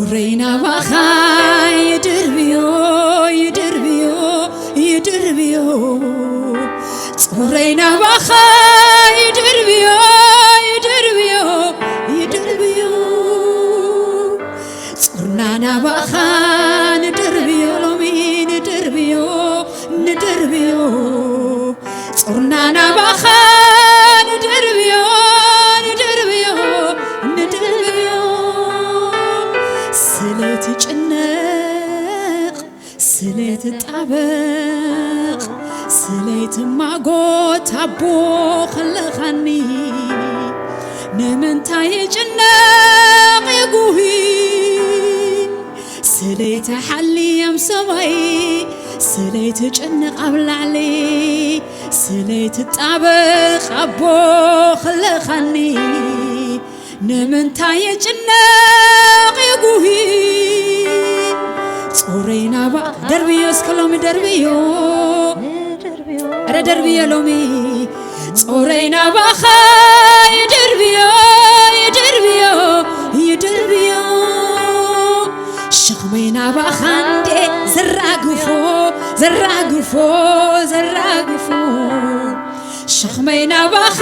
ጾረይ ናባኻ ይድርብዮ፣ ይድርብዮ፣ ይድርብዮ። ጾረይ ናባኻ ይድርብዮ፣ ይድርብዮ፣ ይድርብዮ። ጾርና ናባኻ ንድርብዮ፣ ሎሚ ንድርብዮ፣ ንድርብዮ። ጾርና ናባኻ ንድርብዮ፣ ንድርብዮ፣ ንድርብዮ። ስለይትጭነቕ፣ ስለይትጣበቕ፣ ስለይትማጎት ኣቦ ከለኻኒ። ንምንታይ ይጭነቕ የጉሂ? ስለይትሓሊ ኣብ ሰማይ፣ ስለይትጭነቕ ኣብ ላዕሊ፣ ስለይትጣበቕ ኣቦ ከለኻኒ። ንምንታይ ይጭነቕ የጉሂ? ጾረይ ናባ ደርብዮ እስከ ሎሚ ደርብዮ። ኧረ ደርብዮ ሎሚ። ጾረይ ናባኻ ይድርብዮ፣ ይድርብዮ፣ ይድርብዮ። ሸኽመይ ናባኻ እንዴ ዘራግፎ፣ ዘራግፎ፣ ዘራግፎ። ሸኽመይ ናባኻ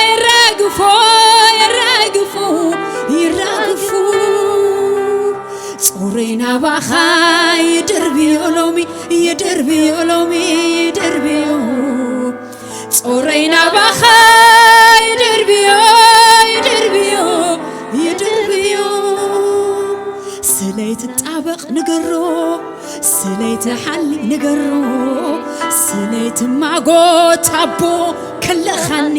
ይራግፎ፣ ይራግፎ፣ ይራግፎ። ጾረይ ናባኻ ይድርብዮ ሎሚ፣ ይድርብዮ ሎሚ፣ ይድርብዮ። ጾረይ ናባኻ ይድርብዮ፣ ይድርብዮ፣ ይድርብዮ። ስለይትጣበቕ ንገሮ፣ ስለይትሓሊ ንገሮ፣ ስለይትማጎት ኣቦ ከለኻኒ።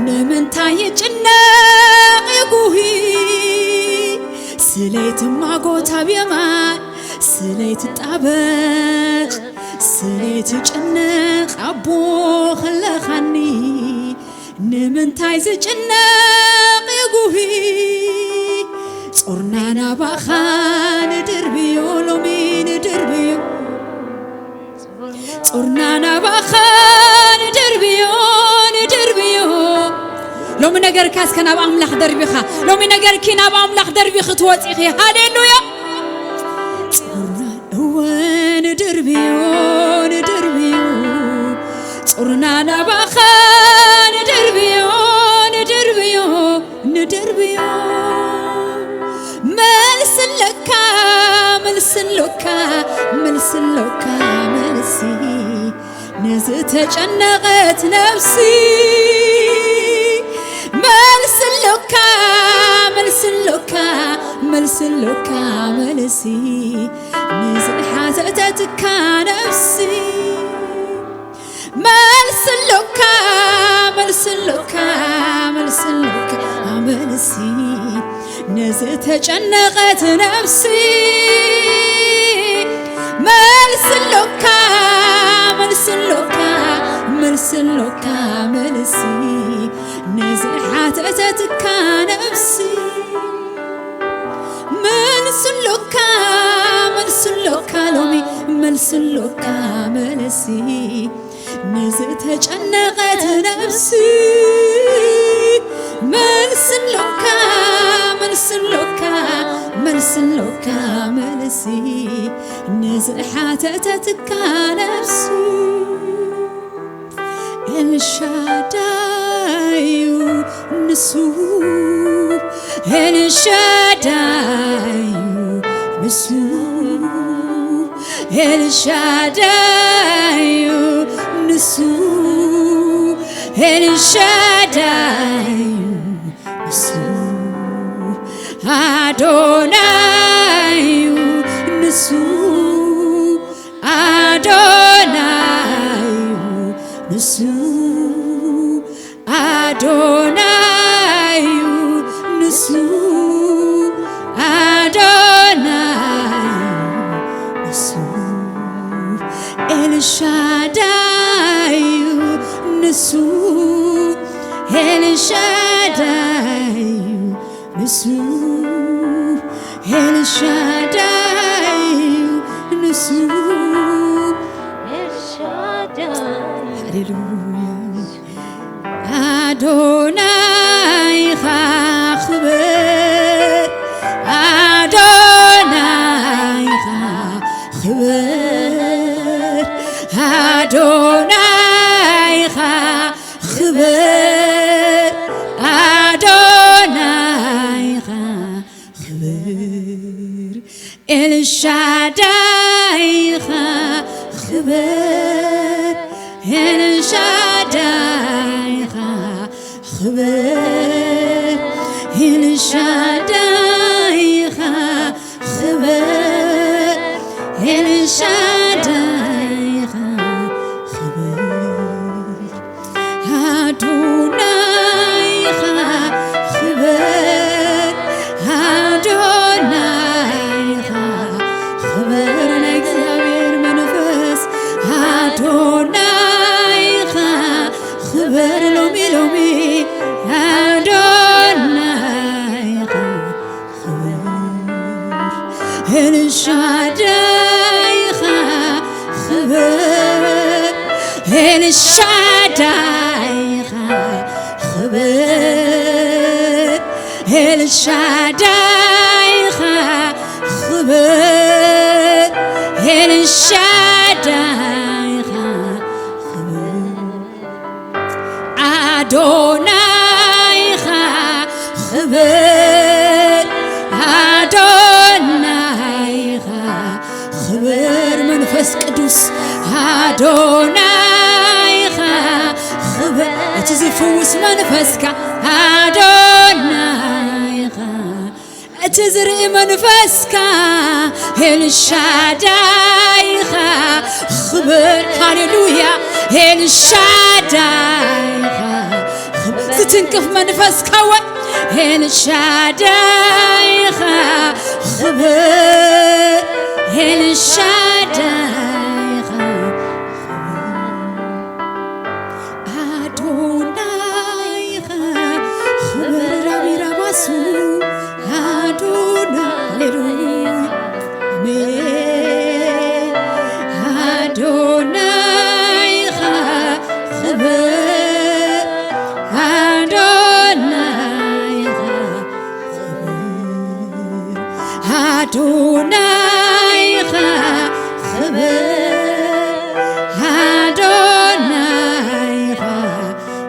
ንምንታይ ይጭነቕ የጉሂ? ስለይትማጎት ኣብ የማን፣ ስለይትጣበቕ፣ ስለይትጭነቕ ኣቦ ከለኻኒ። ንምንታይ ዝጭነቕ የጉሂ? ጾርና ናባኻ ንድርብዮ፣ ሎሚ ንድርብዮ። ጾርና ናባኻ ንድርብዮ፣ ንድርብዮ። ሎሚ ነገርካ እስከ ናብ ኣምላኽ ደርቢኻ፣ ሎሚ ነገርኪ ናብ ኣምላኽ ደርቢኺ ትወጺኺ። ሃሌሉያ። ጾርና እወ ንድርብዮ፣ ንድርብዮ። ጾርና ናባኻ ንድርብዮ፣ ንድርብዮ፣ ንድርብዮ። መልሲ ኣሎካ፣ መልሲ ኣሎካ፣ መልሲ ኣሎካ፣ መልሲ ንዝተጨነቐት ነፍሲ። መልሲ ኣሎካ፣ መልሲ ኣሎካ፣ መልሲ ኣሎካ፣ መልሲ ንዝሓተተትካ ነፍሲ። መልሲ ኣሎካ፣ መልሲ ኣሎካ፣ መልሲ ኣሎካ፣ መልሲ ንዝተጨነቐት ነፍሲ። መልሲ ኣሎካ፣ መልሲ ኣሎካ፣ መልሲ ኣሎካ፣ መልሲ ንዝሓተተትካ ነፍሲ። መልሲ ኣሎካ፣ መልሲ ኣሎካ፣ ሎሚ መልሲ ኣሎካ፣ መልሲ ንዝተጨነቐት ነፍሲ። መልሲ ኣሎካ፣ መልሲ ኣሎካ፣ መልሲ ኣሎካ፣ መልሲ ንዝሓተተትካ ነፍሲ። ኤልሻዳይ እዩ ንሱ፣ ኤልሻዳይ እዩ ንሱ፣ ኤልሻዳይ እዩ ንሱ፣ ኤልሻዳይ እዩ ንሱ፣ ኣዶናይ እዩ ንሱ፣ ኣዶናይ እዩ ንሱ፣ ኣዶናይ እዩ ንሱ፣ ኣዶናይ እዩ ንሱ፣ ኤልሻዳይ እዩ ንሱ፣ ኤልሻዳይ እዩ ንሱ፣ ኤልሻዳይ እዩ ንሱ። ኤልሻዳይ። ሃሌሉያ። ኣዶናይ ኢኻ ክብር፣ ክብር ኣዶናይኻ፣ ክብር ኤልሻዳይኻ፣ ክብር ኤልሻዳይኻ፣ ክብር ኤልሻዳይኻ፣ ክብር ኤልሻዳይኻ፣ ክብር ኣዶናይኻ፣ ክብር ኣዶናይኻ፣ ክብር ናይ እግዚኣብሔር መንፈስ ኣዶናይኻ፣ ክብር ሎሚ ሎሚ ኣዶናይኻ፣ ክብር ኤልሻዳይኻ፣ ክብር ኤልሻዳይኻ፣ ክብር ኤልሻዳይኻ፣ ክብር ኤልሻዳይኻ፣ ክብር ኣዶናይኻ፣ ክብር ኣዶናይኻ፣ ክብር መንፈስ ቅዱስ ኣዶናይኻ፣ ክብር እቲ ዝፍውስ መንፈስካ ኣዶናይኻ፣ እቲ ዝርኢ መንፈስካ ኤልሻዳይኻ፣ ክብር ሃሌሉያ ኤልሻዳይኻ፣ ዝትንክፍ መንፈስካ ወ ኤልሻዳይኻ፣ ክብር ኤልሻዳይኻ፣ ኣዶናይኻ፣ ክብር ራቢራባሱ ኣዶና፣ ሃሌሉያ፣ ኣሜን። ኣዶናይኻ፣ ክብር ኣዶናይኻ፣ ክብር ኣዶናይኻ፣ ክብር ኣዶናይኻ፣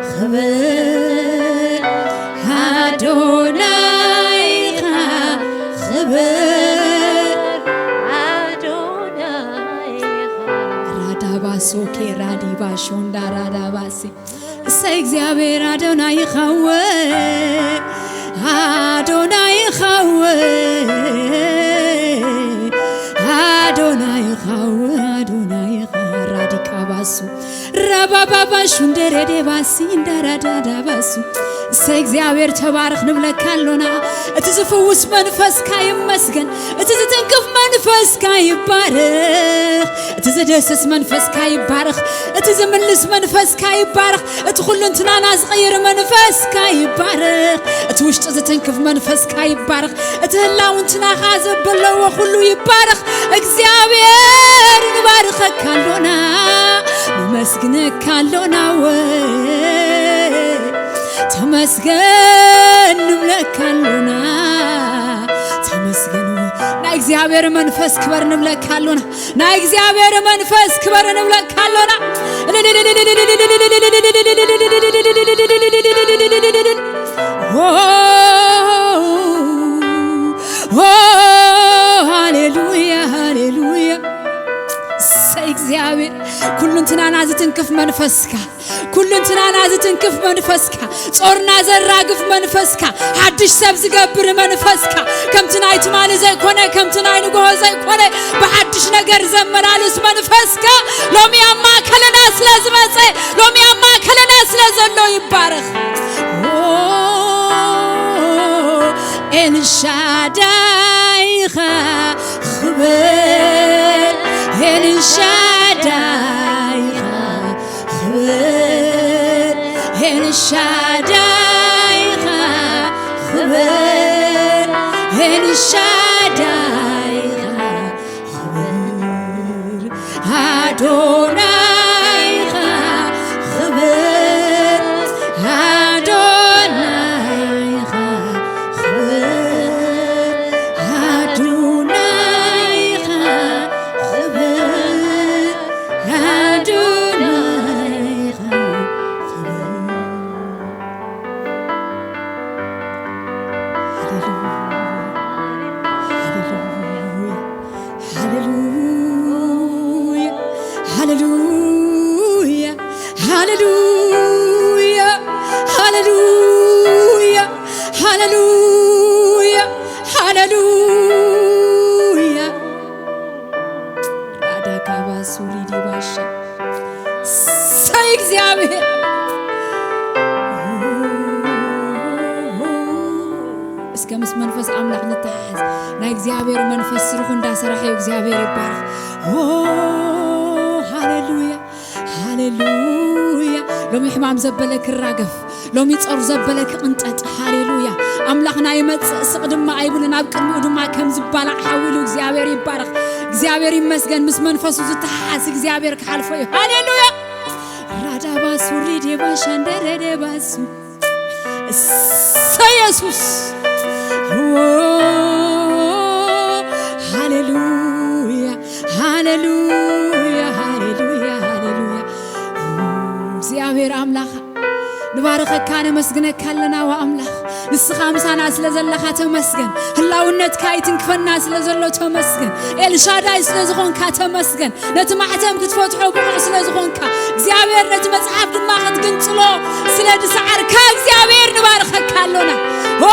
ክብር ኣዶናይኻ፣ ክብር ኣዶናይኻ። ራዳባሶኬ ራዲባሾንዳ ራዳባሴ እሰይ እግዚኣብሔር ኣዶናይ ይኻወ፣ ኣዶናይ ይኻወ፣ ኣዶናይ ይኻወ፣ ኣዶናይ ይኻ-፣ ራዲካ ባሱ፣ ራባባባ ሹንደሬዴ ባሲ፣ እንዳራዳዳ ባሱ። እሰይ እግዚኣብሔር ተባረኽ ንብለካ ኣሎና። እቲ ዝፍውስ መንፈስካ ይመስገን። እቲ ዝትንክፍ መንፈስካ ይባረኽ። እቲ ዝድህስስ መንፈስካ ይባረኽ። እቲ ዝምልስ መንፈስካ ይባረኽ። እቲ ኩሉ እንትናና ዝቕይር መንፈስካ ይባረኽ። እቲ ውሽጢ ዝትንክፍ መንፈስካ ይባረኽ። እቲ ህላውንትና ኸዓ ዘበለዎ ኩሉ ይባረኽ። እግዚኣብሔር ንባርከካ ኣሎና፣ ነመስግነካ ኣሎና፣ ወ ተመስገን ንብለካ ኣሎና። ተመስገን፣ ናይ እግዚኣብሔር መንፈስ ክበር ንብለካ ኣሎና። ናይ እግዚኣብሔር መንፈስ ክበር ንብለካ ኣሎና። ኦ፣ ኦ፣ ሃሌሉያ፣ ሃሌሉያ። እሰይ እግዚኣብሔር፣ ኩሉ እንትናና ዝትንክፍ መንፈስካ፣ ኩሉ እንትናና ዝትንክፍ መንፈስካ፣ ጾርና ዘራግፍ መንፈስካ፣ ሓድሽ ሰብ ዝገብር መንፈስካ፣ ከምቲ ናይ ትማሊ ዘይኮነ፣ ከምቲ ናይ ንግሆ ዘይኮነ፣ ብሓድሽ ነገር ዘመላልስ መንፈስካ ሎሚ ኣብ ማእከልና ስለ ዝመጸ፣ ሎሚ ኣብ ማእከልና ስለ ዘሎ ይባረኽ። ኦ፣ ኤልሻዳይ ኢኻ፣ ክብር ኤልሻዳይ ኢኻ፣ ክብር ኤልሻዳይ ኢኻ፣ ክብር ኤልሻዳይ ኢኻ፣ ክብር ኣዶናይ ኢኻ፣ ክብር ኣዶናይ ኢኻ፣ ክብር ኣዶናይ ኢኻ፣ ክብር ኣዶናይ ኢኻ፣ ክብር ምስ መንፈስ ኣምላኽ ንተሓሓዝ። ናይ እግዚኣብሔር መንፈስ ስርሑ እንዳሰራሐ እዩ። እግዚኣብሔር ይባረኽ። ኦ፣ ሃሌሉያ፣ ሃሌሉያ። ሎሚ ሕማም ዘበለ ክራገፍ፣ ሎሚ ጾር ዘበለ ክቕንጠጥ። ሃሌሉያ። ኣምላኽና ይመጽእ፣ ስቕ ድማ ኣይብልን፣ ኣብ ቅድሚኡ ድማ ከም ዝባላዕ ሓዊ ኢሉ። እግዚኣብሔር ይባረኽ። እግዚኣብሔር ይመስገን። ምስ መንፈሱ ዝተሓሓዝ እግዚኣብሔር ክሓልፎ እዩ። ሃሌሉያ። ራዳባሱ ሪዴባ ሸንደረደባሱ እሰ ኢየሱስ። ኦ፣ ሃሌሉያ፣ ሃሌሉያ፣ ሃሌሉያ፣ ሃሌሉያ። እግዚኣብሔር ኣምላኽ ንባርኸካ፣ ነመስግነካ ኣለና። ዋ ኣምላኽ፣ ንስኻ ምሳና ስለ ዘለኻ ተመስገን። ህላውነትካ ይትንክፈና ስለ ዘሎ ተመስገን። ኤልሻዳይ ስለ ዝኾንካ ተመስገን። ነቲ ማሕተም ክትፈትሖ ብቑዕ ስለ ዝኾንካ እግዚኣብሔር፣ ነቲ መጽሓፍ ድማ ክትግንጽሎ ስለ ዝሰዓርካ እግዚኣብሔር ንባርኸካ ኣሎና። ኦ፣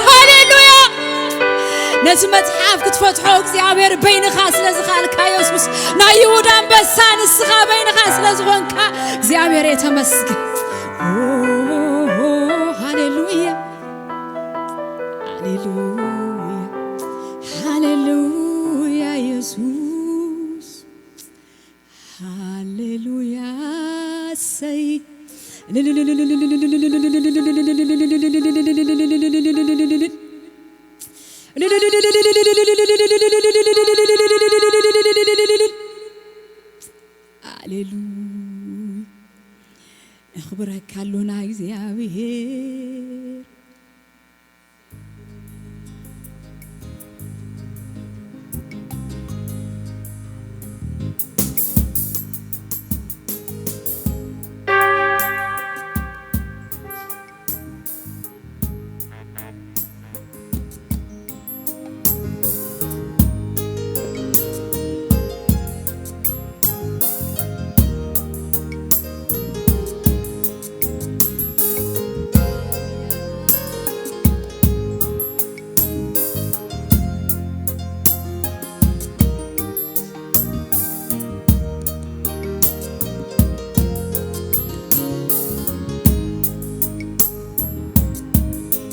ሃሌሉያ። ነቲ መጽሓፍ ክትፈትሖ እግዚኣብሔር በይንኻ ስለ ዝኸኣልካ፣ የሱስ ናይ ይሁዳ ኣንበሳ ንስኻ በይንኻ ስለ ዝኾንካ እግዚኣብሔር የተመስገን። ኦ፣ ሃሌሉያ፣ ሃሌሉያ፣ ሃሌሉያ የሱስ። ሃሌሉያ፣ እሰይ። ሃሌሉያ፣ ነኽብረካ ኣሎና እግዚኣብሔር።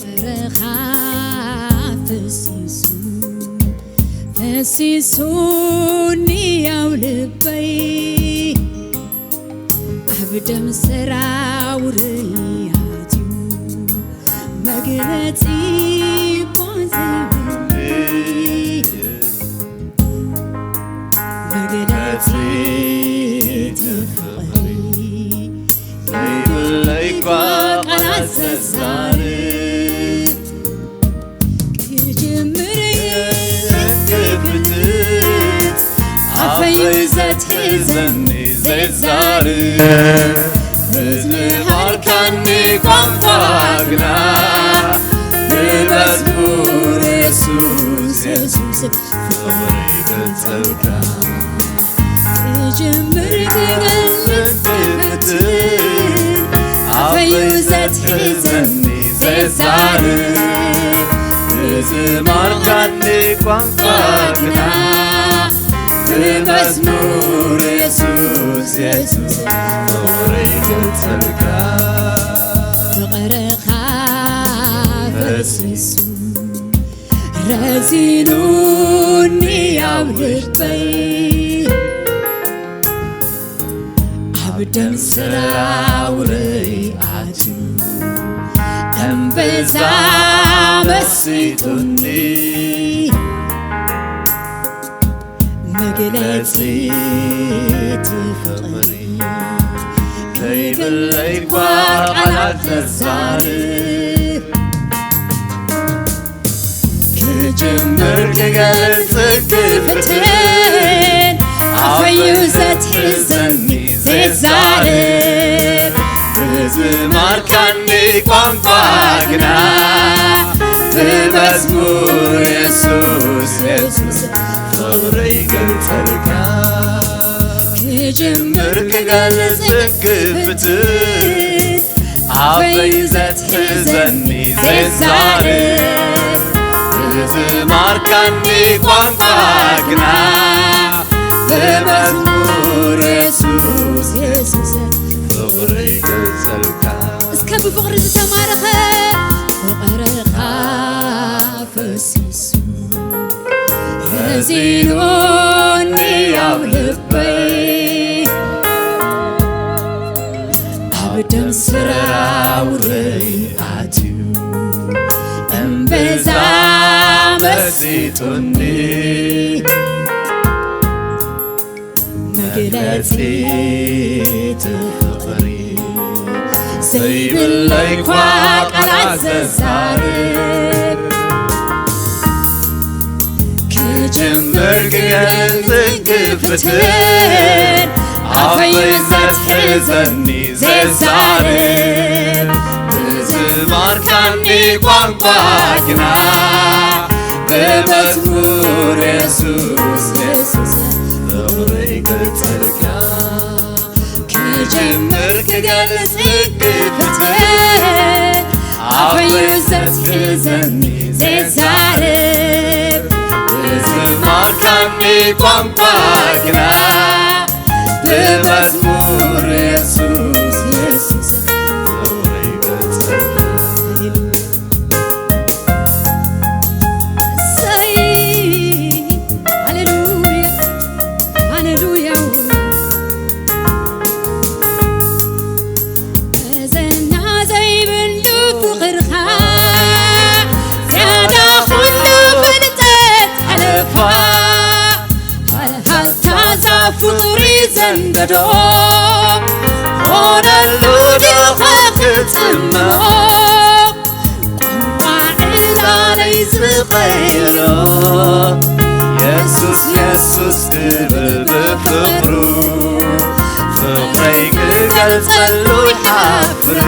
በረኻ ፈሲሱ፣ ፈሲሱኒ ኣብ ልበይ፣ ኣብ ደም ሰራውረይ ኣትዩ፣ መግለጺ እኳ ዘይብለይ፣ መግለጺ እቲ ፍቕሪ ዘይብለይ እኳ ቃላት ዘዛርብ፣ ክጅምር ክፍትት ኣፈይ ዘትሕዘኒ ዘዛርብ፣ ምዝማር ካኒ ቋንቋ ግና ብመዝሙር የሱስ፣ የሱስ ፍቕረይ ገልጸልካ። ክጅምር ክገልጽ ክፍትን ኣፈዩ ዘትሕዘኒ ዘዛርብ፣ ምዝማር ካኒ ቋንቋ ግና ብመዝሙር የሱስ፣ የሱስ ፍቕረይ ገልጸልካ። ፍቕርኻ ፈሲሱ ረዚኑኒ ኣብ ልበይ፣ ኣብ ደም ሰራውረይ ኣትዩ፣ እምበዛ መሲጡኒ። መግለጺ እቲ ፍቕሪ ዘይብለይ እኳ ቃላት ዘዛርብ፣ ክጅምር ክገልጽ ክፍትን ኣፈዩ ዘትሕዘኒ ዘዛርብ፣ ብዝማር ካኒ ቋንቋ ግና ብመዝሙር የሱስ፣ የሱስ ፍቕረይ ገልጸልካ። ክጅምር ክገልጽ ክፍትን ኣፈይ ዘትሕዘኒ ዘዛርብ፣ ብዝማር ካኒ ቋንቋ ግና ብመዝሙር የሱስ፣ የሱስ ፍቕረይ ገልጸልካ። እስከ ብፍቕሪ ዝተማረኸ ፍቕርኻ ኣፈሲሱ ረዚኑኒ ኣብ ልበይ፣ ኣብ ደም ስራውረይ ኣትዩ እምብዛ መሲጡኒ። መግለጺ እቲ ፍቕሪ ዘይብለይ እኳ ቃላት ዘዛርብ፣ ክጅምር ክገልጽ ክፍትን ኣፈይ ዘትሕዘኒ ዘዛርብ፣ ብዝማርካኒ ቋንቋ ግና ብመዝሙር የሱስ የሱስ ፍቕረይ ክገልጸልካ። ክጅምር ክገልጽ ክፍትን ኣፈይ ዘትሕዘኒ ዘዛርብ፣ ብዝማርካኒ ቋንቋ ግና ብመዝሙር የሱስ የሱስ ፍቕረይ ክገልጸልካ። እሰይ፣ ሃሌሉያ፣ ሃሌሉያ። መዘና ዘይብሉ ፍቕርኻ ዝያዳ ኩሉ ፍልጠት ሓለፋ። ሃልሃልታ እዛ ፍቕሪ ዘንደዶ ኾነሉ ዶ ክጽምሞ? ቋንቋ ዕላለይ ዝቐይሮ የሱስ የሱስ ክብል ብፍቕሩ ፍቕረይ ክገልጸሉ ይሓፍር።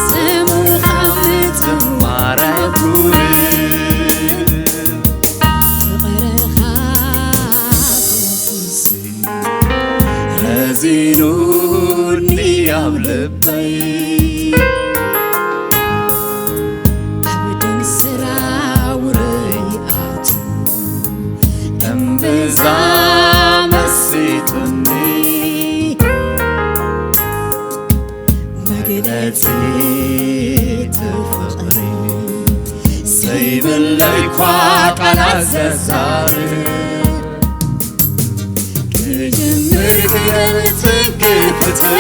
ስሙ ካብ ምጽዋር ኣይኩርን። ፍቕርኻ ረዚኑኒ ኣብ ልበይ፣ ኣብ ደም ስራውረይ ኣትዩ እምብዛ መሲጡኒ። መግለጺ እቲ ፍቕሪ ዘይብለይ እኳ ቃላት ዘዛርብ፣ ክጅምር ክገልጽ ክፍትን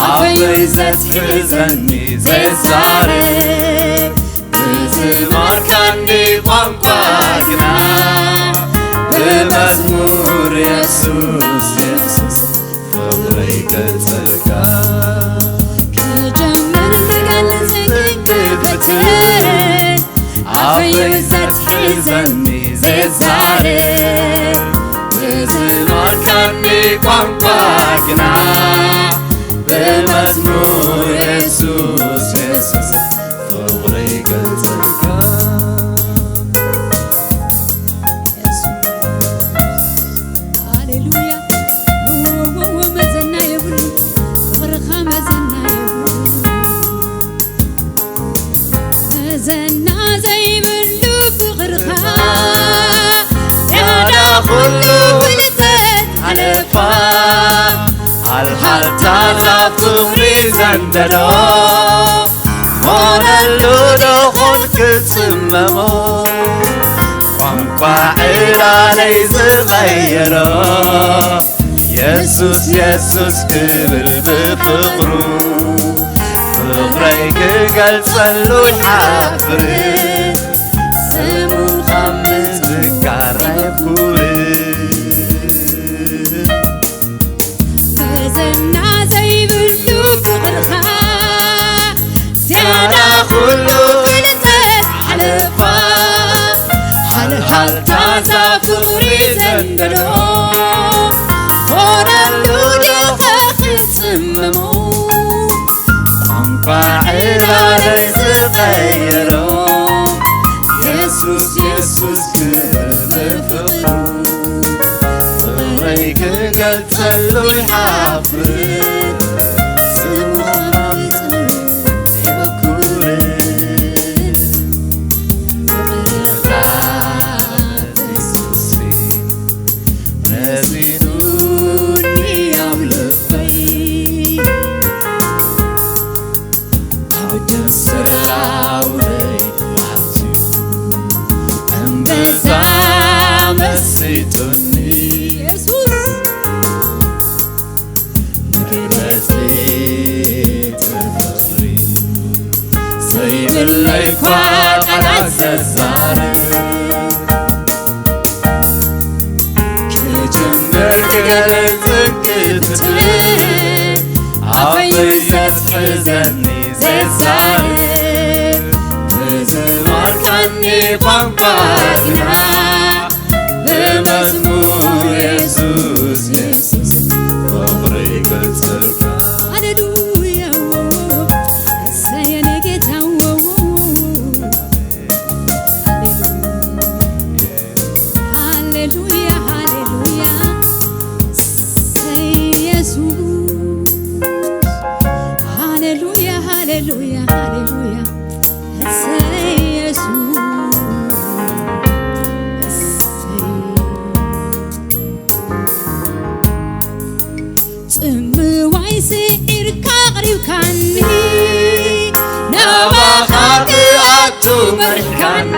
ኣፈይ ዘትሕዘኒ ዘዛርብ፣ ብዝማርካኒ ቋንቋ ግና ብመዝሙር የሱስ የሱስ ፍቕረይ ክገልጸልካ። ክጀምር ክገልጽ ክፍትን ኣፈይ ዘትሕዘኒ ዘዛርብ፣ ብዝማርካኒ ቋንቋ ግና ብመዝሙር የሱስ የሱስ ፍቕረይ ክገልጸልካ። ሃሌሉያ። መዘና የብሉ፣ ፍቕርኻ መዘና የብሉ። መዘና ዘይብሉ ፍቕርኻ ዝያዳ ኩሉ ፍልጠት ሓለፋ። ሃልሃልታ እዛ ፍቕሪ ዘንደዶ ኾነሉ ዶ ኾን ክጽመሞ? ቋንቋ ዕላለይ ዝቐየሮ የሱስ የሱስ ክብል ብፍቕሩ ፍቕረይ ክገልጸሉ ይሓፍር። ስሙ ካብ ምዝካር ኣይኩርን። መዘና ዘይብሉ ፍቕርኻ ዝያዳ ኩሉ ፍልጠት ሓለፋ። ሃልሃልታ እዛ ፍቕሪ ዘንደዶ ኾነሉ ዶ ክጽመሞ? ቋንቋ ዕላለይ ዝቐየሮ የሱስ የሱስ ክብል ብፍቕሩ ፍቕረይ ክገልጸሉ ይሓፍር። ስሙ ካብ ምጽዋር ኣይኩርን። ፍቕርኻ የሱስ ረዚኑኒ ኣብ ልበይ፣ ኣብ ደም ስራውረይ ዘይብለይ እኳ ቃላት ዘዛርብ፣ ክጅምር ክገልጽን ክፍትን፣ ኣፈይ ዘትሕዘኒ ዘዛርብ፣ ብዝማርካኒ ቋንቋ ግና፣ ብመዝሙር የሱስ፣ የሱስ ፍቕሪ ይገልጸልካ። ሃሌሉያ፣ እሰይ የኔ ጌታ። ሃሌሉያ፣ ሃሌሉያ፣ እሰይ ኢየሱስ። ሃሌሉያ፣ ሃሌሉያ፣ ሃሌሉያ፣ እሰይ ኢየሱስ፣ እሰይ። ጽምዋይ ስዒርካ ኣቕሪብካኒ፣ ናባኻ ክኣቱ መሪሕካኒ፣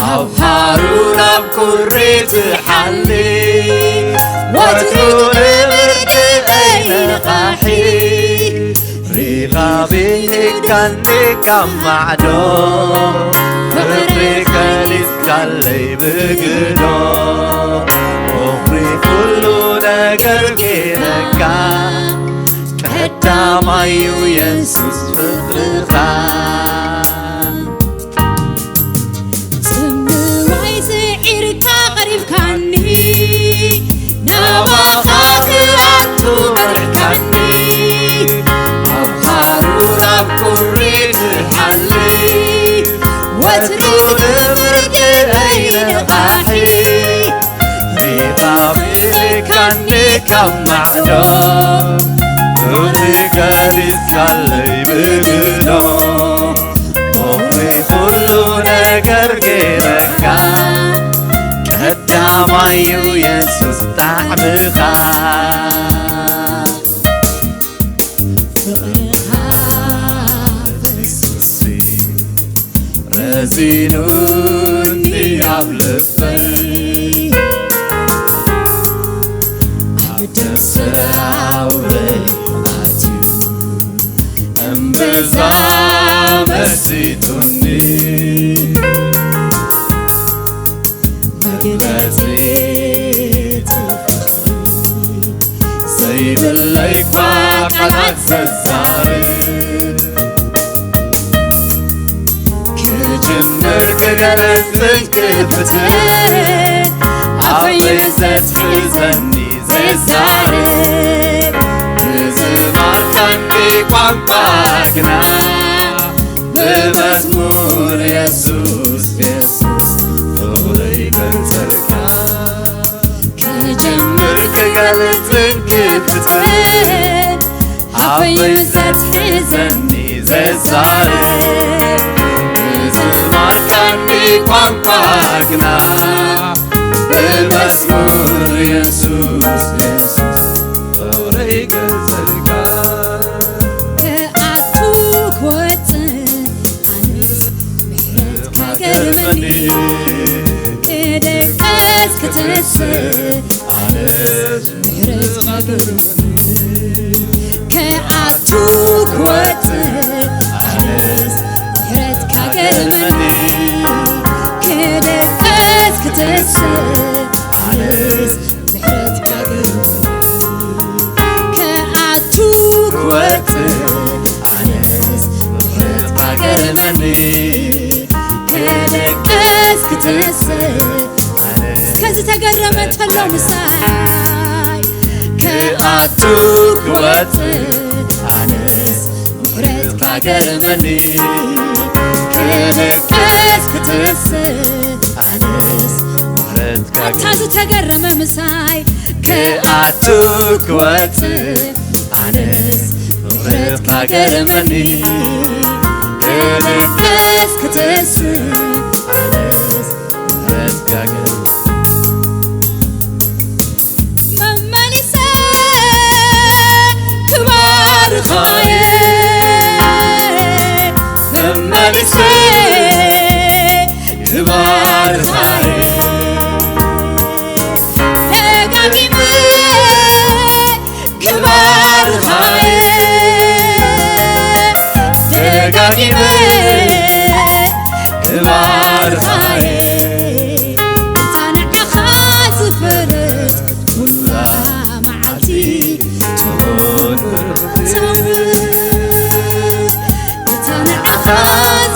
ኣብ ሃሩር ኣብ ቁሪ ትሓሊ፣ ወትሩ ንብርድ'ይ ንቓሒ። ሪኻቢካኒ ካብ ማዕዶ፣ ፍቕሪ ከሊፍካለይ ብግዶ። ፍቕሪ ኩሉ ነገር ገይረካ፣ ቀዳማዩ የሱስ ፍቕርኻ። ጽምዋይ ስዒርካ ቀሪብካኒ፣ ናባኻ ክኣቱ መሪሕካኒ፣ ኣብ ሃሩር ኣብ ቁሪ ትሓሊ፣ ወትሩ ንብርድ'ይ ንቓሒ። ሪኻቢካኒ ካብ ማዕዶ፣ ፍቕሪ ከሊፍካለይ ብግዶ። ፍቕሪ ኩሉ ነገር ገይረካ፣ ቀዳማዩ የሱስ ጣዕምኻ። ፍቕርኻ ፈሲሱ ረዚኑኒ ኣብ ልበይ፣ ኣብ ደም ሰራውረይ ኣትዩ እምብዛ መሲጡኒ። መግለጺ እቲ ፍቕሪ ዘይብለይ እኳ ቃላት ዘዛርብ፣ ክጅምር ክገልጽን ክፍትን፣ ኣፈይ ዘትሕዘኒ ዘዛርብ፣ ብዝማርካኒ ቋንቋ ግና፣ ብመዝሙር የሱስ፣ የሱስ ፍቕሪ ይገልጸልካ። ክጀምር ክገልጽን ክፍትን፣ ኣፈይ ዘትሕዘኒ ዘዛርብ፣ ብዝማርካኒ ቋንቋ ግና፣ ብመዝሙር የሱስ፣ የሱስ ፍቕሪ ይገልጸልካ። ክኣቱ ክወጽእ ኣነስ ምሕረትካ ገርመኒ፣ ክድቀስ ክትስእ ኣነስ ምሕረትካ ገርመኒ። ክኣቱ ክወጽእ ኣነስ ምሕረትካ ገርመኒ፣ ክድቀስ ክትስእ ኣነስ ምሕረትካ ገርመኒ። ክኣቱ ክወጽእ ኣነስ ምሕረትካ ገርመኒ፣ ክድቀስ ክትስእ ኣነስ እስከ ዝተገረመ እንተሎ ምሳይ። ክኣቱ ክወጽእ ኣነስ ምሕረትካ ገርመኒ፣ ክድቀስ ክትስእ ኣነስ ምሕረትካ ኣታ ዝተገረመ ምሳይ። ክኣቱ ክወጽእ ኣነስ ምሕረትካ ገርመኒ፣ ክድቀስ ክትስእ ኣነስ ምሕረትካ ገርመኒ። መመሊሰ ክባርኻየ፣ መመሊሰ ክባርኻየ፣ ደጋጊመ ክባርኻየ፣ ደጋጊመ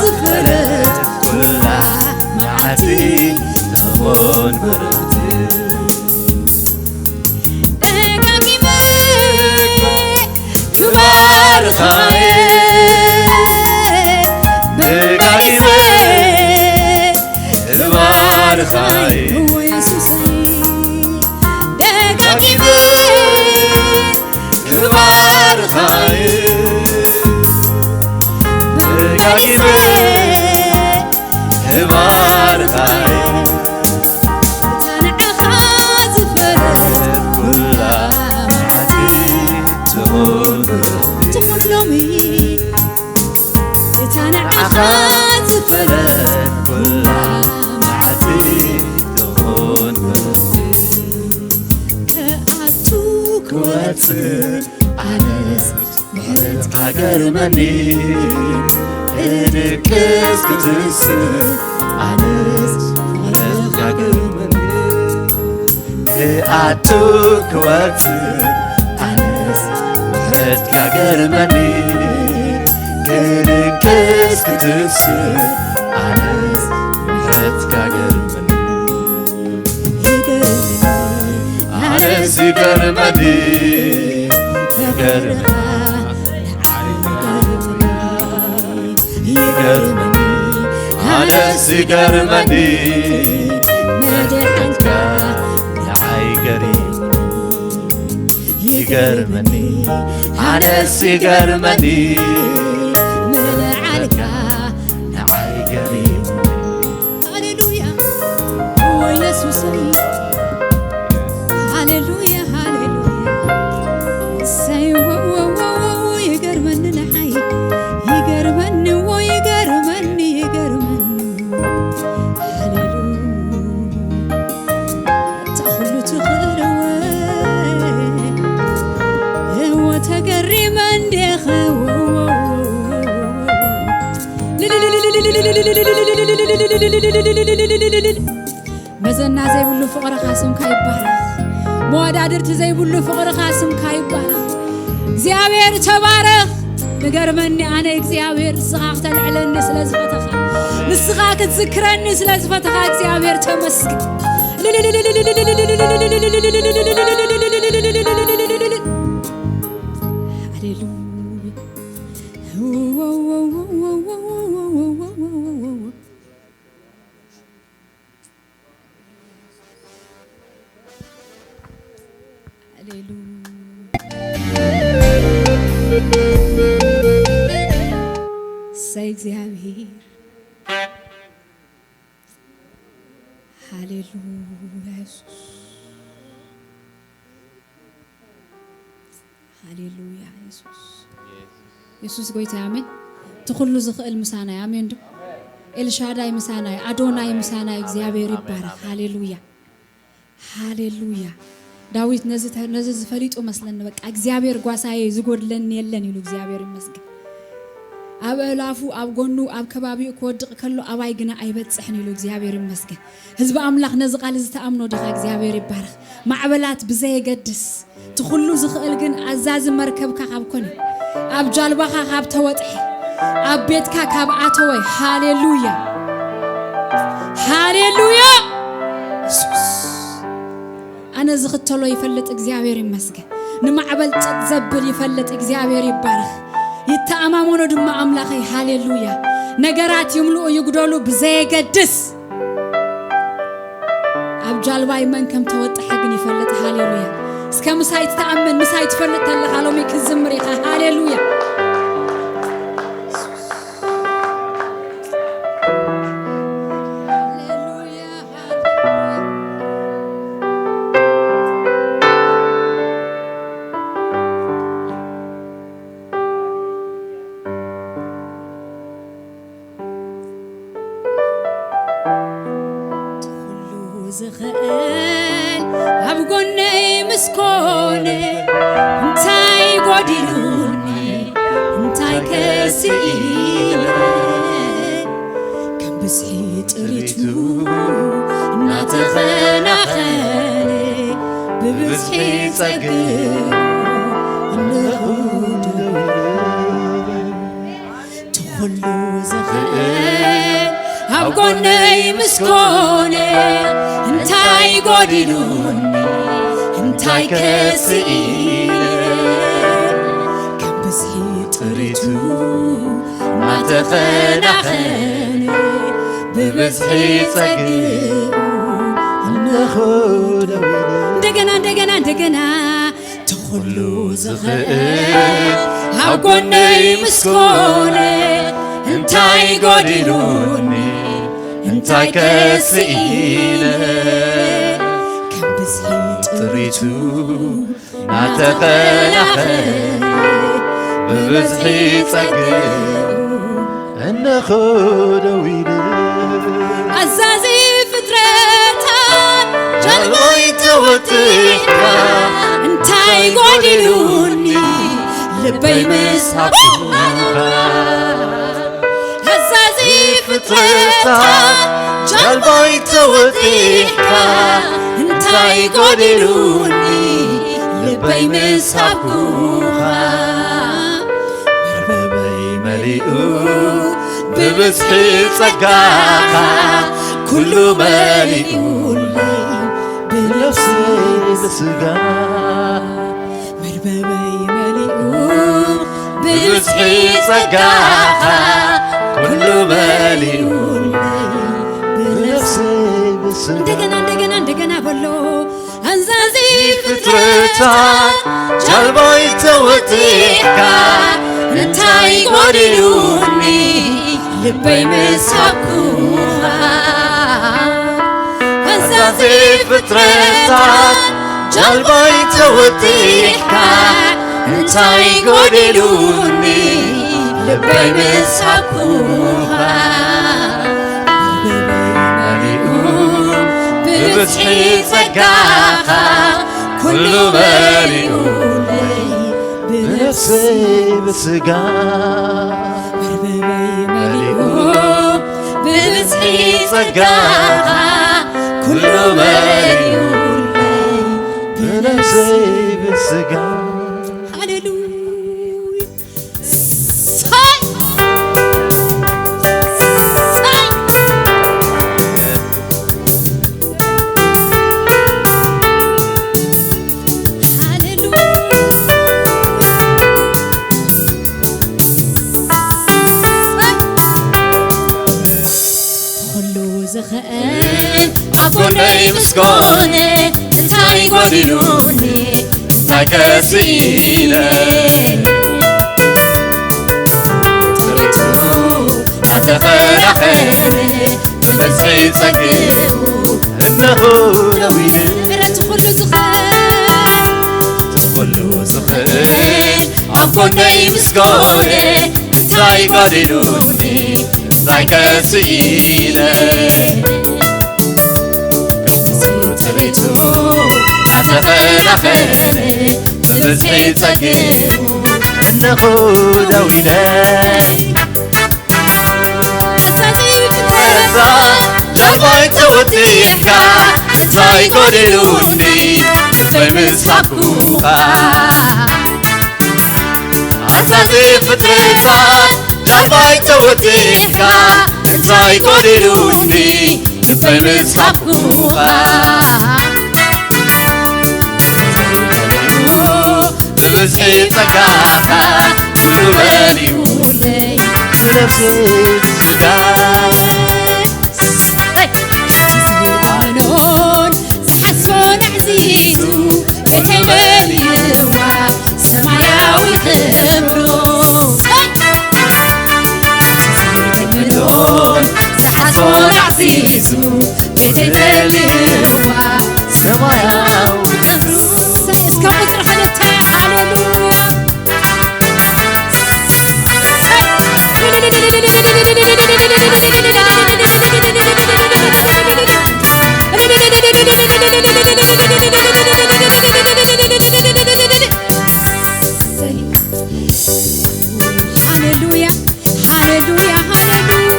ዝፈረድኩላ መዓልቲ ትኹን ብርኽቲ። ደጋጊመ ክባርኻየ፣ ደጋጊመ ክባርኻየ፣ ደጋጊመ ክባርኻየ፣ ደጋጊመ ክባርኻየ። እታ ንዓኻ ዝፈረድኩላ መዓልቲ ትኹን ብርኽቲ። ትኹን ሎሚ። እታ ንዓኻ ዝፈረድኩላ መዓልቲ ትኹን ብርኽቲ። ክኣቱ ክወጽእ ኣነስ ምሕረትካ ገርመኒ፣ ክድቅስ ክትስእ ኣነስ ምሕረትካ ገርመኒ። ክኣቱ ክወጽእ ኣነስ ምሕረትካ ገርመኒ፣ ክድቅስ ክትስእ ኣነስ ምሕረትካ ገርመኒ። ይገርመኒ፣ ኣነስ ይገርመኒ፣ ይገርመኒ፣ ይገርመኒ፣ ኣነስ ይገርመኒ፣ መድሓንካ ንዓይ ገሪሙኒ። ይገርመኒ፣ ኣነስ ይገርመኒ፣ ምልዓልካ ንዓይ ገሪሙኒ። ሃሌሉያ፣ ኦ የሱሰይ። ሃሌሉያ፣ ሃሌሉያ። እሰይ፣ ዎ፣ ዎ፣ ዎ፣ ዎ፣ ይገርመኒ ንዓይ። ይገርመኒ፣ ዎ፣ ይገርመኒ፣ ይገርመኒ። ሃሌሉያ። እታ ኩሉ ትኽእልወ እወ ተገሪመ እንዴኸ። መዘና ዘይብሉ ፍቕርኻ ስምካ ይባረኽ። መወዳድርቲ ዘይብሉ ፍቕርኻ ስምካ ይባረኽ። እግዚኣብሔር ተባረኽ። ንገርመኒ ኣነ እግዚኣብሔር ንስኻ ክተልዕለኒ ስለ ዝፈተኻ፣ ንስኻ ክትዝክረኒ ስለ ዝፈተኻ እግዚኣብሔር ተመስገን። ሃሌሉያ። ሃሌሉያ። እሰይ እግዚኣብሔር። ሃሌሉያ የሱስ። ሃሌሉያ የሱስ። የሱስ ጎይታ ኣሜን። እቲ ኩሉ ዝኽእል ምሳና እዩ። ኣሜን ዶ? ኤልሻዳይ ምሳና እዩ። ኣዶናይ ምሳና እዩ። እግዚኣብሔር ይባረኽ። ሃሌሉያ። ሃሌሉያ። ዳዊት ነዚ ተ-፣ ነዚ ዝፈሊጡ መስለኒ፣ በቃ እግዚኣብሔር ጓሳዬ ዝጎድለኒ የለን ኢሉ፣ እግዚኣብሔር ይመስገን። ኣብ ኣእላፉ ኣብ ጎኑ ኣብ ከባቢኡ ክወድቕ ከሎ ኣባይ ግና ኣይበጽሕን ኢሉ፣ እግዚኣብሔር ይመስገን። ህዝቢ ኣምላኽ ነዚ ቃል እዚ ተኣምኖ ዲኻ? እግዚኣብሔር ይባረኽ። ማዕበላት ብዘየገድስ እቲ ኩሉ ዝኽእል ግን ኣዛዚ መርከብካ ካብ ኮነ፣ ኣብ ጃልባኻ ካብ ተወጥሐ፣ ኣብ ቤትካ ካብ ኣተወ፣ ሃሌሉያ፣ ሃሌሉያ። የሱስ፣ ኣነ ዝኽተሎ ይፈልጥ፣ እግዚኣብሔር ይመስገን። ንማዕበል ጸጥ ዘብል ይፈልጥ፣ እግዚኣብሔር ይባረኽ። ይተኣማመኖ ድማ ኣምላኸይ፣ ሃሌሉያ። ነገራት ይምልኡ ይጉደሉ ብዘየገድስ፣ ኣብ ጃልባይ መን ከም ተወጥሐ ግን ይፈልጥ። ሃሌሉያ። እስከ ምሳይ ትተኣምን፣ ምሳይ ትፈልጥ ተለኻ ሎሚ ክዝምር ኢኻ። ሃሌሉያ። ሃሌሉያ፣ ሃሌሉያ። ኩሉ ዝኽእል ኣብ ጎነይ ምስ ኮነ፣ እንታይ ጎዲሉኒ? እንታይ ከስኢነ? ከም ብዝሒ ጥሪቱ እናተኸናኸነ፣ ብብዝሒ ጸግኡ ኣለኹ ደው ኢለ። እቲ ኩሉ ጎነይ ምስ ኮነ እንታይ ጎዲሉኒ እንታይ ከስኢነ ከም ብዝሒ ጥሪቱ እናተኸናኸነ ብብዝሒ ጸግኡ እንኾ ደው ኢለ እንደገና እንደገና እንደገና ትኹሉ ዝኽእል ኣብ ጎነይ ምስ ኮነ እንታይ ጎዲሉኒ እንታይ ከስኢነ ከም ብዝሒ ጥሪቱ ናተኸናኸነ ብብዝሒ ጸግኡ እንኾ ደው ኢለ ኣዛዚ ፍጥረታት ጃልባይ ተወጢሕካ እንታይ ጎዲሉኒ ልበይ ምስ ሃብኩኻ ኣዛዚ ፍጥረታት ጃልባይ ተወጢሕካ እንታይ ጎዲሉኒ ልበይ ምስ ሃብኩኻ መርበበይ መሊኡ ብብዝሒ ጸጋኻ ኩሉ መሊኡለይ ብነፍሰይ ብስጋ መርበበይ መሊኡ ብብዝሒ ጸጋኻ ኩሉ መሊኡለይ ብነፍሰይ ብስጋ እንደገና እንደገና እንደገና በሎ ኣዛዚ ፍጥረታት ጃልባይ ተወጢሕካ እንታይ ጎዲሉኒ ልበይ ምስ ሃብኩኻ ኣዛዚ ፍጥረታት ጃልባይ ተወጢሕካ እንታይ ጎዲሉኒ ልበይ ምስ ሃብኩኻ መሊኡ ብብዝሒ ጸጋኻ ኩሉ መሊኡለይ ብነፍሰይ ብስጋ መርበበይ መሊኡ ብብዝሒ ጸጋኻ ኩሉ መሊኡለይ ብነፍሰይ ብስጋ ሃሌሉያ ሳይ ሳይ ሃሌሉያ ኩሉ ዝኽእል ኣብ ጎነይ ምስ ኮነ እንታይ ጎዲሉኒ እንታይ ከስኢነ ጥሪቱ ኣተኸናኸነ ብብዝሒ ጸግኡ እነሆ ደዊነ ምሕረቱ ኩሉ ዝኽእል ትኹሉ ዝኽእል ኣብ ጎነይ ምስ ኮነ እንታይ ጎዲሉኒ እንታይ ከስኢነ ጽሬቱ ኣተኸናኸነ ብብዝሒ ጸግኡ እነሆ ደዊነ ላባይ ተወጢሕካ እንታይ ጎዲሉኒ ልበይ ምስ ሃብኩኻ ኣዛዚ ፍጥረታት ላባይ ተወጢሕካ እንታይ ጎዲሉኒ ልበይ ምስ ሃብኩኻ ብብዝሒ ጸጋኻ ኩሉ መሊኡለይ ስለዚ ስጋ ዝኣምኖን ዝሓስቦን ኣዕዚዙ ቤተይ መሊእዋ ሰማያዊ ክብሩ ዝኣምኖን ዝሓስቦን ኣዕዚዙ ቤተይ መሊእዋ ሰማያዊ ክብሩ እስከ ቁፅሪ ክልተ ሃሌሉያ ሃሌሉያ ሃሌሉያ ሃሌሉያ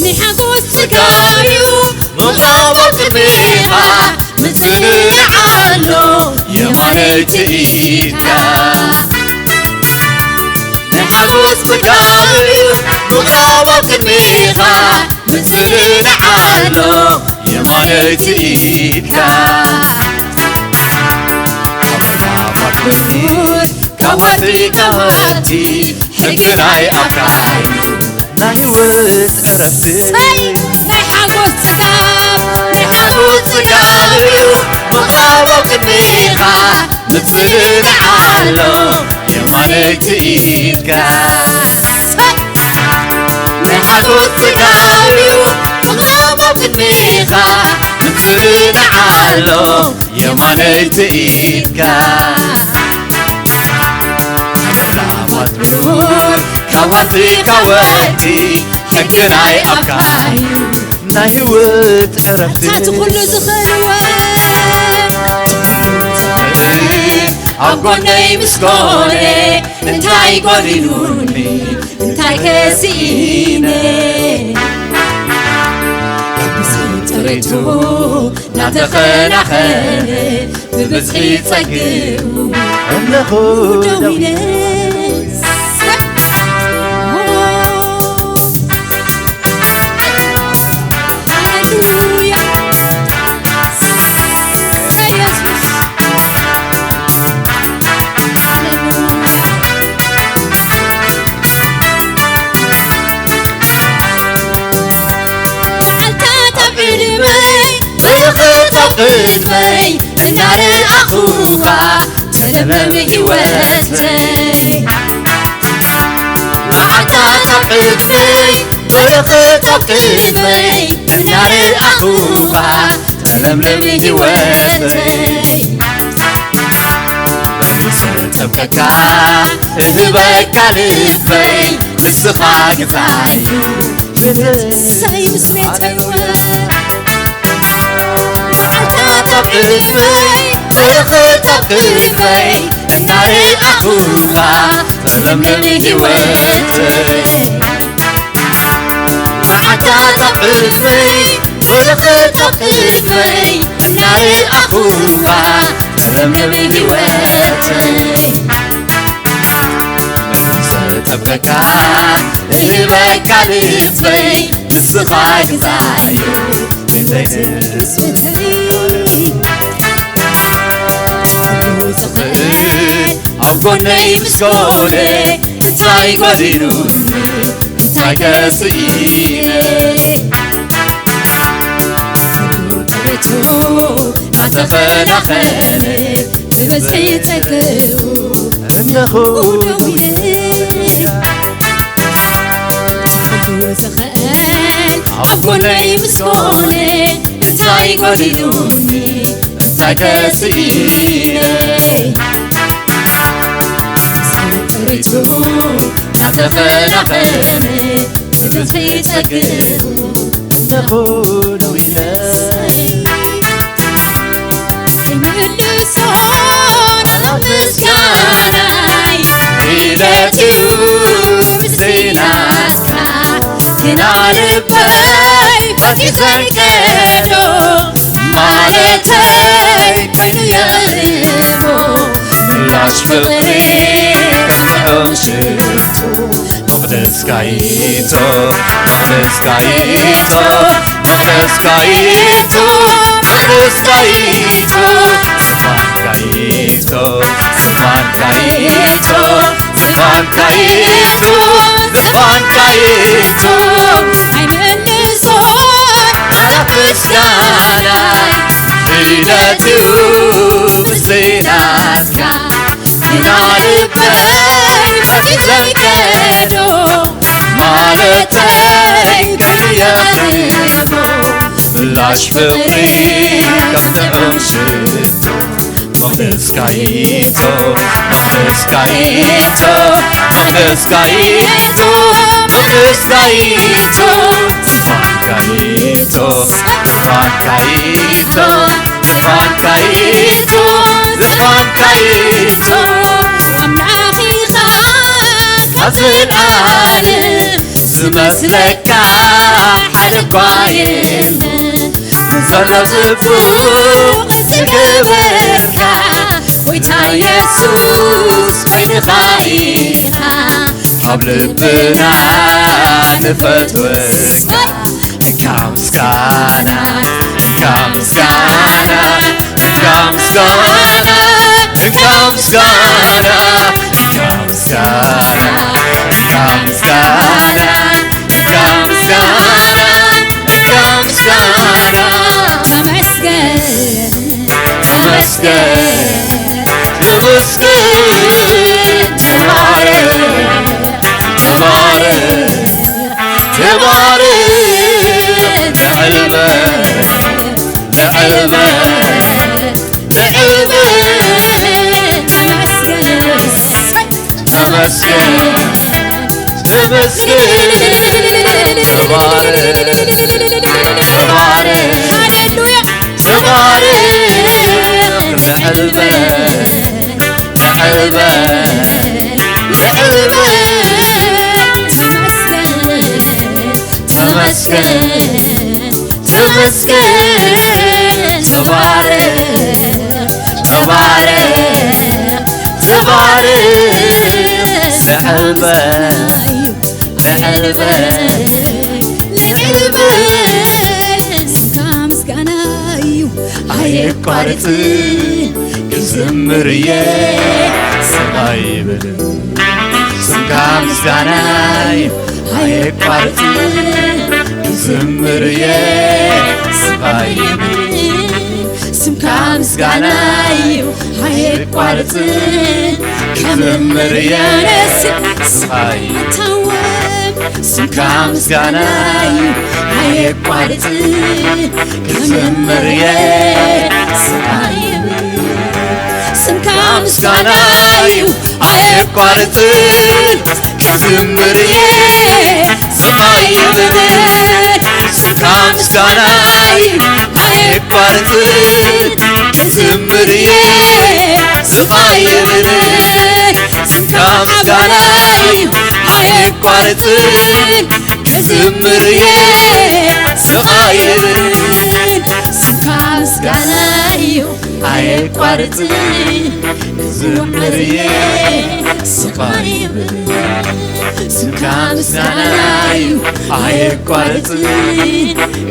ንሓጎስ ስጋዩ ምቕራቦ ቅድሜኻ ምጽ ጽንዓሎ የማነይቲ ኢድካ። ናይ ሓጎስ ጽጋብ እዩ ምቕራቦም ቅድሜኻ። ምጽንዓሎ የማነይቲ ኢድካ። ኣብ ራማት ብርኑድ ካብ ዋሲ ካብ ወቲ ሕጊ ናይ ኣፍራዩ ናይ ህይወት ዕረፍቲ። ናይ ሓጎስ ጽጋብ፣ ናይ ሓጎስ ጽጋብ እዩ ምቕራቦም ቅድሜኻ። ምጽንዓሎ የማነይቲ ኢድካ። ናይ ሓጎስ ጽጋብ እዩ ምቕራቦም ቅድሜኻ። ምጽንዓሎ የማነይቲ ኢድካ። ካብ ራማት ብሩር ካብ ዋሲ ካብ ወቲ ሕጊ ናይ ኣፍራዩ ናይ ህይወት ዕረፍቲ። ኣቲ ኩሉ ዝኽእልዎ ኣብ ጎነይ ምስ ኮነ እንታይ ጎዲሉኒ እንታይ ከስኢነ። ብዘይ ጥሬቱ ናተኸናኸነ ብብዝሒ ጸግኡ ኣምለኹ ደው ኢለ። ደው ኢለ። ሃሌሉያ። ኢየሱስ። ሃሌሉያ። መዓልታት ኣብ ቅድመይ፣ በረኸት ኣብ ቅድመይ፣ እናረኣኹኻ ተለምለም ህይወተይ። መዓልታት ኣብ ቅድመይ፣ በረኸት ኣብ ቅድመይ፣ እናረኣኹኻ ተለምለም ህይወተይ። በቲ ዘጠምቀካ እህበካ ልበይ፣ ንስኻ ግዛዩ ንስኻ ምስ ቤተይ። መዓልታት ኣብ ቅድመይ፣ በረኸት ኣብ ቅድመይ፣ እናረኣኹኻ ተለምለም ህይወተይ። መዓልታት ኣብ ቅድመይ፣ በረኸት ኣብ ቅድመይ፣ እናረኣኹኻ ተለምለም ህይወተይ። ዘጠበካ እህበካ ልበይ፣ ንስኻ ግዛዩ ንዘይትስእተይ። ዝኽእል ኣብ ጎነይ ምስ ኮነ፣ እንታይ ጎዲሉኒ እንታይ ከስኢነ። ጽሬቱ ናተኸናኸነ ብብዝሒ ጸግኡ እነኹ ደው ኢለ። ኩሉ ዝኽእል ኣብ ጎነይ ምስ ኮነ እንታይ ጎዲሉኒ እንታይ ከስኢነ። ጽሬቱ ናተኸናኸነ ብብዝሒ ጸግኡ እነኹ ደው ኢለ። ኣይምልሶን ኣብ ምስጋናይ ሒደትዩ ምስናትካ ግና ልበይ ፈጺዘ ከዶ ማለተይ ኮይኑ የእሞ ምላሽ ፍቕሪ ከም ጥዑም ሽቶ መቕደስካ ይእቶ፣ መቕደስካ ይእቶ፣ መቕደስካ ይእቶ፣ መቕደስካ ይእቶ፣ ዝፋንካ ይእቶ፣ ዝፋንካ ይእቶ፣ ዝፋንካ ይእቶ፣ ዝፋንካ ይእቶ። ኣይምልሶን ኣብ ምስጋናይ ሒደትዩ ምስናትካ ግና ልበይ ፈጺዘ ከዶ ማለተይ ከይየኽሞ ምላሽ ፍቕሪ ከም ጥዑም ሽቶ መቕደስካ ይእቶ፣ መቕደስካ ይእቶ፣ መቕደስካ ይእቶ፣ መቕደስካ ይእቶ፣ ዝፋንካ ይእቶ፣ ዝፋንካ ይእቶ፣ ዝፋንካ ይእቶ፣ ዝፋንካ ይእቶ። ኣምላኽ ኢኻ ካብ ዘልኣለም ዝመስለካ ሓደ እኳ የለን። ዘሎ ጽቡቕ ንሕበካ ጎይታ የሱስ ዓይንኻ ኢኻ ካብ ልብና ንፈትወካ። እንካ ምስጋና እንካ ምስጋና እንካ ምስጋና እንካ ምስጋና እንካ ምስጋና እንካ ምስጋና እንካ ምስጋና እንካ ምስጋና። ተመስገን ተመስገን ተመስገን። ተባረክ ተባረክ ተባረክ። ንዕልበ ንዕልበ ንዕልበ። ተመስገን ተመስገን። ተባረክ ተባረክ። ሃሌሉያ። ተባረክ። ንዕልበ ንዕልበ ንዕልበ። ተመስገን ተመስገን ተመስገን። ተባረክ ተባረክ ተባረክ። ንዕልበ ንዕልበ ንዕልበ። ስምካ ምስጋና እዩ ኣየቋርጽ። ክዝምር እየ ስቕ ኣይብል። ስምካ ምስጋና እዩ ኣየቋርጽ። ክዝምር እየ ስቕ ኣይብል። ስምካ ምስጋና እዩ ኣየቋርጽ። ክዝምር እየ ነፍሲ ስቕ ኣይታወም። ስምካ ምስጋና እዩ ኣየቋርጽ። ክዝምር እየ ስቕ ኣይብል። ስምካ ምስጋና እዩ ኣየቋርጽ። ክዝምር እየ ስቕ ኣይብል። ስምካ ምስጋና እዩ ኣየቋርጽ። ክዝምር እየ ስቕ ኣይብል። ስምካ ምስጋና እዩ ኣየቋርጽ። ክዝምር እየ ስቕ ኣይብል። ስምካ ምስጋና እዩ ኣየቋርጽ። ክዝምር እየ ስቕ ኣይብል። ስምካ ምስጋና እዩ ኣየቋርጽ።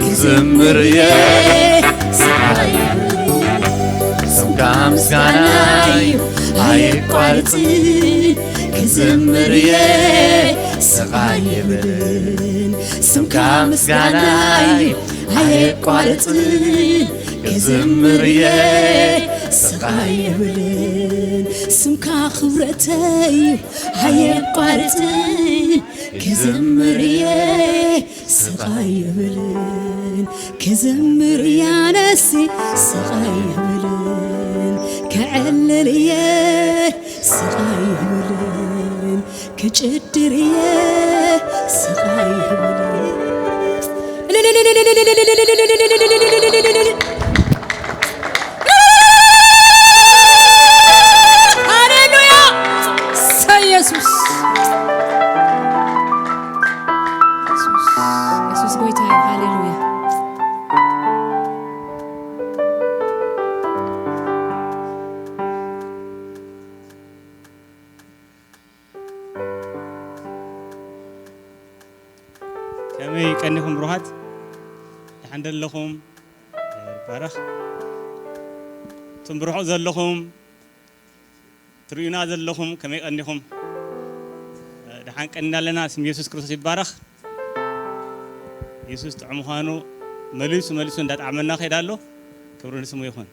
ክዝምር እየ ስቕ ኣይብል። ስምካ ምስጋና እዩ ኣየቋርጽ። ክዝምር እየ ስቕ ኣይብልን። ስምካ ምስጋና እዩ ኣየቋርጽ። ክዝምር እየ ስቕ ኣይብልን። ስምካ ክብረተይ እዩ ኣየቋርጽ። ክዝምር እየ ስቕ ኣይብልን። ክዝምር እየ ኣነሲ ስቕ ኣይብልን። ከዕልል እየ ስቕ ኣይብልን። ክጭድር እየ ስቕ ኣይብልን። ሃሌሉያ። እሰይ የሱስ። የሱስ፣ የሱስ ጎይታ እዩ። ሃሌሉያ። ከመይ ቀኒኹም ብሩኻት? ደሓን ዶ ኣለኹም? ይባረኽ። እቶም ብርሑቕ ዘለኹም፣ ትርእዩና ዘለኹም ከመይ ቀኒኹም? ደሓን ቀኒና ኣለና። ስም የሱስ ክርስቶስ ይባረኽ። የሱስ ጥዑም ምዃኑ መሊሱ መሊሱ እንዳጣዕመና ከይዳ ኣሎ። ክብሪ ንስሙ ይኹን።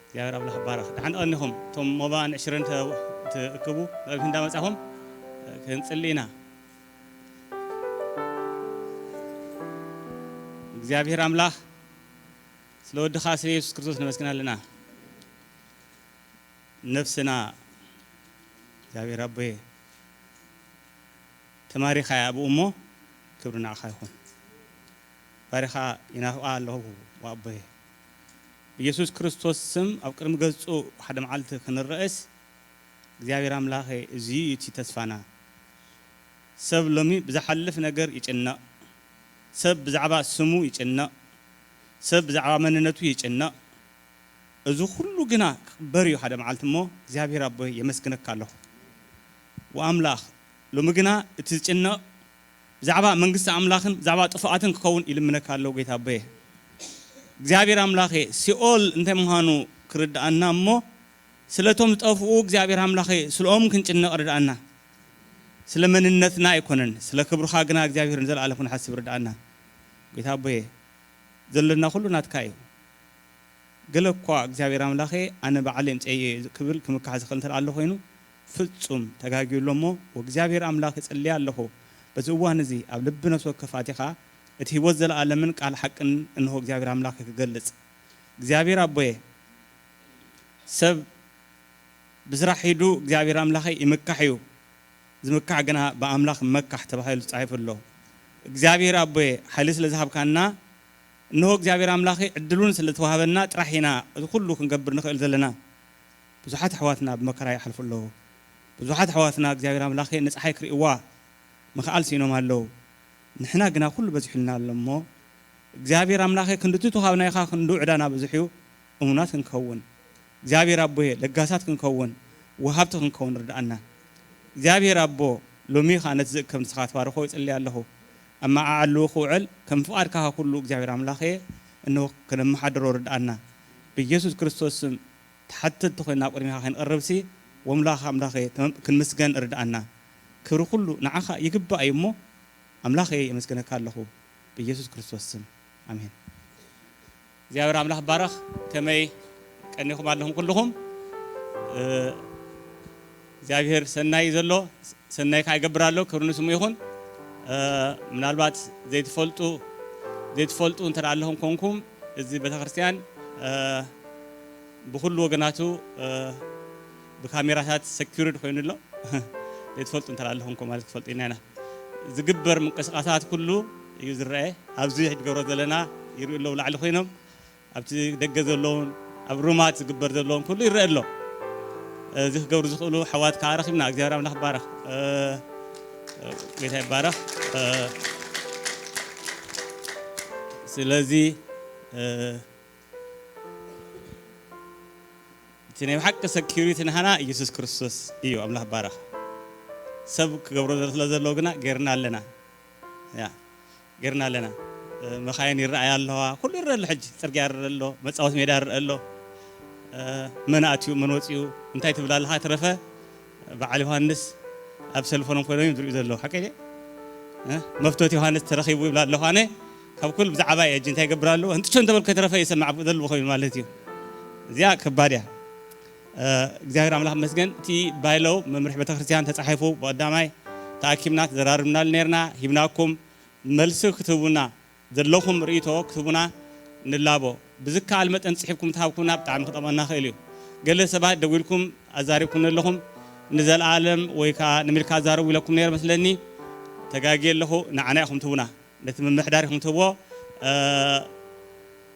እግዚኣብሔር ኣምላኽ ይባረኽ። ደሓን ቀኒኹም። እቶም ሞባን ዕሽርን ተ-፣ ትእክቡ፣ ብጸሎት እንዳመጻኹም ክንጽሊ ኢና። እግዚኣብሔር ኣምላኽ ስለ ወድኻ ስለ የሱስ ክርስቶስ ነመስግና ኣለና። ነፍስና እግዚኣብሔር ኣቦየ ተማሪኻ እያ ኣብኡ እሞ ክብሪ ንዓኻ ይኹን። ባሪኻ ይናፍቓ ኣለኹ ኣቦየ። ብየሱስ ክርስቶስ ስም ኣብ ቅድሚ ገጹ ሓደ መዓልቲ ክንረኣስ እግዚኣብሔር ኣምላኸ፣ እዚ እዩ እቲ ተስፋና። ሰብ ሎሚ ብዝሓልፍ ነገር ይጭነቕ። ሰብ ብዛዕባ ስሙ ይጭነቕ። ሰብ ብዛዕባ መንነቱ ይጭነቕ። እዚ ኩሉ ግና ክቕበር እዩ ሓደ መዓልቲ እሞ እግዚኣብሔር ኣቦይ የመስግነካ ኣለኹ። ወኣምላኽ ሎሚ ግና እቲ ዝጭነቕ ብዛዕባ መንግስቲ ኣምላኽን ብዛዕባ ጥፍኣትን ክኸውን ይልምነካ ኣለዉ ጌታ ኣቦየ። እግዚኣብሔር ኣምላኸ ሲኦል እንታይ ምዃኑ ክርድኣና እሞ ስለቶም ዝጠፍኡ እግዚኣብሔር ኣምላኸ ስለኦም ክንጭነቕ ርድኣና። ስለ መንነትና ኣይኮነን ስለ ክብርኻ ግና እግዚኣብሔር ንዘለኣለም ክንሓስብ ርድኣና። ጌታ ኣቦየ ዘለና ኩሉ ናትካ እዩ። ገለ እኳ እግዚኣብሔር ኣምላኸ ኣነ ባዕለይ ምፅኤዮ እየ ክብል ክምካሕ ዝኽእል እንተ ኣሎ ኮይኑ ፍፁም ተጋግዩ ኣሎ እሞ ወእግዚኣብሔር ኣምላኽ እፅልይ ኣለኹ በዚ እዋን እዚ ኣብ ልቢ ነፍሲ ወከፍ ኣቲኻ እቲ ህይወት ዘለኣለምን ቃል ሓቅን እንሆ እግዚኣብሔር ኣምላኽ ክገልፅ እግዚኣብሔር ኣቦየ ሰብ ብስራሕ ሒዱ እግዚኣብሔር ኣምላኸ ይምካሕ እዩ ዝምካሕ ግና ብኣምላኽ መካሕ ተባሂሉ ተጻሒፉ ኣሎ። እግዚኣብሔር ኣቦየ ሓይሊ ስለ ዝሃብካና እንሆ እግዚኣብሔር ኣምላኸ ዕድሉን ስለ ተዋህበና ጥራሕ ኢና እዚ ኩሉ ክንገብር ንኽእል ዘለና። ብዙሓት ኣሕዋትና ብመከራ ይሓልፉ ኣለዉ። ብዙሓት ኣሕዋትና እግዚኣብሔር ኣምላኸ ንፀሓይ ክርእይዋ ምኽኣል ስኢኖም ኣለዉ። ንሕና ግና ኩሉ በዚሑልና ኣሎ እሞ እግዚኣብሔር ኣምላኸ ክንድቲ ተዋህብናይኻ ክንዱ ዕዳና ብዙሕ እዩ። እሙናት ክንከውን እግዚኣብሔር ኣቦየ ለጋሳት ክንከውን ወሃብቲ ክንከውን ርድኣና። እግዚኣብሔር ኣቦ ሎሚ ኸዓ ነቲ ዝእከብ ንስኻ ትባርኾ ይጽሊ ኣለኹ። ኣብ መዓዓሉ ክውዕል ከም ፍቓድካ ኩሉ እግዚኣብሔር ኣምላኸየ እንሆ ከነመሓድሮ ርድኣና። ብኢየሱስ ክርስቶስ ስም ተሓተትቲ ኮይና ኣብ ቅድሚኻ ክንቐርብሲ ወምላኽ ኣምላኸየ ተመ- ክንምስገን ርድኣና። ክብሪ ኩሉ ንዓኻ ይግባእ እዩ እሞ ኣምላኸየ የመስግነካ ኣለኹ ብኢየሱስ ክርስቶስ ስም ኣሜን። እግዚኣብሔር ኣምላኽ ባረኽ። ከመይ ቀኒኹም ኣለኹም ኩልኹም? እ፣ እግዚኣብሔር ሰናይ እዩ ዘሎ፣ ሰናይ ከዓ ይገብር ኣሎ። ክብሪ ንስሙ ይኹን። እ፣ ምናልባት ዘይትፈልጡ ዘይትፈልጡ እንተ ደኣ ኣለኹም ኮንኩም እዚ ቤተክርስትያን እ፣ ብኹሉ ወገናቱ እ፣ ብካሜራታት ሰኪርድ ኮይኑ ኣሎ። ዘይትፈልጡ እንተ ደኣ ኣለኹም ኮ ማለት ክፈልጡ ኢና ኢና። ዝግበር ምንቅስቃሳት ኩሉ እዩ ዝረአ። ኣብዚ ሕጂ ገብሮ ዘለና ይርእዩ ኣለዉ ላዕሊ ኮይኖም ኣብቲ ደገ ዘለውን ኣብ ሩማት ዝግበር ዘለውን ኩሉ ይረአ ኣሎ። እዚ ክገብሩ ዝኽእሉ ኣሕዋት ከዓ ረኺብና እግዚኣብሔር ኣምላኽ ይባረኽ። እ፣ እ፣ ጌታ ይባረኽ። እ፣ ስለዚ እ፣ እቲ ናይ ብሓቂ ሰኪሪቲ ንሃና ኢየሱስ ክርስቶስ እዩ። ኣምላኽ ባረኽ። ሰብ ክገብሮ ስለ ዘለዎ ግና ጌርና ኣለና። ያ ጌርና ኣለና። እ፣ መኻይን ይረኣያ ኣለዋ። ኩሉ ይረአ ኣሎ። ሕጂ ጽርግያ ይረአ ኣሎ። መጻወቲ ሜዳ ይረአ ኣሎ። እ፣ መን ኣትዩ መን ወጺኡ እንታይ ትብል ኣለኻ? ተረፈ በዓል ዮሃንስ ኣብ ሰልፎኖም ኮይኖም እዮም ዝርእዩ ዘለዉ። ሓቀይ ድየ? እ፣ መፍቶት ዮሃንስ ተረኺቡ ይብላ ኣለኹ ኣነ። ካብ ኩሉ ብዛዕባ እየ ሕጂ እንታይ ይገብር ኣለዎ? ህንጥሾ እንተበልኩ ከይተረፈ ይሰማዕ ዘለኹ ኮይኑ ማለት እዩ። እዚኣ ከባድ እያ። እ፣ እግዚኣብሔር ኣምላኽ ይመስገን። እቲ ባይሎው መምርሒ ቤተክርስትያን ተጻሒፉ ብቐዳማይ ተኣኪብና ተዘራርብናሉ ነርና፣ ሂብናኩም። መልሲ ክትህቡና፣ ዘለኹም ርእይቶ ክትህቡና ንላቦ። ብዝከኣል መጠን ጽሒፍኩም ተሃብኩምና ብጣዕሚ ክጠቕመና ክእል እዩ። ገለ ሰባት ደዊልኩም ኣዛሪብኩምኒ ኣለኹም፣ ንዘለኣለም ወይ ከኣ ንሚልካ ኣዛረቡ ኢለኩም ነይረ መስለኒ። ተጋግየ ኣለኹ፣ ንዓና ኢኹም ትህቡና። ነቲ ምምሕዳር ኢኹም ትህብዎ። እ፣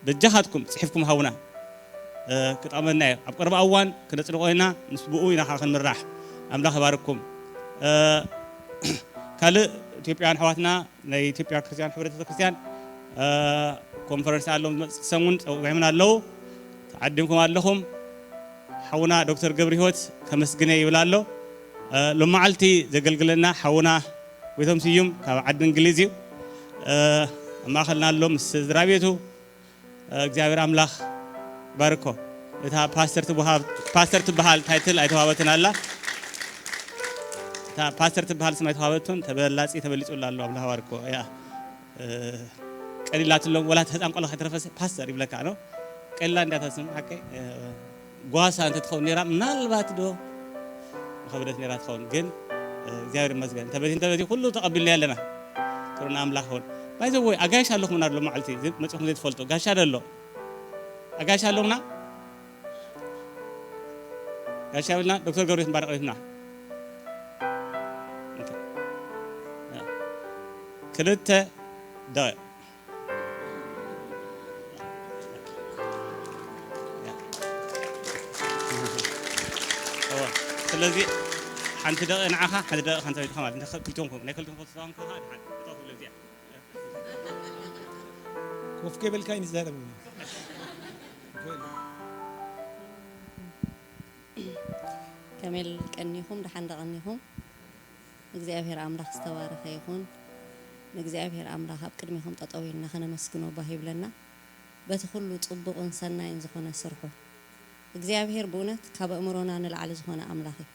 በጃኻትኩም ጽሒፍኩም ሃቡና። እ፣ ክጠቕመና እዩ። ኣብ ቀረባ እዋን ክነጽድቖ ኢና፣ ምስ ብኡ ኢና ከኣ ክንምራሕ። ኣምላኽ ይባርክኩም። እ፣ ካልእ ኢትዮጵያውያን ኣሕዋትና ናይ ኢትዮጵያ ክርስትያን ሕብረት ቤተክርስትያን፣ እ፣ ኮንፈረንስ ኣለዎም ዝመጽእ ሰሙን ጸዊዖምና ኣለዉ። ተዓዲምኩም ኣለኹም። ሓውና ዶክተር ገብረ ህይወት ከመስግነ ይብል ኣሎ። እ፣ ሎመዓልቲ ዘገልግለና ሓውና ጎይቶም ስዩም ካብ ዓዲ እንግሊዝ እዩ። እ፣ ኣብ ማእኸልና ኣሎ ምስ ስድራ ቤቱ። እ፣ እግዚኣብሔር ኣምላኽ ባርኮ። እታ ፓስተር ትበሃል፣ ፓስተር ትበሃል ታይትል ኣይተዋህበትን ኣላ። እታ ፓስተር ትበሃል ስም ኣይተዋህበትን፣ ተበላጺ ተበሊጹላ ኣሎ። ኣምላኽ ባርኮ። ያ፣ እ፣ ቀሊላትሎም፣ ወላ እቲ ህፃን ቆልዓ ከይተረፈሰ ፓስተር ይብለካ ነው። ቀሊላ እንዲያ እታ ስም ሓቀይ፣ እ፣ ጓሳ እንተትኸውን ነይራ፣ ምናልባት ዶ ምኸበደት ነይራ ትኸውን። ግን፣ እ፣ እግዚኣብሔር ይመስገን። እንተበቲ፣ እንተበቲ ኩሉ ተቐቢልና ኣለና። ክብሪ ንኣምላኽ ይኹን። ባይ ዘ ወይ፣ ኣጋይሽ ኣለኹም ና ሎ መዓልቲ፣ ዘ-፣ መጺኹም ዘይትፈልጡ። ጋሻ ዶ ኣሎ? ኣጋይሽ ኣለኹምና? ጋሻ ብልና፣ ዶክተር ገብረስ ምባል ቀሪትና። ኦኬ። ክልተ ደቂቕ። እዋ፣ ስለዚ ሓንቲ ደቂቕ ንዓኻ፣ ሓንቲ ደቂቕ ሓንቲ ቤትኻ ማለት፣ እንተ ክልቲኦም ኮንኩም፣ ናይ ክልቲኦም ኮንኩም፣ ከኣ ድሓን፣ እቶ ክብለ እዚኣ። ኮፍ ከይበልካ እዩ ንዛረብ። ከመይ ቀኒኹም? ደሓን ዶ ቀኒኹም? እግዚኣብሔር ኣምላኽ ዝተባረኸ ይኹን። ንእግዚኣብሔር ኣምላኽ ኣብ ቅድሜኹም ጠጠው ኢልና ከነመስግኖ ባህ ይብለና። በቲ ኩሉ ጽቡቕን ሰናይን ዝኾነ ስርሑ። እግዚኣብሔር ብእውነት ካብ ኣእምሮና ንላዕሊ ዝኾነ ኣምላኽ እዩ።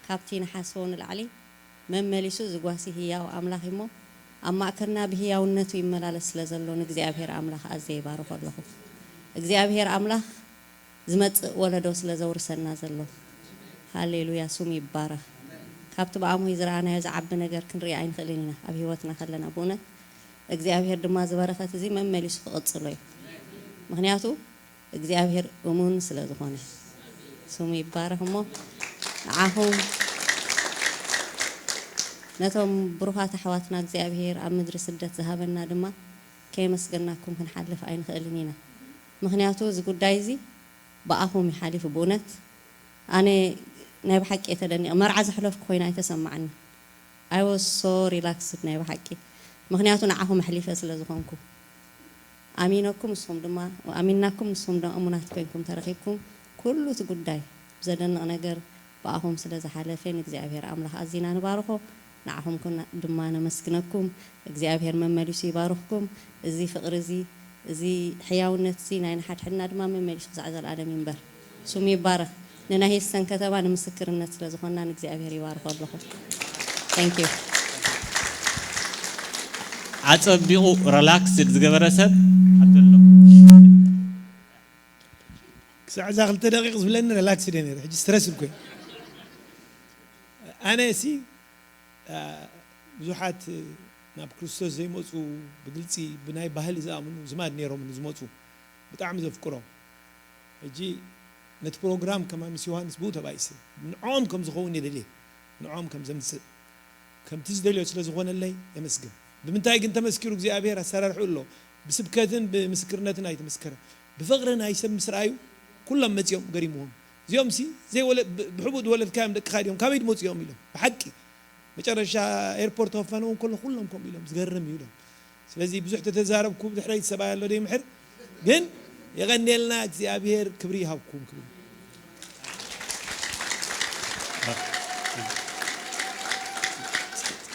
ካብቲ ንሓስቦ ንላዕሊ መመሊሱ ዝጓሲ ህያው ኣምላኽ እሞ ኣብ ማእከልና ብህያውነቱ ይመላለስ ስለ ዘሎ ንእግዚኣብሔር ኣምላኽ ኣዝየ ይባርኾ ኣለኹ። እግዚኣብሔር ኣምላኽ ዝመጽእ ወለዶ ስለ ዘውርሰና ዘሎ። ሃሌሉያ፣ ስሙ ይባረኽ። ካብቲ ብኣምሆይ ዝረኣናዮ ዝዓቢ ነገር ክንርኢ ኣይንኽእልን ኢና ኣብ ህይወትና ከለና። ብእውነት እግዚኣብሔር ድማ እዚ በረኸት እዚ መመሊሱ ክቕጽሎ እዩ። ምኽንያቱ እግዚኣብሔር እሙን ስለ ዝኾነ። ስሙ ይባረኽ። እሞ ንዓኹም ነቶም ብሩኻት ኣሕዋትና እግዚኣብሔር ኣብ ምድሪ ስደት ዝሃበና ድማ ከየመስገናኩም ክንሓልፍ ኣይንኽእልን ኢና። ምኽንያቱ እዚ ጉዳይ እዚ ብኣኹም እዩ ሓሊፉ። ብእውነት ኣነ ናይ ብሓቂ እየ ተደኒቐ። መርዓ ዘሕለፍኩ ኮይና ኣይተሰማዓኒ። I was so relaxed ናይ ብሓቂ። ምኽንያቱ ንዓኹም ኣሕሊፈ ስለ ዝኾንኩ። ኣሚነኩም ንስኹም ድማ፣ ኣሚንናኩም ንስኹም ድማ እሙናት ኮይንኩም ተረኺብኩም። ኩሉ እቲ ጉዳይ ብዘደንቕ ነገር ብኣኹም ስለ ዝሓለፈ ንእግዚኣብሔር ኣምላኽ ኣዚና ንባርኾ። ንዓኹም ኩና-፣ ድማ ነመስግነኩም። እግዚኣብሔር መመሊሱ ይባርኽኩም። እዚ ፍቕሪ እዚ፣ እዚ ሕያውነት እዚ ናይ ንሓድሕድና ድማ መመሊሱ ክሳዕ ዘለኣለም ይንበር። ስሙ ይባረኽ። ንናይ ሂስተን ከተማ ንምስክርነት ስለ ዝኾንና ንእግዚኣብሔር ይባርኾ ኣለኹ። Thank you። ኣጸቢቑ ሪላክስድ ዝገበረ ሰብ ኣብዚ ኣሎ። ክሳዕ እዛ ክልተ ደቂቕ ዝብለኒ ሪላክስድ እየ ነይረ። ሕጂ ስትረስ እኮ እየ። ኣነ ሲ፣ አ፣ ብዙሓት ናብ ክርስቶስ ዘይመጹ ብግልጺ ብናይ ባህሊ ዝኣምኑ ዝማድ ነይሮም ዝመጹ ብጣዕሚ ዘፍቅሮም። ሕጂ ነቲ ፕሮግራም ከማን ምስ ዮሃንስ ብኡ ተባኢሰ ንዕኦም ከም ዝኸውን እየ ደልየ። ንዕኦም ከም ዘምጽእ ከምቲ ዝደልዮ ስለ ዝኾነለይ የመስግን። ብምንታይ ግን ተመስኪሩ እግዚኣብሔር ኣሰራርሑ ኣሎ። ብስብከትን ብምስክርነትን ኣይተመስከረ። ብፍቕሪ ናይ ሰብ ምስ ረኣዩ ኩሎም መጺኦም ገሪምዎም። እዚኦም ሲ ዘይወለ-፣ ብ-፣ ብሕቡእ ዝወለድካዮም ደቅኻ ድዮም? ካበይ ዝመጹ እዮም ኢሎም። ብሓቂ መጨረሻ ኤርፖርት ተኸፈንዎም ከሎ ኩሎም ከምኡ ኢሎም። ዝገርም እዩ ኢሎም። ስለዚ ብዙሕ ተተዛረብኩ ብድሕረይ ሰብኣይ ኣሎ ደይምሕር። ግን የቐንየልና እግዚኣብሔር ክብሪ ይሃብኩም ክብል።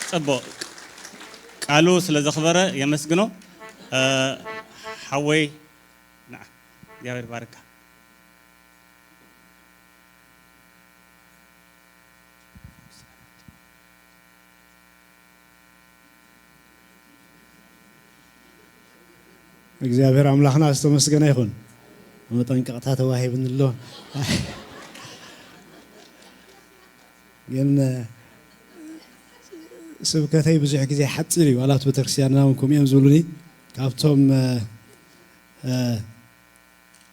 ጽቡቕ ቃሉ ስለ ዘኽበረ የመስግኖ። እ፣ ሓወይ ንዓ እግዚኣብሔር ባርካ። እግዚኣብሔር ኣምላኽና ዝተመስገነ ይኹን። መጠንቀቕታ ተዋሂብኒ ኣሎ። ግን፣ እ፣ ስብከተይ ብዙሕ ግዜ ሓፂር እዩ። ኣባላት ቤተክርስትያንና እውን ከምኡ እዮም ዝብሉኒ። ካብቶም፣ እ፣ እ፣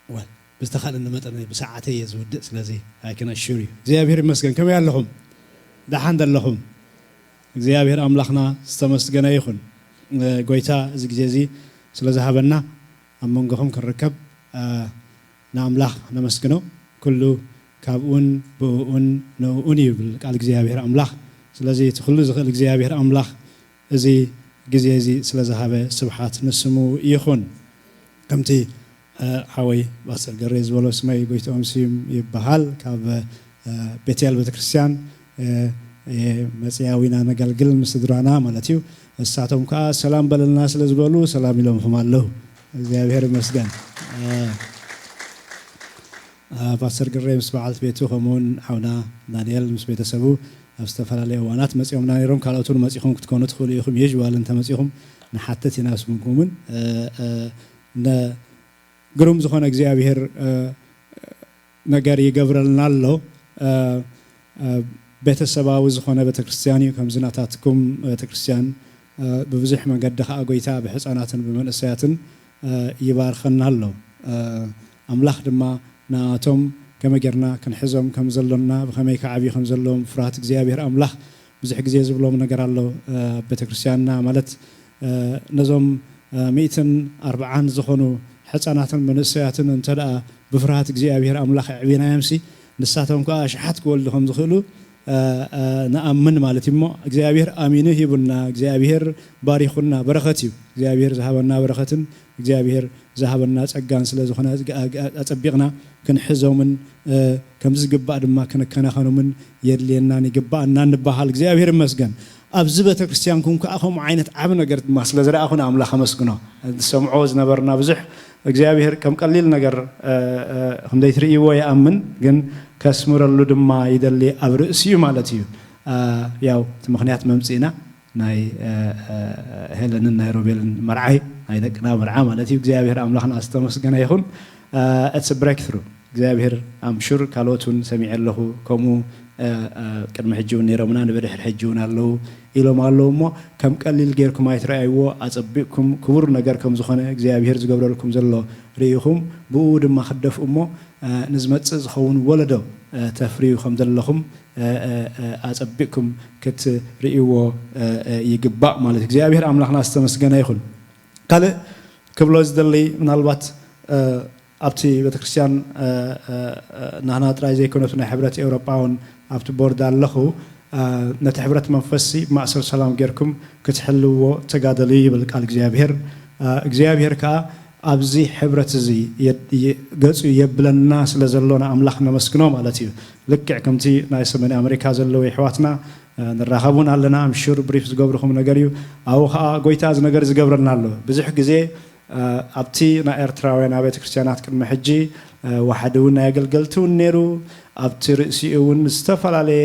ወል፣ ብዝተኻእለኒ መጠን ብሰዓተይ እየ ዝውድእ። ስለዚ I can assure you። እግዚኣብሔር ይመስገን። ከመይ ኣለኹም? ደሓን ዶ ኣለኹም? እግዚኣብሔር ኣምላኽና ዝተመስገነ ይኹን። እ፣ ጎይታ እዚ ግዜ እዚ ስለ ዝሃበና ኣብ መንጎኹም ክንርከብ፣ እ፣ ንኣምላኽ ነመስግኖ። ኩሉ ካብኡን ብእኡን ንእኡን እዩ ይብል ቃል እግዚኣብሔር ኣምላኽ። ስለዚ እቲ ኩሉ ዝኽእል እግዚኣብሔር ኣምላኽ እዚ ግዜ እዚ ስለ ዝሃበ ስብሓት ንስሙ ይኹን። ከምቲ፣ እ፣ ሓወይ ፓስተር ገሬ ዝበሎ ስመይ ጎይትኦም ስዩም ይበሃል። ካብ፣ እ፣ ቤቴል ቤተክርስትያን፣ እ፣ እ፣ መጽያ ዊና ነገልግል ምስ ስድራና ማለት እዩ። እሳቶም ከኣ ሰላም በለልና ስለ ዝበሉ ሰላም ኢሎምኹም ኣለዉ። እግዚኣብሔር ይመስገን። እ፣ እ፣ ፓስተር ግሬ ምስ በዓልቲ ቤቱ ከምኡውን ሓውና ዳንኤል ምስ ቤተሰቡ ኣብ ዝተፈላለዩ እዋናት መጺኦምና ነይሮም። ካልኦት እውን መጺኹም ክትኮኑ ትኽእሉ ኢኹም። ዩዥዋል እንተመጺኹም ንሓትት ኢና ስምኩምን። እ፣ እ፣ ነ-፣ ግሩም ዝኾነ እግዚኣብሔር፣ እ፣ ነገር ይገብረልና ኣሎ። እ፣ እ፣ ቤተሰባዊ ዝኾነ ቤተክርስትያን እዩ። ከምዚ ናታትኩም ቤተክርስትያን፣ እ፣ ብብዙሕ መገዲ ኸኣ ጎይታ ብሕፃናትን ብመንእሰያትን፣ እ፣ ይባርኸና ኣሎ። እ፣ ኣምላኽ ድማ ንኣቶም ከመይ ጌርና ክንሕዞም ከም ዘሎና፣ ብኸመይ ክዓብዩ ከም ዘለዎም ፍርሃት እግዚኣብሔር ኣምላኽ ብዙሕ ግዜ ዝብሎም ነገር ኣሎ። እ፣ ኣብ ቤተክርስትያንና ማለት፣ እ፣ ነዞም፣ እ፣ ሚእትን ኣርብዓን ዝኾኑ ሕፃናትን መንእሰያትን እንተ ደኣ ብፍርሃት እግዚኣብሔር ኣምላኽ ኣዕቢናዮምሲ፣ ንሳቶም ከኣ ኣሽሓት ክወልዱ ከም ዝኽእሉ፣ ንኣምን ማለት እዩ። እሞ እግዚኣብሔር ኣሚኑ ሂቡና፣ እግዚኣብሔር ባሪኹና፣ በረኸት እዩ። እግዚኣብሔር ዝሃበና በረኸትን እግዚኣብሔር ዝሃበና ጸጋን ስለ ዝኾነ ኣጸቢቕና ክንሕዞምን ከም ዝግባእ ድማ ክንከናኸኖምን የድልየናን ይግባኣና ንበሃል። እግዚኣብሔር ይመስገን። ኣብዚ ቤተ ክርስቲያንኩም ከዓ ከምኡ ዓይነት ዓቢ ነገር ድማ ስለ ዝረኣኹ ንኣምላኽ ኣመስግኖ። ዝሰምዖ ዝነበርና ብዙሕ እግዚኣብሔር ከም ቀሊል ነገር ከም ዘይትርእይዎ ይኣምን፣ ግን ከስምረሉ ድማ ይደሊ ኣብ ርእሲኡ ማለት እዩ። ያው እቲ ምኽንያት መምጽእና ናይ ሄለንን ናይ ሮቤልን መርዓይ ናይ ደቅና መርዓ ማለት እዩ። እግዚኣብሔር ኣምላኽና ዝተመስገነ ይኹን። It's a breakthrough። እግዚኣብሔር ኣምሹር ካልኦት እውን ሰሚዐ ኣለኹ። ከምኡ ቅድሚ ሕጂ እውን ነይሮምና ንብድሕር ሕጂ እውን ኣለዉ ኢሎም ኣለዉ እሞ ከም ቀሊል ጌርኩም ኣይትረኣይዎ። ኣጸቢቕኩም ክቡር ነገር ከም ዝኾነ እግዚኣብሔር ዝገብረልኩም ዘሎ ርኢኹም ብኡ ድማ ክትደፍኡ እሞ ንዝመጽእ ዝኸውን ወለዶ ተፍርዩ ከም ዘለኹም ኣጸቢቕኩም ክትርእይዎ ይግባእ ማለት እዩ። እግዚኣብሔር ኣምላኽና ዝተመስገነ ይኹን። ካልእ ክብሎ ዝደሊ ምናልባት ኣብቲ ቤተክርስትያን ናህና ጥራይ ዘይኮነቱ ናይ ሕብረት ኤውሮጳ እውን ኣብቲ ቦርድ ኣለኹ። ነቲ ሕብረት መንፈስሲ ማእሰር ሰላም ጌርኩም ክትሕልዎ ተጋደሉ ይብል ቃል እግዚኣብሔር። እግዚኣብሔር ከዓ ኣብዚ ሕብረት እዚ ገጹ የብለና ስለ ዘሎና ኣምላኽ ነመስግኖ ማለት እዩ። ልክዕ ከምቲ ናይ ሰሜን ኣሜሪካ ዘለዉ ይሕዋትና ንራኸቡን ኣለና ምሹር ብሪፍ ዝገብርኹም ነገር እዩ። ኣብኡ ከዓ ጎይታ እዚ ነገር ዝገብረና ኣሎ። ብዙሕ ግዜ ኣብቲ ናይ ኤርትራውያን ኣብያተ ክርስትያናት ቅድሚ ሕጂ ዋሕዲ እውን ናይ ኣገልገልቲ እውን ነይሩ። ኣብቲ ርእሲኡ እውን ዝተፈላለየ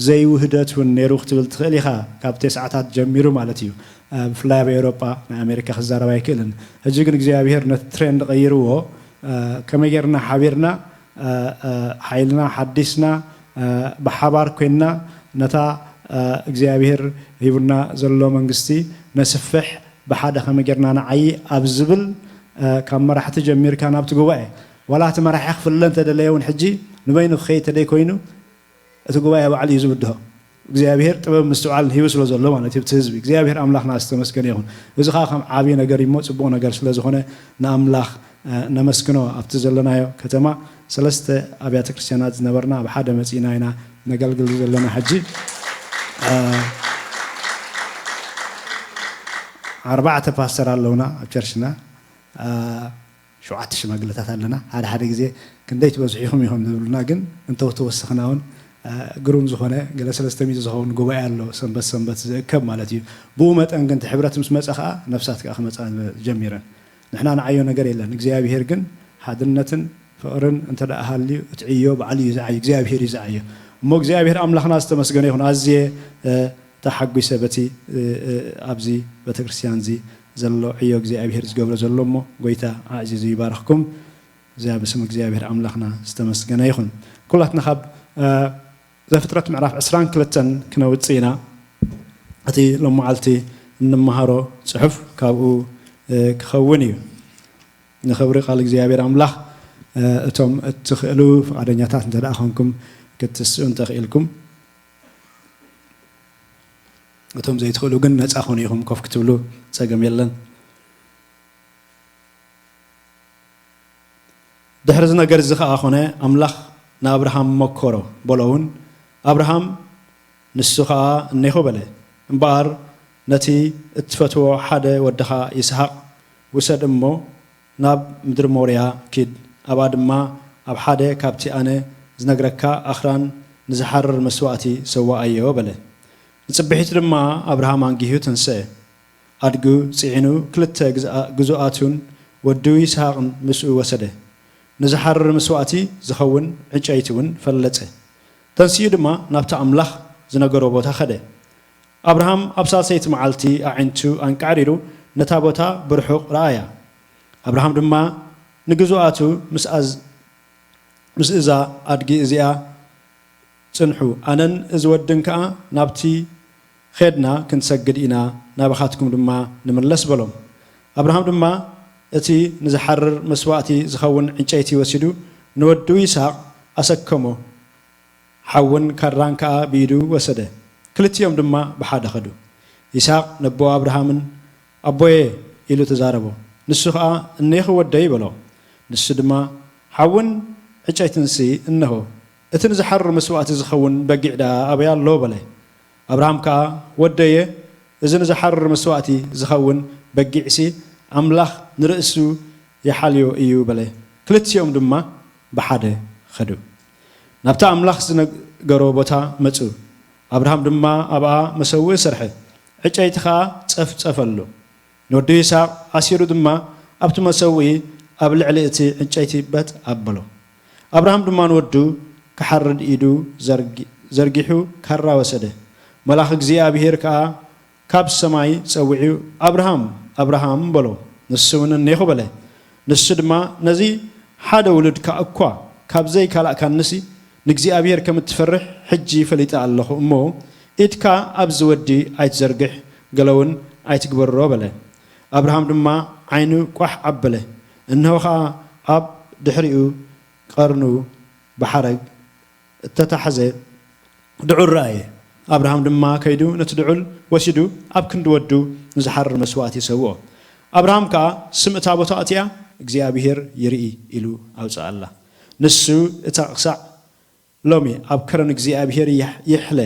ዘይውህደት እውን ነይሩ ክትብል ትኽእል ኢኻ። ካብ ተስዓታት ጀሚሩ ማለት እዩ። ብፍላይ ኣብ ኤውሮጳ ናይ ኣሜሪካ ክዛረብ ኣይክእልን። ሕጂ ግን እግዚኣብሔር ነቲ ትሬንድ ቀይርዎ። ከመይ ጌርና ሓቢርና ሓይልና ሓዲስና ብሓባር ኮይንና ነታ እግዚኣብሔር ሂቡና ዘሎ መንግስቲ ነስፍሕ ብሓደ ከመይ ጌርና ንዓዪ ኣብ ዝብል ካብ መራሕቲ ጀሚርካ ናብቲ ጉባኤ ዋላ እቲ መራሒ ክፍለ እንተደለየ እውን ሕጂ ንበይኑ ክኸይድ ተደይ ኮይኑ እቲ ጉባኤ ባዕሉ እዩ ዝብድሆ። እግዚኣብሔር ጥበብ ምስትውዓልን ሂቡ ስለ ዘሎ ማለት እዩ እቲ ህዝቢ እግዚኣብሔር ኣምላኽና ዝተመስገነ ይኹን። እዚ ከዓ ከም ዓብዪ ነገር እሞ ፅቡቕ ነገር ስለ ዝኾነ ንኣምላኽ ነመስግኖ። ኣብቲ ዘለናዮ ከተማ ሰለስተ ኣብያተ ክርስትያናት ዝነበርና ኣብ ሓደ መፂእና ኢና ነገልግል ዘለና ሕጂ። ኣርባዕተ ፓስተር ኣለውና ኣብ ቸርችና። ሸውዓተ ሽማግለታት ኣለና። ሓደ ሓደ ግዜ ክንደይ ትበዝሑ ኢኹም ይኹም ዝብሉና፣ ግን እንተው ተወሰኽና እውን ግሩም ዝኾነ ገለ ሰለስተ ሚእቲ ዝኸውን ጉባኤ ኣሎ ሰንበት ሰንበት ዝእከብ ማለት እዩ። ብኡ መጠን ግን እቲ ሕብረት ምስ መፀ ከዓ ነፍሳት ከዓ ክመፃ ጀሚረን። ንሕና ንዓዮ ነገር የለን። እግዚኣብሄር ግን ሓድነትን ፍቕርን እንተ ደኣ ሃልዩ እቲ ዕዮ ባዕሉ እዩ ዝዓዩ፣ እግዚኣብሄር እዩ ዝዓዮ። እሞ እግዚኣብሄር ኣምላኽና ዝተመስገነ ይኹን። ኣዝየ ተሓጒሰ በቲ ኣብዚ ቤተክርስትያን እዚ ዘሎ ዕዮ እግዚኣብሄር ዝገብሮ ዘሎ እሞ ጎይታ ኣዕዚዙ ይባርኽኩም። እግዚኣብ ስም እግዚኣብሔር ኣምላኽና ዝተመስገነ ይኹን። ኩላትና ካብ ዘፍጥረት ምዕራፍ ዕስራን ክልተን ክነውፅእ ኢና። እቲ ሎመዓልቲ እንመሃሮ ፅሑፍ ካብኡ ክኸውን እዩ። ንኽብሪ ቃል እግዚኣብሔር ኣምላኽ እቶም እትኽእሉ ፍቓደኛታት እንተ ደኣ ኾንኩም ክትስኡ እንተኽኢልኩም፣ እቶም ዘይትኽእሉ ግን ነፃ ኹኑ ኢኹም ኮፍ ክትብሉ ፀገም የለን። ድሕሪ እዚ ነገር እዚ ኸኣ ኾነ፣ ኣምላኽ ንኣብርሃም መኮሮ፣ በሎ እውን፣ ኣብርሃም፣ ንሱ ኸኣ እኔኹ በለ። እምበኣር ነቲ እትፈትዎ ሓደ ወድኻ ይስሃቅ ውሰድ እሞ ናብ ምድሪ ሞርያ ኪድ፣ ኣብኣ ድማ ኣብ ሓደ ካብቲ ኣነ ዝነግረካ ኣኽራን ንዝሓርር መስዋእቲ ሰውኣዮ በለ። ንጽብሒቱ ድማ ኣብርሃም ኣንጊሁ ተንስአ። ኣድጉ ጽዒኑ ክልተ ግዝኣ-፣ ግዙኣቱን ወዱ ይስሃቕን ምስኡ ወሰደ። ንዝሓርር መስዋእቲ ዝኸውን ዕጨይቲ እውን ፈለጸ። ተንሲኡ ድማ ናብቲ ኣምላኽ ዝነገሮ ቦታ ኸደ። ኣብርሃም ኣብ ሳልሰይቲ መዓልቲ ኣዒንቱ ኣንቃዕሪሩ ነታ ቦታ ብርሑቕ ረኣያ። ኣብርሃም ድማ ንግዙኣቱ ምስ ኣዝ-፣ ምስ እዛ ኣድጊ እዚኣ ጽንሑ፣ ኣነን እዚ ወድን ከኣ ናብቲ ኼድና ክንሰግድ ኢና፣ ናባኻትኩም ድማ ንምለስ በሎም። ኣብርሃም ድማ እቲ ንዝሓርር መስዋእቲ ዝኸውን ዕንጨይቲ ወሲዱ ንወዱ ይስሃቅ ኣሰከሞ። ሓውን ካራን ከኣ ብኢዱ ወሰደ። ክልቲኦም ድማ ብሓደ ኸዱ። ይስሃቅ ነቦ ኣብርሃምን ኣቦየ ኢሉ ተዛረቦ። ንሱ ኸኣ እኔኹ ወደይ በሎ። ንሱ ድማ ሓውን ዕጨይትንሲ እነሆ፣ እቲ ንዝሓርር መስዋእቲ ዝኸውን በጊዕ ደኣ ኣበይ ኣሎ? በለ። ኣብርሃም ከኣ፣ ወደየ፣ እዚ ንዝሓርር መስዋእቲ ዝኸውን በጊዕሲ ኣምላኽ ንርእሱ ይሓልዮ እዩ በለ። ክልቲኦም ድማ ብሓደ ኸዱ። ናብታ ኣምላኽ ዝነገሮ ቦታ መጹ። ኣብርሃም ድማ ኣብኣ መሰውኢ ሰርሐ፣ ዕጨይቲ ኸኣ ጸፍጸፈሉ። ንወዱ ይስሐቅ ኣሲሩ ድማ ኣብቲ መሰውኢ ኣብ ልዕሊ እቲ ዕንጨይቲ በጥ ኣበሎ። ኣብርሃም ድማ ንወዱ ክሓርድ ኢዱ ዘርጊ-፣ ዘርጊሑ ካራ ወሰደ። መልኣኽ እግዚኣብሄር ከኣ ካብ ሰማይ ጸዊዑ፣ ኣብርሃም፣ ኣብርሃም በሎ። ንሱ እውን እኔኹ በለ። ንሱ ድማ ነዚ ሓደ ውሉድካ እኳ ካብ ዘይካላእካንሲ ንእግዚኣብሄር ከም እትፈርሕ ሕጂ ፈሊጠ ኣለኹ እሞ፣ ኢድካ ኣብዚ ወዲ ኣይትዘርግሕ፣ ገለ እውን ኣይትግበሮ በለ። ኣብርሃም ድማ ዓይኑ ቋሕ ኣበለ፣ እንሆ ኸኣ ኣብ ድሕሪኡ ቀርኑ ብሓረግ እተታሕዘ ድዑል ረኣየ። ኣብርሃም ድማ ከይዱ ነቲ ድዑል ወሲዱ ኣብ ክንዲ ወዱ ንዝሓርር መስዋእቲ ሰውኦ። ኣብርሃም ከኣ ስም እታ ቦታ እቲኣ እግዚኣብሄር ይርኢ ኢሉ ኣውጽኣላ። ንሱ እታ ክሳዕ ሎሚ ኣብ ከረን እግዚኣብሄር ይሕ-፣ ይሕለ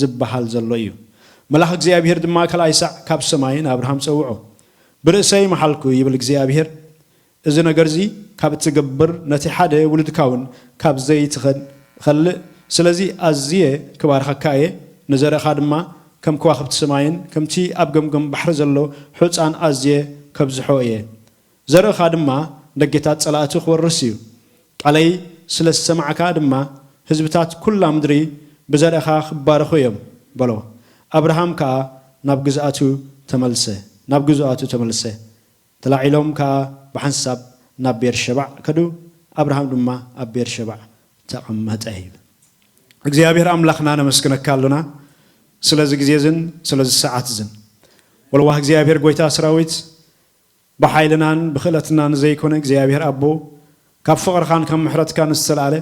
ዝበሃል ዘሎ እዩ። መልኣኽ እግዚኣብሄር ድማ ካልኣይ ሳዕ ካብ ሰማይ ንኣብርሃም ጸውዖ። ብርእሰይ መሓልኩ ይብል እግዚኣብሄር፣ እዚ ነገርዚ ካብ እትገብር ነቲ ሓደ ውሉድካ እውን ካብ ዘይትኸልእ፣ ስለዚ ኣዝየ ክባርኸካ እየ፣ ንዘርእኻ ድማ ከም ከዋኽብቲ ሰማይን ከምቲ ኣብ ገምገም ባሕሪ ዘሎ ሑጻን ኣዝየ ከብዝሖ እየ። ዘርእኻ ድማ ደጌታት ጸላእቱ ክወርስ እዩ። ቃለይ ስለ ዝሰማዕካ ድማ ህዝብታት ኩላ ምድሪ ብዘርእኻ ክባረኹ እዮም በሎ። ኣብርሃም ከኣ ናብ ግዝኣቱ ተመልሰ፣ ናብ ግዝኣቱ ተመልሰ። ተላዒሎም ከኣ ብሓንሳብ ናብ ቤርሸባዕ ከዱ። ኣብርሃም ድማ ኣብ ቤርሸባዕ ተቐመጠ ይብል። እግዚኣብሔር ኣምላኽና ነመስግነካ ኣሎና ስለዚ ግዜ እዝን ስለዚ ሰዓት እዝን። ወለዋህ እግዚኣብሔር ጐይታ ሰራዊት ብሓይልናን ብኽእለትናን ዘይኮነ እግዚኣብሔር ኣቦ ካብ ፍቕርኻን ካብ ምሕረትካን ዝተልኣለ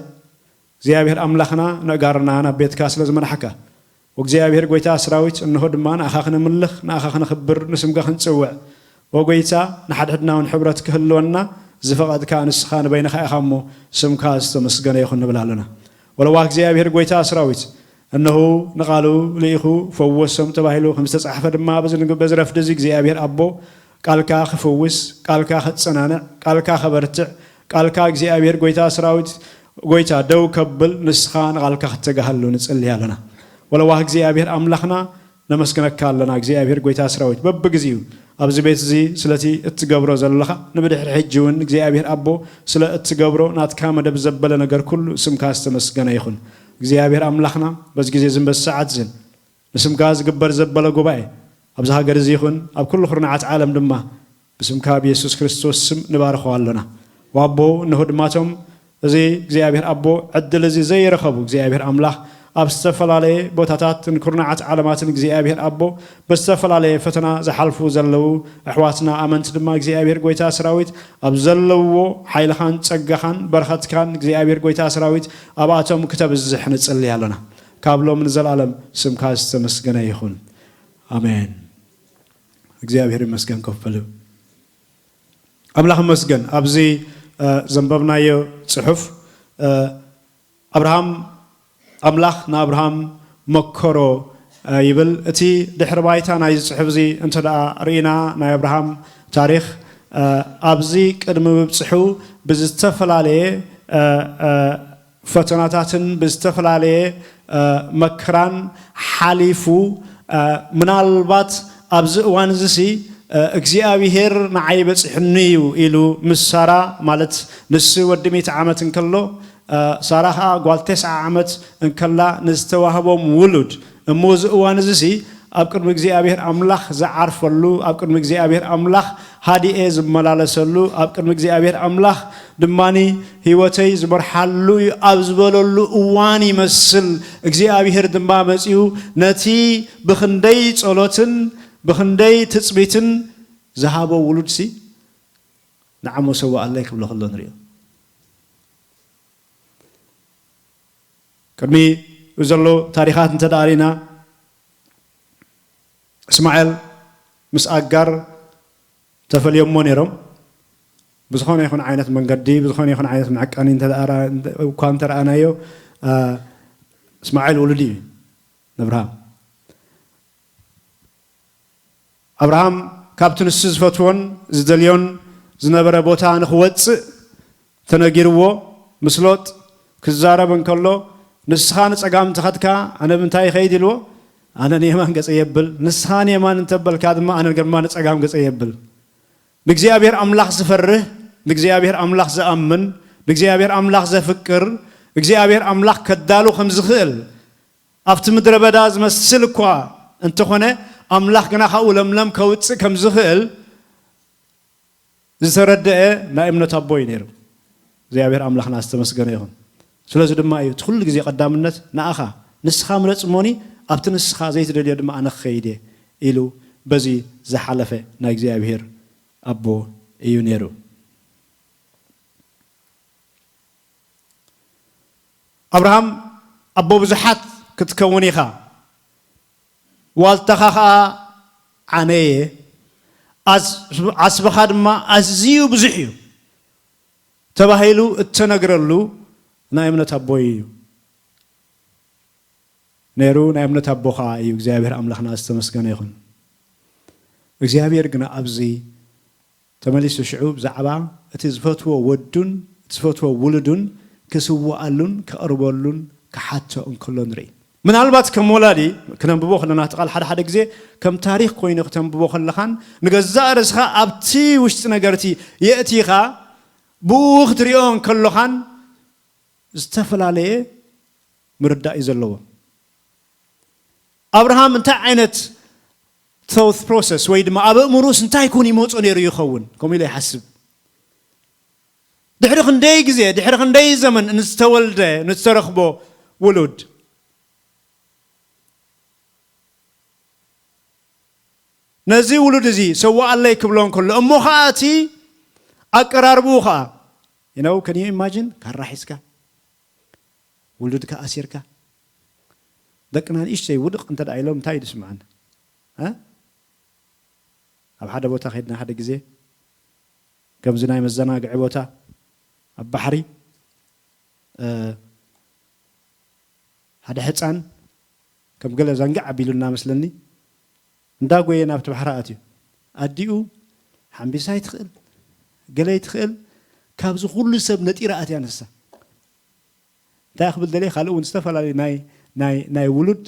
እግዚኣብሔር ኣምላኽና ነእጋርና ናብ ቤትካ ስለ ዝመራሕካ፣ ወእግዚኣብሔር ጐይታ ሰራዊት፣ እንሆ ድማ ንኣኻ ክነምልኽ፣ ንኣኻ ክነኽብር፣ ንስምካ ክንጽውዕ፣ ወ ጐይታ፣ ንሓድሕድና እውን ሕብረት ክህልወና ዝፈቐድካ ንስኻ ንበይንኻ ኢኻ እሞ፣ ስምካ ዝተመስገነ ይኹን ንብል ኣሎና። ወለዋ እግዚኣብሔር ጐይታ ሰራዊት፣ እንሆ ንቓሉ ልኢኹ ፈወሶም ተባሂሉ ከም ዝተጻሕፈ ድማ፣ በዚ ንግ-፣ በዚ ረፍዲ እዚ እግዚኣብሔር ኣቦ፣ ቃልካ ክፍውስ፣ ቃልካ ከጸናንዕ፣ ቃልካ ከበርትዕ፣ ቃልካ እግዚኣብሔር ጐይታ ሰራዊት ጐይታ ደው ከብል ንስኻ ንቓልካ ክትተጋሃሉ ንጽሊ ኣሎና። ወለዋህ እግዚኣብሔር ኣምላኽና ነመስግነካ ኣለና። እግዚኣብሔር ጐይታ ሰራዊት በብግዜኡ ኣብዚ ቤት እዚ ስለቲ እትገብሮ ዘለኻ ንብድሕሪ ሕጂ እውን እግዚኣብሔር ኣቦ ስለ እትገብሮ ናትካ መደብ ዘበለ ነገር ኩሉ ስምካ ዝተመስገነ ይኹን። እግዚኣብሔር ኣምላኽና በዚ ግዜ ዝን በዚ ሰዓት ዝን ንስምካ ዝግበር ዘበለ ጉባኤ ኣብዚ ሃገር እዚ ይኹን ኣብ ኩሉ ኩርናዓት ዓለም ድማ ብስምካ ብየሱስ ክርስቶስ ስም ንባርኾ ኣሎና። ወኣቦ እንሆ ድማቶም እዚ እግዚኣብሔር ኣቦ ዕድል እዚ ዘይረኸቡ እግዚኣብሔር ኣምላኽ ኣብ ዝተፈላለየ ቦታታትን ኩርናዓት ዓለማትን እግዚኣብሔር ኣቦ ብዝተፈላለየ ፈተና ዝሓልፉ ዘለዉ ኣሕዋትና ኣመንቲ ድማ እግዚኣብሔር ጐይታ ሰራዊት ኣብ ዘለውዎ ሓይልኻን ጸጋኻን በረኸትካን እግዚኣብሔር ጐይታ ሰራዊት ኣብኣቶም ክተብዝሕ ንጽሊ ኣሎና። ካብ ሎም ንዘለኣለም ስምካ ዝተመስገነ ይኹን። ኣሜን። እግዚኣብሔር ይመስገን። ኮፍ በሉ። ኣምላኽ ይመስገን። ኣብዚ፣ እ፣ ዘንበብናዮ ጽሑፍ፣ እ፣ ኣብርሃም፣ ኣምላኽ ንኣብርሃም መከሮ፣ እ፣ ይብል። እቲ ድሕሪ ባይታ ናይዚ ጽሑፍ እዚ እንተ ደኣ ርኢና፣ ናይ ኣብርሃም ታሪኽ፣ እ፣ ኣብዚ ቅድሚ ምብጽሑ ብዝተፈላለየ፣ እ፣ እ፣ ፈተናታትን ብዝተፈላለየ፣ እ፣ መከራን ሓሊፉ፣ እ፣ ምናልባት ኣብዚ እዋን እዚሲ፣ እ፣ እግዚኣብሄር ንዓይ በጺሑኒ እዩ ኢሉ ምስ ሳራ፣ ማለት ንሱ ወዲ ሚእቲ ዓመት እንከሎ፣ እ፣ ሳራ ኸኣ ጓል ተስዓ ዓመት እንከላ ንዝተዋህቦም ውሉድ፣ እሞ እዚ እዋን እዚሲ ኣብ ቅድሚ እግዚኣብሔር ኣምላኽ ዝዓርፈሉ፣ ኣብ ቅድሚ እግዚኣብሔር ኣምላኽ ሃዲኤ ዝመላለሰሉ፣ ኣብ ቅድሚ እግዚኣብሔር ኣምላኽ ድማኒ ህይወተይ ዝመርሓሉ እዩ ኣብ ዝበለሉ እዋን ይመስል። እግዚኣብሔር ድማ መጺኡ ነቲ ብኽንደይ ጸሎትን ብኽንደይ ትጽቢትን ዝሃቦ ውሉድሲ ንዓሞ ሰዋኣለይ ክብሎ ከሎ ንሪኦ። ቅድሚ ዘሎ ታሪኻት እንተ ደኣ ርኢና፣ እስማኤል ምስ ኣጋር ተፈልዮሞ ነይሮም። ብዝኾነ ይኹን ዓይነት መንገዲ፣ ብዝኾነ ይኹን ዓይነት መዕቀኒ እንተ ደኣ ራ-፣ እኳ እንተ ረኣናዮ፣ እስማዒል ውሉድ እዩ ንኣብርሃም። ኣብርሃም ካብቲ ንሱ ዝፈትዎን ዝደልዮን ዝነበረ ቦታ ንኽወፅእ ተነጊርዎ፣ ምስ ሎጥ ክዛረብ እንከሎ፣ "ንስኻ ንጸጋም እንተኸድካ፣ ኣነ ብምንታይ ይኸይድ?" ኢልዎ። "ኣነ ንየማን ገጸ የብል፣ ንስኻ ንየማን እንተበልካ ድማ፣ ኣነ ድማ ንጸጋም ገጸ የብል." ንእግዚኣብሔር ኣምላኽ ዝፈርህ፣ ንእግዚኣብሔር ኣምላኽ ዝኣምን፣ ንእግዚኣብሔር ኣምላኽ ዘፍቅር፣ እግዚኣብሔር ኣምላኽ ከዳሉ ከም ዝኽእል፣ ኣብቲ ምድረ በዳ ዝመስል እኳ እንተኾነ፣ ኣምላኽ ግና ካብኡ ለምለም ከውጽእ ከም ዝኽእል ዝተረድአ ናይ እምነት ኣቦ እዩ ነይሩ። እግዚኣብሔር ኣምላኽና ዝተመስገነ ይኹን። ስለዚ ድማ እዩ እቲ ኩሉ ግዜ ቀዳምነት ንኣኻ፣ "ንስኻ ምረጽ እሞኒ፣ ኣብቲ ንስኻ ዘይትደልዮ ድማ ኣነ ክኸይድ እየ" ኢሉ በዚ ዝሓለፈ ናይ እግዚኣብሔር ኣቦ እዩ ነይሩ። ኣብርሃም፣ ኣቦ ብዙሓት ክትከውን ኢኻ፣ ዋልታኻ ኸኣ ዓነየ፣ ኣስ-፣ ዓስብኻ ድማ ኣዝዩ ብዙሕ እዩ ተባሂሉ እተነግረሉ ናይ እምነት ኣቦይ እዩ ነይሩ። ናይ እምነት ኣቦ ኸኣ እዩ። እግዚኣብሔር ኣምላኽና ዝተመስገነ ይኹን። እግዚኣብሔር ግና ኣብዚ ተመሊሱ ሽዑ ብዛዕባ እቲ ዝፈትዎ ወዱን እቲ ዝፈትዎ ውሉዱን ክስውኣሉን ክቕርበሉን ክሓቶ እንከሎ ንርኢ። ምናልባት ከም ወላዲ ክነንብቦ ከለና እቲ ቃል ሓደ ሓደ ግዜ ከም ታሪኽ ኮይኑ ክተንብቦ ከለኻን ንገዛእ ርእስኻ ኣብቲ ውሽጢ ነገርቲ የእቲኻ ብኡ ክትሪኦ እንከሎኻን ዝተፈላለየ ምርዳእ እዩ ዘለዎ። ኣብርሃም እንታይ ዓይነት thought process ወይ ድማ ኣብ ኣእምሮስ እንታይ ኮን ይመጾ ነይሩ ይኸውን ከምኡ ኢለ ይሓስብ። ድሕሪ ክንደይ ግዜ፣ ድሕሪ ክንደይ ዘመን ንዝተወልደ፣ ንዝተረኽቦ ውሉድ፣ ነዚ ውሉድ እዚ ሰዋኣለይ ክብሎ እንከሎ፣ እሞ ኸኣ እቲ ኣቀራርብኡ ኸኣ፣ you know, can you imagine? ካራ ሒዝካ፣ ውሉድካ ኣሲርካ፣ ደቅና ንእሽተይ ውድቕ እንተ ደኣ ኢሎም እንታይ እዩ ዝስምዓና? እ? ኣብ ሓደ ቦታ ከይድና ሓደ ግዜ፣ ከምዚ ናይ መዘናግዒ ቦታ ኣብ ባሕሪ፣ እ፣ ሓደ ሕጻን ከም ገለ ዘንግዕ ኣቢሉና መስለኒ፣ እንዳጎየ ናብቲ ባሕሪ ኣትዩ። ኣዲኡ ሓምቢሳ ይትኽእል፣ ገለ ይትኽእል፣ ካብዚ ኩሉ ሰብ ነጢራ ኣትያ ንሳ። እንታይ ክብል ደልየ፣ ካልእ እውን ዝተፈላለዩ ናይ፣ ናይ፣ ናይ ውሉድ፣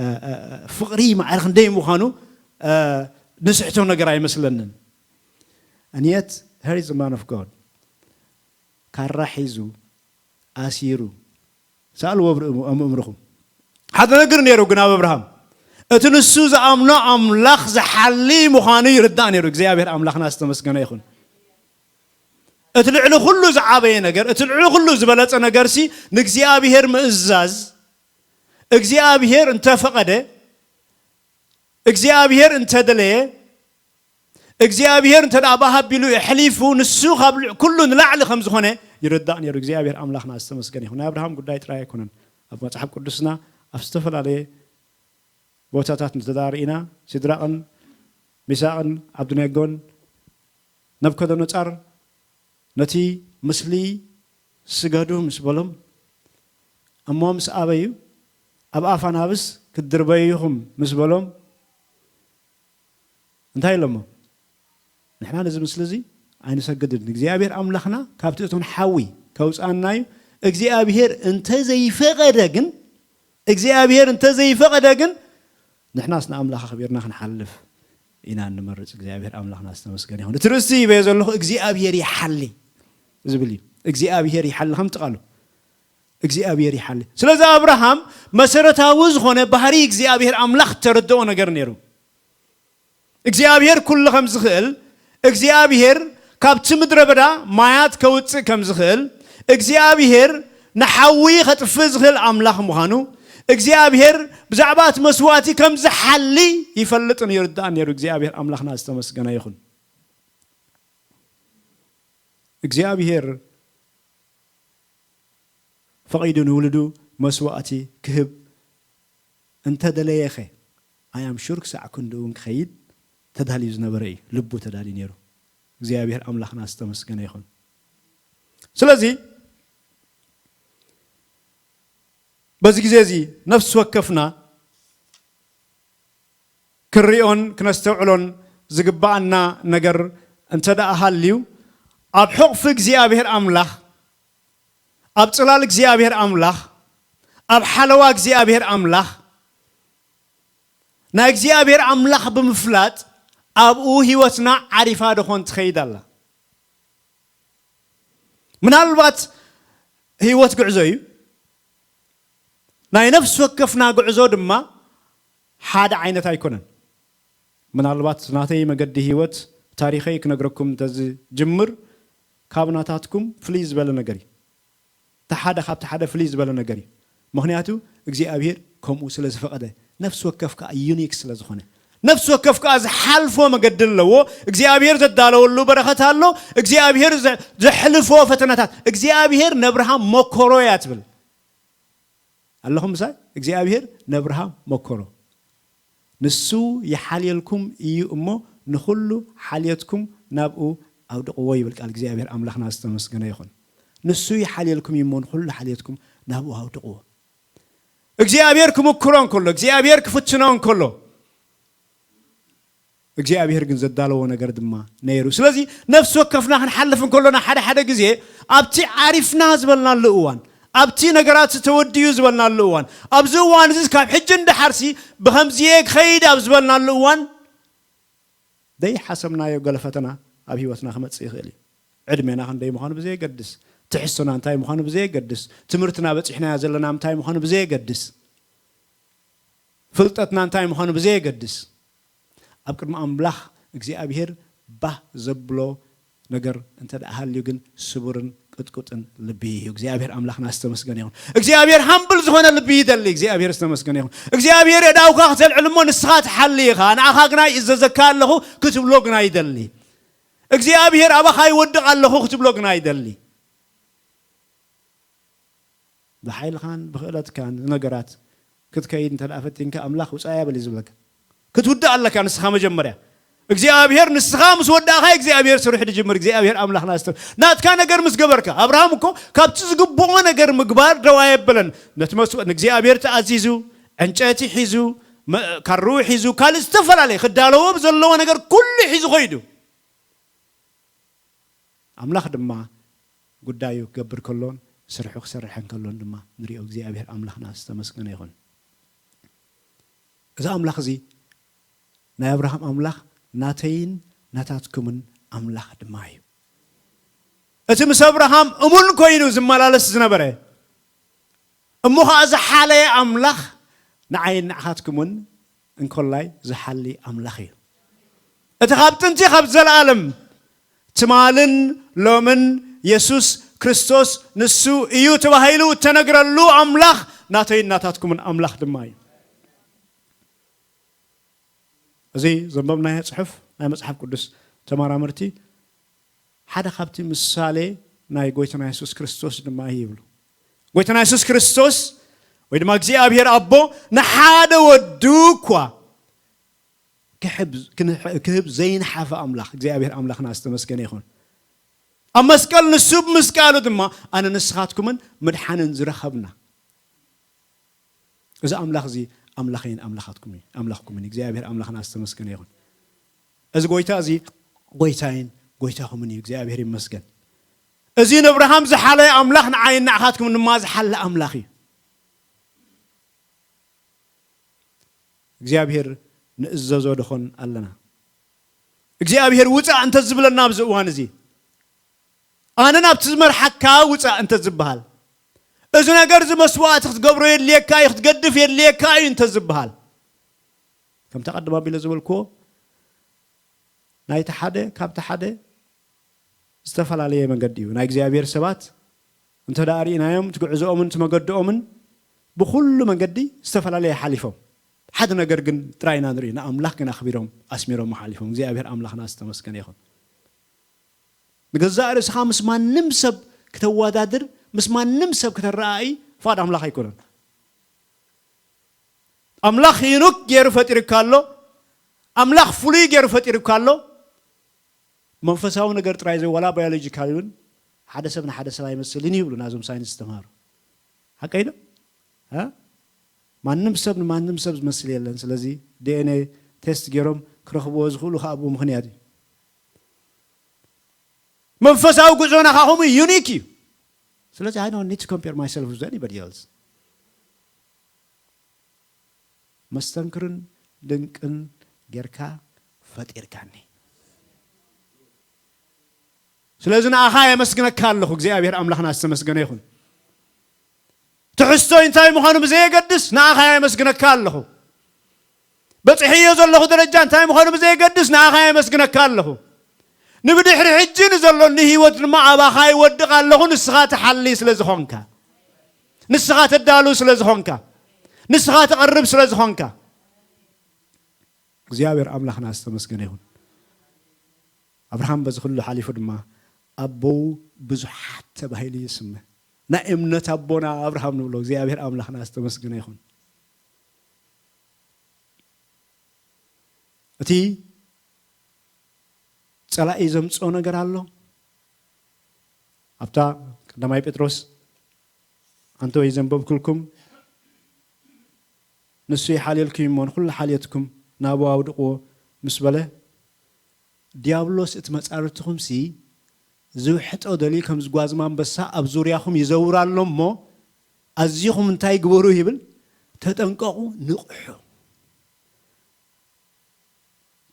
እ፣ እ፣ ፍቕሪ ማዕረ ክንደይ ምዃኑ፣ እ፣ ንስሕቶ ነገር ኣይመስለንን። And yet, here is the man of God. ካራ ሒዙ፣ ኣሲሩ፣ ሰኣልዎ ኣብ ርእሙ-፣ ኣብ ምእምርኹም። ሓደ ነገር ነይሩ ግን ኣብ ኣብርሃም፣ እቲ ንሱ ዝኣምኖ ኣምላኽ ዝሓሊ ምዃኑ ይርዳእ ነይሩ። እግዚኣብሔር ኣምላኽና ዝተመስገነ ይኹን። እቲ ልዕሊ ኩሉ ዝዓበየ ነገር፣ እቲ ልዕሊ ኩሉ ዝበለጸ ነገርሲ ንእግዚኣብሔር ምእዛዝ፣ እግዚኣብሔር እንተፈቐደ፣ እግዚኣብሔር እንተደለየ፣ እግዚኣብሔር እንተ ደኣ ብሃ ኣቢሉ የሕሊፉ፣ ንሱ ካብ ል-፣ ኩሉ ንላዕሊ ከም ዝኾነ ይርዳእ ነይሩ። እግዚኣብሔር ኣምላኽና ዝተመስገነ ይኹን። ናይ ኣብርሃም ጉዳይ ጥራይ ኣይኮነን። ኣብ መጽሓፍ ቅዱስና ኣብ ዝተፈላለየ ቦታታት እንተደኣ ርኢና፣ ሲድራቕን ሚሳቕን ኣብድነጎን ነብከደነጻር ነቲ ምስሊ ስገዱ ምስ በሎም፣ እሞ ምስ ኣበዩ፣ ኣብ ኣፍ ኣናብስ ክትድርበዩ ኢኹም ምስ በሎም፣ እንታይ ኢሎሞ? ንሕና ነዚ ምስሊ እዚ ኣይንሰግድን። እግዚኣብሔር ኣምላኽና ካብቲ እቶን ሓዊ ከውፅኣና እዩ። እግዚኣብሔር እንተዘይፈቐደ ግን፣ እግዚኣብሔር እንተዘይፈቐደ ግን፣ ንሕናስ ንኣምላኽ ኣኽቢርና ክንሓልፍ ኢና እንመርጽ። እግዚኣብሔር ኣምላኽና ዝተመስገነ ይኹን። እቲ ርእሲ ይበዮ ዘለኹ እግዚኣብሔር ይሓሊ ዝብል እዩ። እግዚኣብሔር ይሓሊ ከም ጥቓሉ እግዚኣብሔር ይሓሊ። ስለዚ ኣብርሃም መሰረታዊ ዝኾነ ባህሪ እግዚኣብሔር ኣምላኽ ተረድኦ ነገር ነይሩ። እግዚኣብሔር ኩሉ ከም ዝኽእል፣ እግዚኣብሔር ካብቲ ምድረ በዳ ማያት ከውጽእ ከም ዝኽእል፣ እግዚኣብሔር ንሓዊ ከጥፍእ ዝኽእል ኣምላኽ ምዃኑ፣ እግዚኣብሔር ብዛዕባ እቲ መስዋእቲ ከም ዝሓሊ ይፈልጥን ይርዳእን ነይሩ። እግዚኣብሔር ኣምላኽና ዝተመስገነ ይኹን። እግዚኣብሔር ፈቒዱ ንውሉዱ መስዋእቲ ክህብ እንተደለየኸ? ኣይ ኣም ሹር ክሳዕ ክንድኡ እውን ክኸይድ ተዳልዩ ዝነበረ እዩ። ልቡ ተዳልዩ ነይሩ። እግዚኣብሔር ኣምላኽና ዝተመስገነ ይኹን። ስለዚ በዚ ግዜ እዚ ነፍሲ ወከፍና ክንሪኦን ክነስተውዕሎን ዝግብኣና ነገር እንተ ደኣ ሃልዩ፣ ኣብ ሕቑፊ እግዚኣብሔር ኣምላኽ፣ ኣብ ጽላል እግዚኣብሔር ኣምላኽ፣ ኣብ ሓለዋ እግዚኣብሔር ኣምላኽ፣ ናይ እግዚኣብሔር ኣምላኽ ብምፍላጥ ኣብኡ ህይወትና ዓሪፋ ደኾን ትኸይድ ኣላ። ምናልባት ህይወት ጉዕዞ እዩ። ናይ ነፍሲ ወከፍና ጉዕዞ ድማ ሓደ ዓይነት ኣይኮነን። ምናልባት ናተይ መገዲ ህይወት ታሪኸይ ክነግረኩም እንተዝጅምር፣ ካብ ናታትኩም ፍልይ ዝበለ ነገር እዩ። እቲ ሓደ ካብቲ ሓደ ፍልይ ዝበለ ነገር እዩ። ምኽንያቱ እግዚኣብሔር ከምኡ ስለ ዝፈቐደ፣ ነፍሲ ወከፍ ከኣ ዩኒክ ስለ ዝኾነ፣ ነፍሲ ወከፍ ከኣ ዝሓልፎ መገዲ ኣለዎ። እግዚኣብሔር ዘዳለወሉ በረኸት ኣሎ። እግዚኣብሔር ዘ-፣ ዘሕልፎ ፈተናታት። እግዚኣብሔር ነብርሃም መኮሮ እያ ትብል። ኣለኹም ምሳይ? እግዚኣብሔር ነብርሃም መኮሮ። ንሱ ይሓልየልኩም እዩ እሞ፣ ንኹሉ ሓልየትኩም ናብኡ ኣውድቕዎ ይብል ቃል እግዚኣብሔር። ኣምላኽና ዝተመስገነ ይኹን። ንሱ ይሓልየልኩም እዩ እሞ፣ ንኹሉ ሓልየትኩም ናብኡ ኣውድቕዎ። እግዚኣብሔር ክምክሮ እንከሎ፣ እግዚኣብሔር ክፍትኖ እንከሎ፣ እግዚኣብሔር ግን ዘዳለዎ ነገር ድማ ነይሩ። ስለዚ ነፍሲ ወከፍና ክንሓልፍ እንከሎና፣ ሓደ ሓደ ግዜ ኣብቲ ዓሪፍና ዝበልናሉ እዋን፣ ኣብቲ ነገራት ተወድዩ ዝበልናሉ እዋን፣ ኣብዚ እዋን እዚ ካብ ሕጂ ንደሓርሲ ብኸምዚየ ክኸይድ ኣብ ዝበልናሉ እዋን፣ ዘይሓሰብናዮ ገለ ፈተና ኣብ ህይወትና ክመጽእ ይኽእል እዩ። ዕድሜና ክንደይ ምዃኑ ብዘየገድስ፣ ትሕዝቶና እንታይ ምዃኑ ብዘየገድስ፣ ትምህርትና በጺሕናዮ ዘለና እንታይ ምዃኑ ብዘየገድስ፣ ፍልጠትና እንታይ ምዃኑ ብዘየገድስ፣ ኣብ ቅድሚ ኣምላኽ እግዚኣብሔር ባህ ዘብሎ ነገር እንተ ደኣ ሃልዩ ግን፣ ስቡርን ቅጥቁጥን ልቢ እዩ። እግዚኣብሔር ኣምላኽና ዝተመስገነ ይኹን። እግዚኣብሔር ሃምብል ዝኾነ ልቢ ይደሊ። እግዚኣብሔር ዝተመስገነ ይኹን። እግዚኣብሔር የእዳውካ ክተልዕል እሞ ንስኻ ትሓሊ ኢኻ። ንኣኻ ግና ይእዘዘካ ኣለኹ ክትብሎ ግና ይደሊ። እግዚኣብሔር ኣባኻ ይወድቕ ኣለኹ ክትብሎ ግና ይደሊ። ብሓይልኻን ብኽእለትካን ነገራት ክትከይድ እንተ ደኣ ፈቲንካ፣ ኣምላኽ ውጻእ እያ በል እዩ ዝብለካ። ክትውዳእ ኣለካ ንስኻ መጀመርያ። እግዚኣብሔር ንስኻ ምስ ወዳእኻ እግዚኣብሔር ስርሑ ድጅምር። እግዚኣብሔር ኣምላኽና ዝተ-፣ ናትካ ነገር ምስ ገበርካ፣ ኣብርሃም እኮ ካብቲ ዝግብኦ ነገር ምግባር ደው ኣየበለን። ነቲ መስዋእ-፣ ንእግዚኣብሔር ተኣዚዙ፣ ዕንጨይቲ ሒዙ፣ መ-፣ ካርኡ ሒዙ፣ ካልእ ዝተፈላለየ ክዳለዎ ብዘለዎ ነገር ኩሉ ሒዙ ኸይዱ። ኣምላኽ ድማ ጉዳዩ ክገብር ከሎን ስርሑ ክሰርሕ እንከሎን ድማ ንሪኦ። እግዚኣብሔር ኣምላኽና ዝተመስገነ ይኹን። እዚ ኣምላኽ እዚ ናይ ኣብርሃም ኣምላኽ ናተይን ናታትኩምን ኣምላኽ ድማ እዩ። እቲ ምስ ኣብርሃም እሙን ኮይኑ ዝመላለስ ዝነበረ፣ እሞ ኸኣ ዝሓለየ ኣምላኽ ንዓይን ንዓኻትኩምን እንኮላይ ዝሓሊ ኣምላኽ እዩ። እቲ ካብ ጥንቲ ካብ ዘለኣለም ትማልን ሎምን የሱስ ክርስቶስ ንሱ እዩ ተባሂሉ እተነግረሉ ኣምላኽ ናተይን ናታትኩምን ኣምላኽ ድማ እዩ። እዚ ዘንበብናዮ ጽሑፍ ናይ መጽሓፍ ቅዱስ ተመራመርቲ ሓደ ካብቲ ምሳሌ ናይ ጎይታና የሱስ ክርስቶስ ድማ እዩ ይብሉ። ጎይታና የሱስ ክርስቶስ ወይ ድማ እግዚኣብሔር ኣቦ ንሓደ ወዱ እኳ ክሕብ-፣ ክንሕ-፣ ክህብ ዘይንሓፈ ኣምላኽ እግዚኣብሔር ኣምላኽና ዝተመስገነ ይኹን። ኣብ መስቀል ንሱ ብምስቃሉ ድማ ኣነ ንስኻትኩምን ምድሓንን ዝረኸብና። እዚ ኣምላኽ እዚ ኣምላኸይን ኣምላኻትኩም እዩ፣ ኣምላኽኩምን እዩ። እግዚኣብሔር ኣምላኽና ዝተመስገነ ይኹን። እዚ ጎይታ እዚ ጎይታይን ጎይታኹምን እዩ። እግዚኣብሔር ይመስገን። እዚ ንኣብርሃም ዝሓለየ ኣምላኽ ንዓይን ንዓኻትኩም ድማ ዝሓለ ኣምላኽ እዩ። እግዚኣብሔር ንእዘዞ ድኾን ኣለና። እግዚኣብሔር ውጻእ እንተ ዝብለና ኣብዚ እዋን እዚ፣ ኣነ ናብቲ ዝመርሓካ ውጻእ እንተ ዝበሃል፣ እዚ ነገር እዚ መስዋእቲ ክትገብሮ የድልየካ እዩ፣ ክትገድፍ የድልየካ እዩ እንተ ዝበሃል፣ ከምቲ ቀደም ኣቢለ ዝበልክዎ፣ ናይቲ ሓደ ካብቲ ሓደ ዝተፈላለየ መገዲ እዩ። ናይ እግዚኣብሔር ሰባት እንተ ደኣ ርኢናዮም፣ እቲ ጉዕዞኦምን እቲ መገድኦምን ብኹሉ መገዲ ዝተፈላለየ ሓሊፎም፣ ሓደ ነገር ግን ጥራይ ኢና ንርኢ፣ ንኣምላኽ ግን ኣኽቢሮም ኣስሚሮም ሓሊፎም። እግዚኣብሔር ኣምላኽና ዝተመስገነ ይኹን። ንገዛእ ርእስኻ ምስ ማንም ሰብ ክተወዳድር፣ ምስ ማንም ሰብ ክተረኣኢ ፍቓድ ኣምላኽ ኣይኮነን። ኣምላኽ ዩኑክ ገይሩ ፈጢሩካ ኣሎ። ኣምላኽ ፍሉይ ገይሩ ፈጢሩካ ኣሎ። መንፈሳዊ ነገር ጥራይ ዘይ፣ ዋላ ባዮሎጂካሊ እውን ሓደ ሰብ ንሓደ ሰብ ኣይመስልን እዩ ይብሉ ናዞም ሳይንስ ዝተምሃሩ። ሓቀይ ዶ? እ? ማንም ሰብ ንማንም ሰብ ዝመስል የለን። ስለዚ ዲ ኤን ኤ ቴስት ገይሮም ክረኽብዎ ዝኽእሉ ከዓ ብኡ ምኽንያት እዩ። መንፈሳዊ ጉዞና ከዓ ከምኡ ዩኒክ እዩ። ስለዚ I don't need to compare myself with anybody else። መስተንክርን ድንቅን ጌርካ ፈጢርካኒ። ስለዚ ንኣኻ የመስግነካ ኣለኹ። እግዚኣብሔር ኣምላኽና ዝተመስገነ ይኹን። ትሕዝቶ እንታይ ምዃኑ ብዘየገድስ ንኣኻ የመስግነካ ኣለኹ። በጽሕዮ ዘለኹ ደረጃ እንታይ ምዃኑ ብዘየገድስ ንኣኻ የመስግነካ ኣለኹ። ንብድሕሪ ሕጂ ንዘሎኒ ህይወት ድማ ኣባኻ ይወድቕ ኣለኹ። ንስኻ ትሓሊ ስለ ዝኾንካ፣ ንስኻ ተዳሉ ስለ ዝኾንካ፣ ንስኻ ትቐርብ ስለ ዝኾንካ፣ እግዚኣብሔር ኣምላኽና ዝተመስገነ ይኹን። ኣብርሃም በዚ ኩሉ ሓሊፉ ድማ ኣቦው ብዙሓት ተባሂሉ ይስመ። ናይ እምነት ኣቦና ኣብርሃም ንብሎ። እግዚኣብሔር ኣምላኽና ዝተመስገነ ይኹን። እቲ ጸላኢ ዘምጽኦ ነገር ኣሎ። ኣብታ ቀዳማይ ጴጥሮስ ኣንተ ወይ ዘንበብኩልኩም፣ ንሱ ይሓልየልኩም እሞ ንኹሉ ሓልየትኩም ናብኡ ኣውድቕዎ ምስ በለ፣ ዲያብሎስ እቲ መጻርትኹምሲ ዝውሕጦ ደልዩ ከም ዝጓዝማ ኣንበሳ ኣብ ዙርያኹም ይዘውር ኣሎ እሞ፣ ኣዚኹም እንታይ ግበሩ ይብል? ተጠንቀቑ፣ ንቕሑ።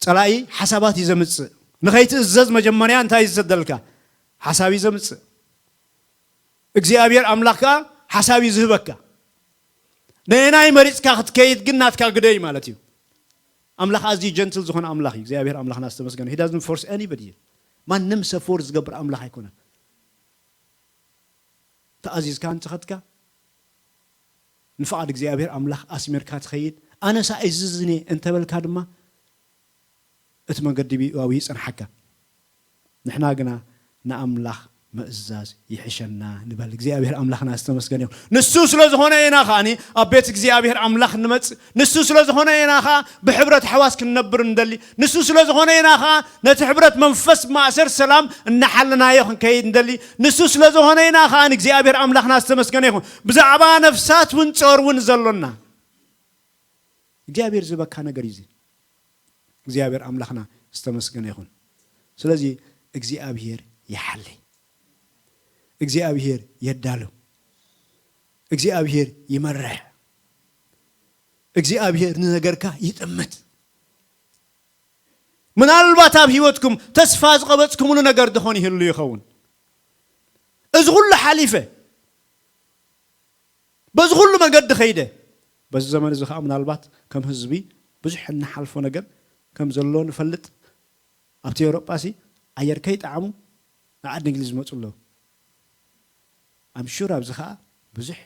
ጸላኢ ሓሳባት እዩ ዘምጽእ። ንኸይትእዘዝ መጀመርያ እንታይ እዩ ዝሰደልካ? ሓሳብ እዩ ዘምጽእ። እግዚኣብሔር ኣምላኽ ከኣ ሓሳብ እዩ ዝህበካ። ነየናይ መሪጽካ ክትከይድ ግን ናትካ ግደይ ማለት እዩ። ኣምላኽ ኣዝዩ ጀንትል ዝኾነ ኣምላኽ እዩ። እግዚኣብሔር ኣምላኽና ዝተመስገነ። He doesn't force anybody። ማንም ሰብ ፎርስ ዝገብር ኣምላኽ ኣይኮነን። ተኣዚዝካ እንተኸድካ፣ ንፍቓድ እግዚኣብሔር ኣምላኽ ኣስሚርካ ትኸይድ። ኣነስ ኣይዝዝን እየ እንተበልካ ድማ፣ እቲ መገዲ ብእዋዊ ይጸንሓካ። ንሕና ግና ንኣምላኽ ምእዛዝ ይሕሸና ንበል። እግዚኣብሔር ኣምላኽና ዝተመስገነ ይኹን። ንሱ ስለ ዝኾነ ኢና ከኣኒ ኣብ ቤት እግዚኣብሔር ኣምላኽ ንመጽእ። ንሱ ስለ ዝኾነ ኢና ከኣ ብሕብረት ኣሕዋት ክንነብር እንደሊ። ንሱ ስለ ዝኾነ ኢና ከኣ ነቲ ሕብረት መንፈስ ማእሰር ሰላም እናሓለናዮ ክንከይድ እንደሊ። ንሱ ስለ ዝኾነ ኢና ከኣ ንእግዚኣብሔር ኣምላኽና ዝተመስገነ ይኹን። ብዛዕባ ነፍሳት እውን ጾር እውን ዘሎና። እግዚኣብሔር ዝህበካ ነገር እዩ እዚ። እግዚኣብሔር ኣምላኽና ዝተመስገነ ይኹን። ስለዚ እግዚኣብሔር ይሓሊ፣ እግዚኣብሔር የዳሉ፣ እግዚኣብሔር ይመርሕ፣ እግዚኣብሔር ንነገርካ ይጥምት። ምናልባት ኣብ ህይወትኩም ተስፋ ዝቐበጽኩምሉ ነገር ድኾን ይህሉ ይኸውን። እዚ ኩሉ ሓሊፈ፣ በዚ ኩሉ መገዲ ኸይደ፣ በዚ ዘመን እዚ ኸዓ ምናልባት ከም ህዝቢ ብዙሕ እንሓልፎ ነገር ከም ዘሎ ንፈልጥ። ኣብቲ ኤውሮጳ ሲ ኣየር ከይጠዓሙ ንዓዲ እንግሊዝ ዝመጹ ኣለዉ። I'm sure ኣብዚ ኸዓ ብዙሕ፣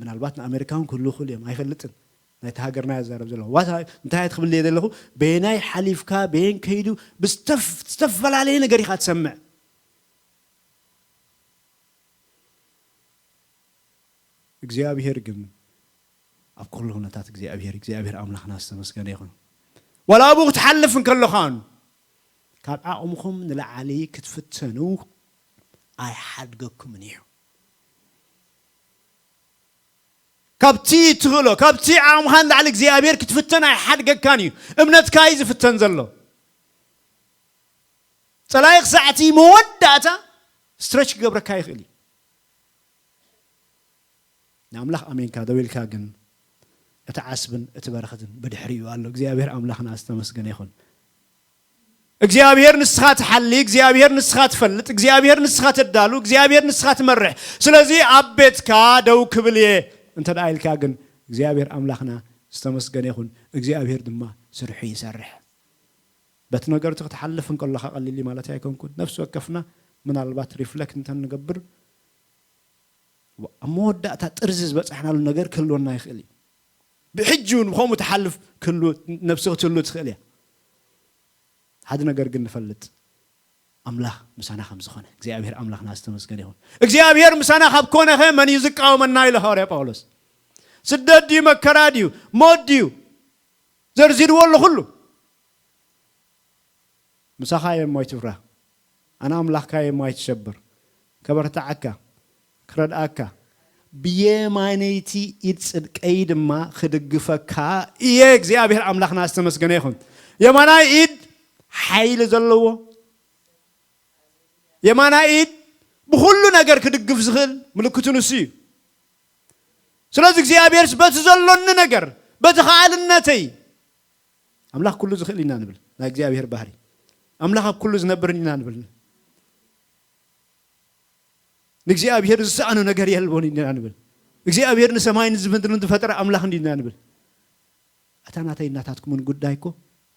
ምናልባት ንኣሜሪካ እውን ክህልዉ ይኽእሉ እዮም፣ ኣይፈልጥን። ናይቲ ሃገርና እየ ዝዛረብ ዘለኹ። ዋታ እንታይ እየ ክብል እየ ዘለኹ? በየናይ ሓሊፍካ፣ በየን ከይዱ፣ ብዝተፍ-፣ ዝተፈላለየ ነገር ኢኻ ትሰምዕ። እግዚኣብሔር ግን ኣብ ኩሉ ኩነታት እግዚኣብሔር፣ እግዚኣብሔር ኣምላኽና ዝተመስገነ ይኹን። ዋላ ኣብኡ ክትሓልፍ እንከለኻን ካብ ዓቕምኹም ንላዕሊ ክትፍተኑ ኣይሓድገኩምን እዩ። ካብቲ ትኽእሎ፣ ካብቲ ዓቕምኻ ንላዕሊ እግዚኣብሔር ክትፍተን ኣይሓድገካን እዩ። እምነትካ እዩ ዝፍተን ዘሎ። ጸላኢ ክሳዕቲ መወዳእታ ስትረች ክገብረካ ይኽእል እዩ። ንኣምላኽ ኣሜንካ ደው ኢልካ ግን እቲ ዓስብን እቲ በረኸትን ብድሕሪኡ ኣሎ። እግዚኣብሔር ኣምላኽና ዝተመስገነ ይኹን። እግዚኣብሔር ንስኻ ትሓሊ፣ እግዚኣብሔር ንስኻ ትፈልጥ፣ እግዚኣብሔር ንስኻ ተዳሉ፣ እግዚኣብሔር ንስኻ ትመርሕ። ስለዚ ኣብ ቤትካ ደው ክብል እየ እንተ ደኣ ኢልካ ግን እግዚኣብሔር ኣምላኽና ዝተመስገነ ይኹን። እግዚኣብሔር ድማ ስርሑ ይሰርሕ። በቲ ነገርቱ ክትሓልፍ እንከለኻ ቀሊል እዩ ማለት ኣይኮንኩን። ነፍሲ ወከፍና ምናልባት ሪፍለክት እንተ ንገብር ኣብ መወዳእታ ጥርዚ ዝበጻሕናሉ ነገር ክህልወና ይኽእል እዩ። ብሕጂ እውን ብኸምኡ ትሓልፍ ክህሉ፣ ነብሲ ክትህሉ ትኽእል እያ። ሓደ ነገር ግን ንፈልጥ፣ ኣምላኽ ምሳና ከም ዝኾነ። እግዚኣብሔር ኣምላኽና ዝተመስገነ ይኹን። እግዚኣብሔር ምሳና ካብ ኮነኸ መን እዩ ዝቃወመና? ኢሉ ሃዋርያ ጳውሎስ። ስደት ድዩ፣ መከራ ድዩ፣ ሞት ድዩ፣ ዘርዚርዎ ኣሎ ኩሉ። ምሳኻ እየ እሞ ኣይትፍራህ። ኣነ ኣምላኽካ እየ እሞ ኣይትሸብር። ከበርትዓካ፣ ክረድኣካ፣ ብየማነይቲ ኢድ ጽድቀይ ድማ ክድግፈካ እየ። እግዚኣብሔር ኣምላኽና ዝተመስገነ ይኹን። የማናይ ኢድ ሓይሊ ዘለዎ፣ የማናይ ኢድ ብኹሉ ነገር ክድግፍ ዝኽእል ምልክቱ ንሱ እዩ። ስለዚ እግዚኣብሔርስ በቲ ዘሎኒ ነገር፣ በቲ ከኣልነተይ፣ ኣምላኽ ኩሉ ዝኽእል ኢና ንብል። ናይ እግዚኣብሔር ባህሪ፣ ኣምላኽ ኣብ ኩሉ ዝነብርን ኢና ንብል። ንእግዚኣብሔር ዝሰኣኖ ነገር የልቦን ኢና ንብል። እግዚኣብሔር ንሰማይን ምድርን ዝፈጠረ ኣምላኽ እንዲና ንብል። ኣታ ናተይ እናታትኩምን ጉዳይ እኮ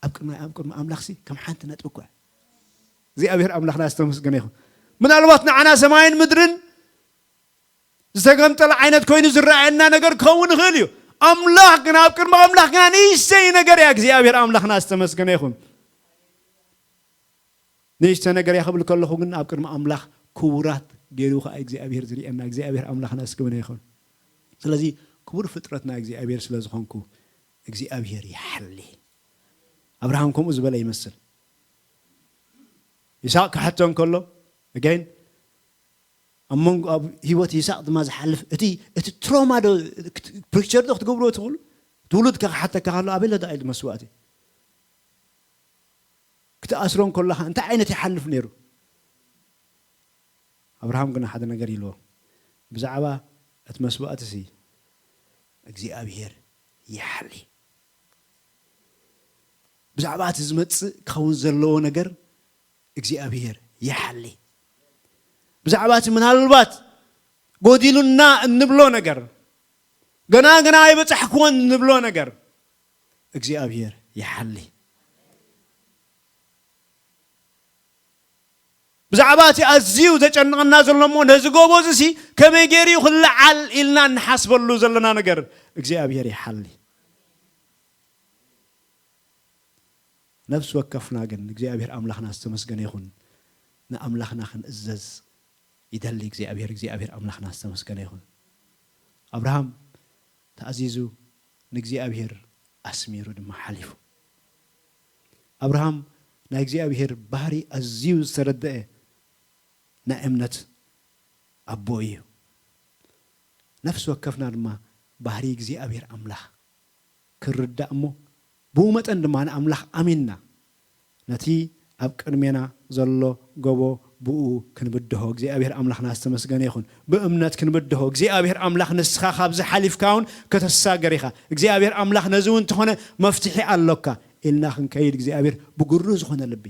ኣብ ቅድሚ ኣብ ቅድሚ ኣምላኽሲ ከም ሓንቲ ነጥቢ እኮ እያ። እግዚኣብሔር ኣምላኽና ዝተመስገነ ይኹን። ምናልባት ንዓና ሰማይን ምድርን ዝተገምጠለ ዓይነት ኮይኑ ዝረኣየና ነገር ክኸውን ይኽእል እዩ። ኣምላኽ ግን ኣብ ቅድሚ ኣምላኽ ግና ንእሽተይ ነገር እያ። እግዚኣብሔር ኣምላኽና ዝተመስገነ ይኹን። ንእሽተ ነገር እያ ክብል ከለኹ ግን ኣብ ቅድሚ ኣምላኽ ክቡራት ገይሩ ከዓ እግዚኣብሔር ዝርእየና እግዚኣብሔር ኣምላኽና ስግብነ ይኹን። ስለዚ ክቡር ፍጥረት ናይ እግዚኣብሔር ስለ ዝኾንኩ እግዚኣብሔር ይሓሊ። ኣብርሃም ከምኡ ዝበለ ይመስል። ይስሐቅ ክሓቶ እንከሎ፣ again፣ ኣብ መንጎ ኣብ ህይወት ይስሐቅ ድማ ዝሓልፍ እቲ እቲ ትሮማ ዶ ፕሪቸር ዶ ክትገብርዎ ትኽእሉ? ትውልድ ክሓተካ ከሎ ኣበይ ለዳ ኢሉ መስዋእቲ ክትኣስሮ እንከለኻ እንታይ ዓይነት ይሓልፍ ነይሩ? ኣብርሃም ግና ሓደ ነገር ኢልዎ፣ ብዛዕባ እቲ መስዋእትሲ እግዚኣብሔር ይሓሊ። ብዛዕባ እቲ ዝመጽእ ክኸውን ዘለዎ ነገር እግዚኣብሔር ይሓሊ። ብዛዕባ እቲ ምናልባት ጎዲሉና እንብሎ ነገር፣ ገና ገና ኣይበጻሕክዎን እንብሎ ነገር እግዚኣብሔር ይሓሊ። ብዛዕባ እቲ ኣዝዩ ዘጨንቐና ዘሎ እሞ ነዚ ጎቦ እዚ ሲ ከመይ ገይሩ እዩ ክለዓል ኢልና እንሓስበሉ ዘለና ነገር እግዚኣብሔር ይሓሊ። ነፍሲ ወከፍና ግን እግዚኣብሔር ኣምላኽና ዝተመስገነ ይኹን፣ ንኣምላኽና ክንእዘዝ ይደሊ እግዚኣብሔር። እግዚኣብሔር ኣምላኽና ዝተመስገነ ይኹን። ኣብርሃም ተኣዚዙ ንእግዚኣብሔር ኣስሚሩ ድማ ሓሊፉ። ኣብርሃም ናይ እግዚኣብሔር ባህሪ ኣዝዩ ዝተረደአ ናይ እምነት ኣቦ እዩ። ነፍሲ ወከፍና ድማ ባህሪ እግዚኣብሔር ኣምላኽ ክንርዳእ እሞ ብኡ መጠን ድማ ንኣምላኽ ኣሚንና ነቲ ኣብ ቅድሜና ዘሎ ጎቦ ብኡ ክንብድሆ እግዚኣብሔር ኣምላኽና ዝተመስገነ ይኹን። ብእምነት ክንብድሆ እግዚኣብሔር ኣምላኽ ንስኻ ካብዚ ሓሊፍካ እውን ከተሳገር ኢኻ። እግዚኣብሔር ኣምላኽ ነዚ እውን እንተኾነ መፍትሒ ኣሎካ ኢልና ክንከይድ እግዚኣብሔር ብግሩ ዝኾነ ልቢ፣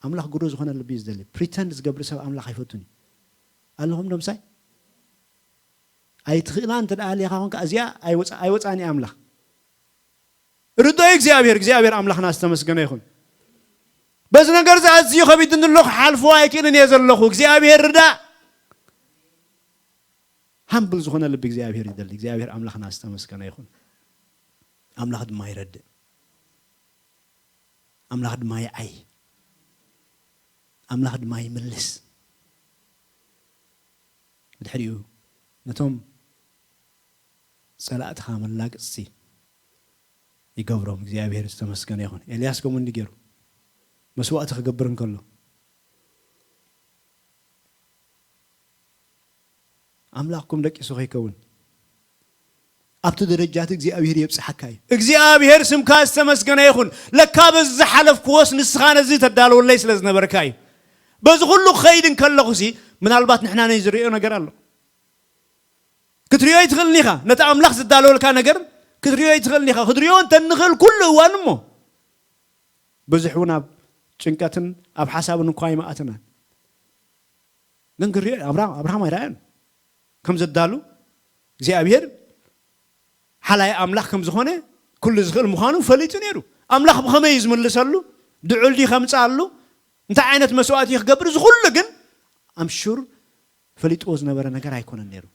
ኣምላኽ ግሩ ዝኾነ ልቢ እዩ ዝደሊ። ፕሪተንድ ዝገብር ሰብ ኣምላኽ ኣይፈቱን እዩ። ኣለኹም ዶ ምሳይ? ኣይትኽእላ እንተ ደኣ ሃሊኻ ኾንካ እዚኣ ኣይወፃ- ኣይወፃን እያ ኣምላኽ። ርዶይ እግዚኣብሔር እግዚኣብሔር ኣምላኽና ዝተመስገነ ይኹን። በዚ ነገር እዚ ኣዝዩ ከቢድኒ ኣሎ ክሓልፎ ኣይክእልን እየ ዘለኹ። እግዚኣብሔር ርዳእ። ሃምብል ዝኾነ ልቢ እግዚኣብሔር ይደሊ። እግዚኣብሔር ኣምላኽና ዝተመስገነ ይኹን። ኣምላኽ ድማ ይረድእ። ኣምላኽ ድማ ይዓይ። ኣምላኽ ድማ ይምልስ። ብድሕሪኡ ነቶም ጸላእትኻ መላግጽቲ ይገብሮም እግዚኣብሔር ዝተመስገነ ይኹን። ኤልያስ ከምኡ እንዲ ገይሩ መስዋእቲ ክገብር እንከሎ ኣምላኽኩም ደቂሱ ከይከውን ኣብቲ ደረጃት እግዚኣብሔር የብጽሓካ እዩ። እግዚኣብሔር ስምካ ዝተመስገነ ይኹን። ለካ በዚ ዝሓለፍክዎስ ንስኻ ነዚ ተዳለወለይ ስለ ዝነበርካ እዩ። በዚ ኩሉ ክኸይድ እንከለኹሲ ምናልባት ንሕና ነይ ዝርእዮ ነገር ኣሎ። ክትርእዮ ኣይትኽእልን ኢኻ። ነቲ ኣምላኽ ዝዳለወልካ ነገር ክትርእዮ ኣይትኽእልን ኢኻ። ክትርእዮ እንተ ንኽእል ኩሉ እዋን እሞ ብዙሕ እውን ኣብ ጭንቀትን ኣብ ሓሳብን እኳ ኣይመኣትናን። ግን ክርእዮ ኣብርሃም ኣብርሃም ኣይረኣዮን ከም ዘዳሉ እግዚኣብሔር ሓላይ ኣምላኽ ከም ዝኾነ ኩሉ ዝኽእል ምዃኑ ፈሊጡ ነይሩ። ኣምላኽ ብኸመይ እዩ ዝምልሰሉ? ድዑል ድዩ ከምፅኣሉ? እንታይ ዓይነት መስዋእቲ እዩ ክገብር? እዚ ኩሉ ግን ኣምሹር ፈሊጥዎ ዝነበረ ነገር ኣይኮነን ነይሩ።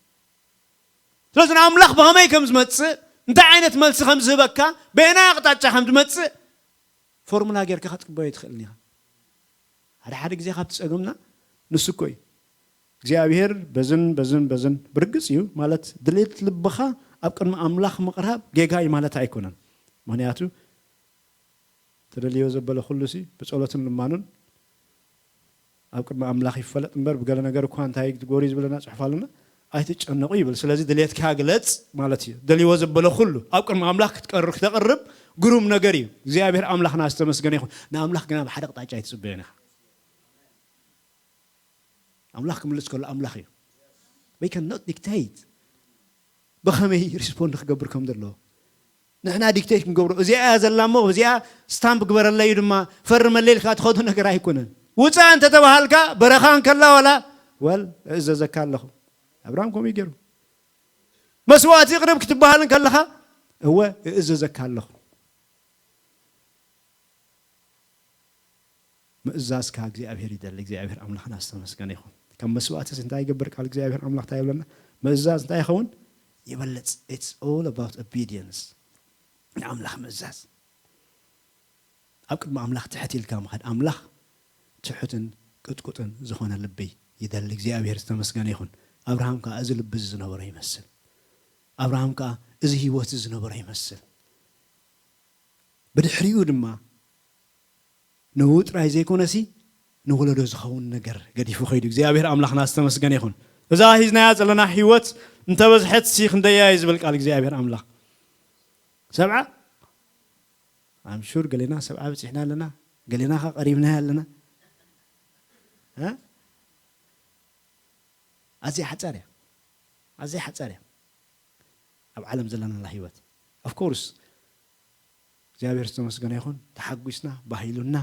ስለዚ ንኣምላኽ ብኸመይ ከም ዝመፅእ እንታይ ዓይነት መልሲ ከም ዝህበካ በየናይ ኣቕጣጫ ከም ዝመፅእ ፎርሙላ ጌርካ ክትቅበዮ ኣይትኽእልን ኢኻ። ሓደ ሓደ ግዜ ካብቲ ጸገምና ንሱ እኮ እዩ። እግዚኣብሔር በዝን በዝን በዝን ብርግጽ እዩ ማለት ድሌት ልብኻ ኣብ ቅድሚ ኣምላኽ ምቕራብ ጌጋ እዩ ማለት ኣይኮነን። ምኽንያቱ ተደልዮ ዘበለ ኩሉ ሲ ብጸሎትን ልማኑን ኣብ ቅድሚ ኣምላኽ ይፈለጥ እምበር ብገለ ነገር እኳ እንታይ ትጎሪ ዝብለና ጽሑፍ ኣለና። ኣይትጨነቑ ይብል። ስለዚ ድሌትካ ግለጽ ማለት እዩ። ደልዎ ዘበለ ኩሉ ኣብ ቅድሚ ኣምላኽ ክትቀርብ፣ ክተቕርብ ግሩም ነገር እዩ። እግዚኣብሔር ኣምላኽና ዝተመስገነ ይኹን። ንኣምላኽ ግና ብሓደ ኣቕጣጫ ኣይትጽበዮን ኢኻ። ኣምላኽ ክምልስ ከሎ ኣምላኽ እዩ። We cannot dictate ብኸመይ ሪስፖንድ ክገብር ከም ዘለዎ። ንሕና ዲክቴት ክንገብሮ፣ እዚኣ እያ ዘላ እሞ እዚኣ ስታምፕ ግበረለይ ድማ ፈርመለይ ኢልካ ትኸዶ ነገር ኣይኮነን። ውፃእ እንተተባሃልካ በረኻ እንከላ ዋላ ወል እእዘዘካ ኣለኹ። ኣብርሃም ከምኡ እዩ ገይሩ። መስዋዕቲ ይቕርብ ክትበሃል እንከለኻ እወ እእዘዘካ ኣለኹ። ምእዛዝ ካብ እግዚኣብሔር ይደሊ። እግዚኣብሔር ኣምላኽና ዝተመስገነ ይኹን። ካብ መስዋዕትስ እንታይ ይገብር? ቃል እግዚኣብሔር ኣምላኽ እንታይ ይብለና? ምእዛዝ እንታይ ይኸውን? ይበልጽ። It's all about obedience። ንኣምላኽ ምእዛዝ፣ ኣብ ቅድሚ ኣምላኽ ትሕት ኢልካ ምኻድ። ኣምላኽ ትሑትን ቅጥቁጥን ዝኾነ ልቢ ይደሊ። እግዚኣብሔር ዝተመስገነ ይኹን። ኣብርሃም ከዓ እዚ ልቢ እዚ ዝነበሮ ይመስል። ኣብርሃም ከዓ እዚ ህይወት እዚ ዝነበሮ ይመስል። ብድሕሪኡ ድማ ንኡ ጥራይ ዘይኮነሲ ንወለዶ ዝኸውን ነገር ገዲፉ ኸይዱ። እግዚኣብሔር ኣምላኽና ዝተመስገነ ይኹን። እዛ ሂዝናያ ዘለና ህይወት እንተበዝሐት ሲ ክንደያ እዩ ዝብል ቃል እግዚኣብሔር ኣምላኽ? ሰብዓ? ኣምሹር ገሌና ሰብዓ በፂሕና ኣለና፣ ገሌና ኸ ቀሪብናያ ኣለና። እ? ኣዝያ ሓፃር እያ። ኣዝያ ሓፃር እያ ኣብ ዓለም ዘለናላ ህይወት። ኦፍኮርስ እግዚኣብሔር ዝተመስገነ ይኹን። ተሓጒስና፣ ባህይሉና፣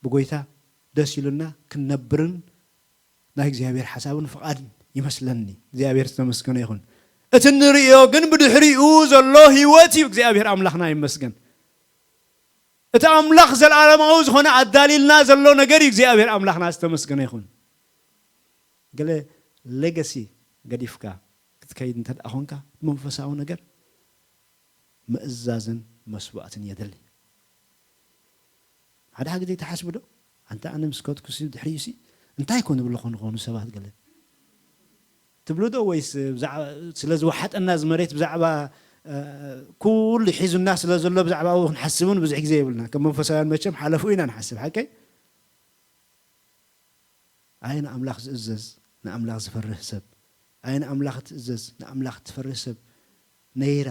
ብጎይታ ደስ ኢሉና ክንነብርን ናይ እግዚኣብሔር ሓሳብን ፍቓድን ይመስለኒ። እግዚኣብሔር ዝተመስገነ ይኹን። እቲ እንርእዮ ግን ብድሕሪኡ ዘሎ ህይወት እዩ። እግዚኣብሔር ኣምላኽና ይመስገን። እቲ ኣምላኽ ዘለዓለማዊ ዝኾነ ኣዳልዩልና ዘሎ ነገር እዩ። እግዚኣብሔር ኣምላኽና ዝተመስገነ ይኹን። ገለ ሌጋሲ ገዲፍካ ክትከይድ እንተ ደኣ ኾንካ፣ መንፈሳዊ ነገር ምእዛዝን መስዋዕትን የድሊ። ሓደ ሓደ ግዜ ትሓስቡ ዶ? ኣንታ ኣነ ምስ ከድኩሲ ድሕሪኡሲ እንታይ ኮን ዝብሉ ኾኑ ኾኑ ሰባት ገለ ትብሉ ዶ? ወይስ ብዛዕባ፣ ስለ ዝወሓጠና እዚ መሬት ብዛዕባ፣ እ፣ ኩሉ ሒዙና ስለ ዘሎ ብዛዕባ ኣብኡ ክንሓስብ እውን ብዙሕ ግዜ የብልና። ከም መንፈሳውያን መቸም ሓለፉ ኢና ንሓስብ፣ ሓቀይ? ኣይ ንኣምላኽ ዝእዘዝ፣ ንኣምላኽ ዝፈርህ ሰብ፣ ኣይ ንኣምላኽ ትእዘዝ፣ ንኣምላኽ ትፈርህ ሰብ ነይራ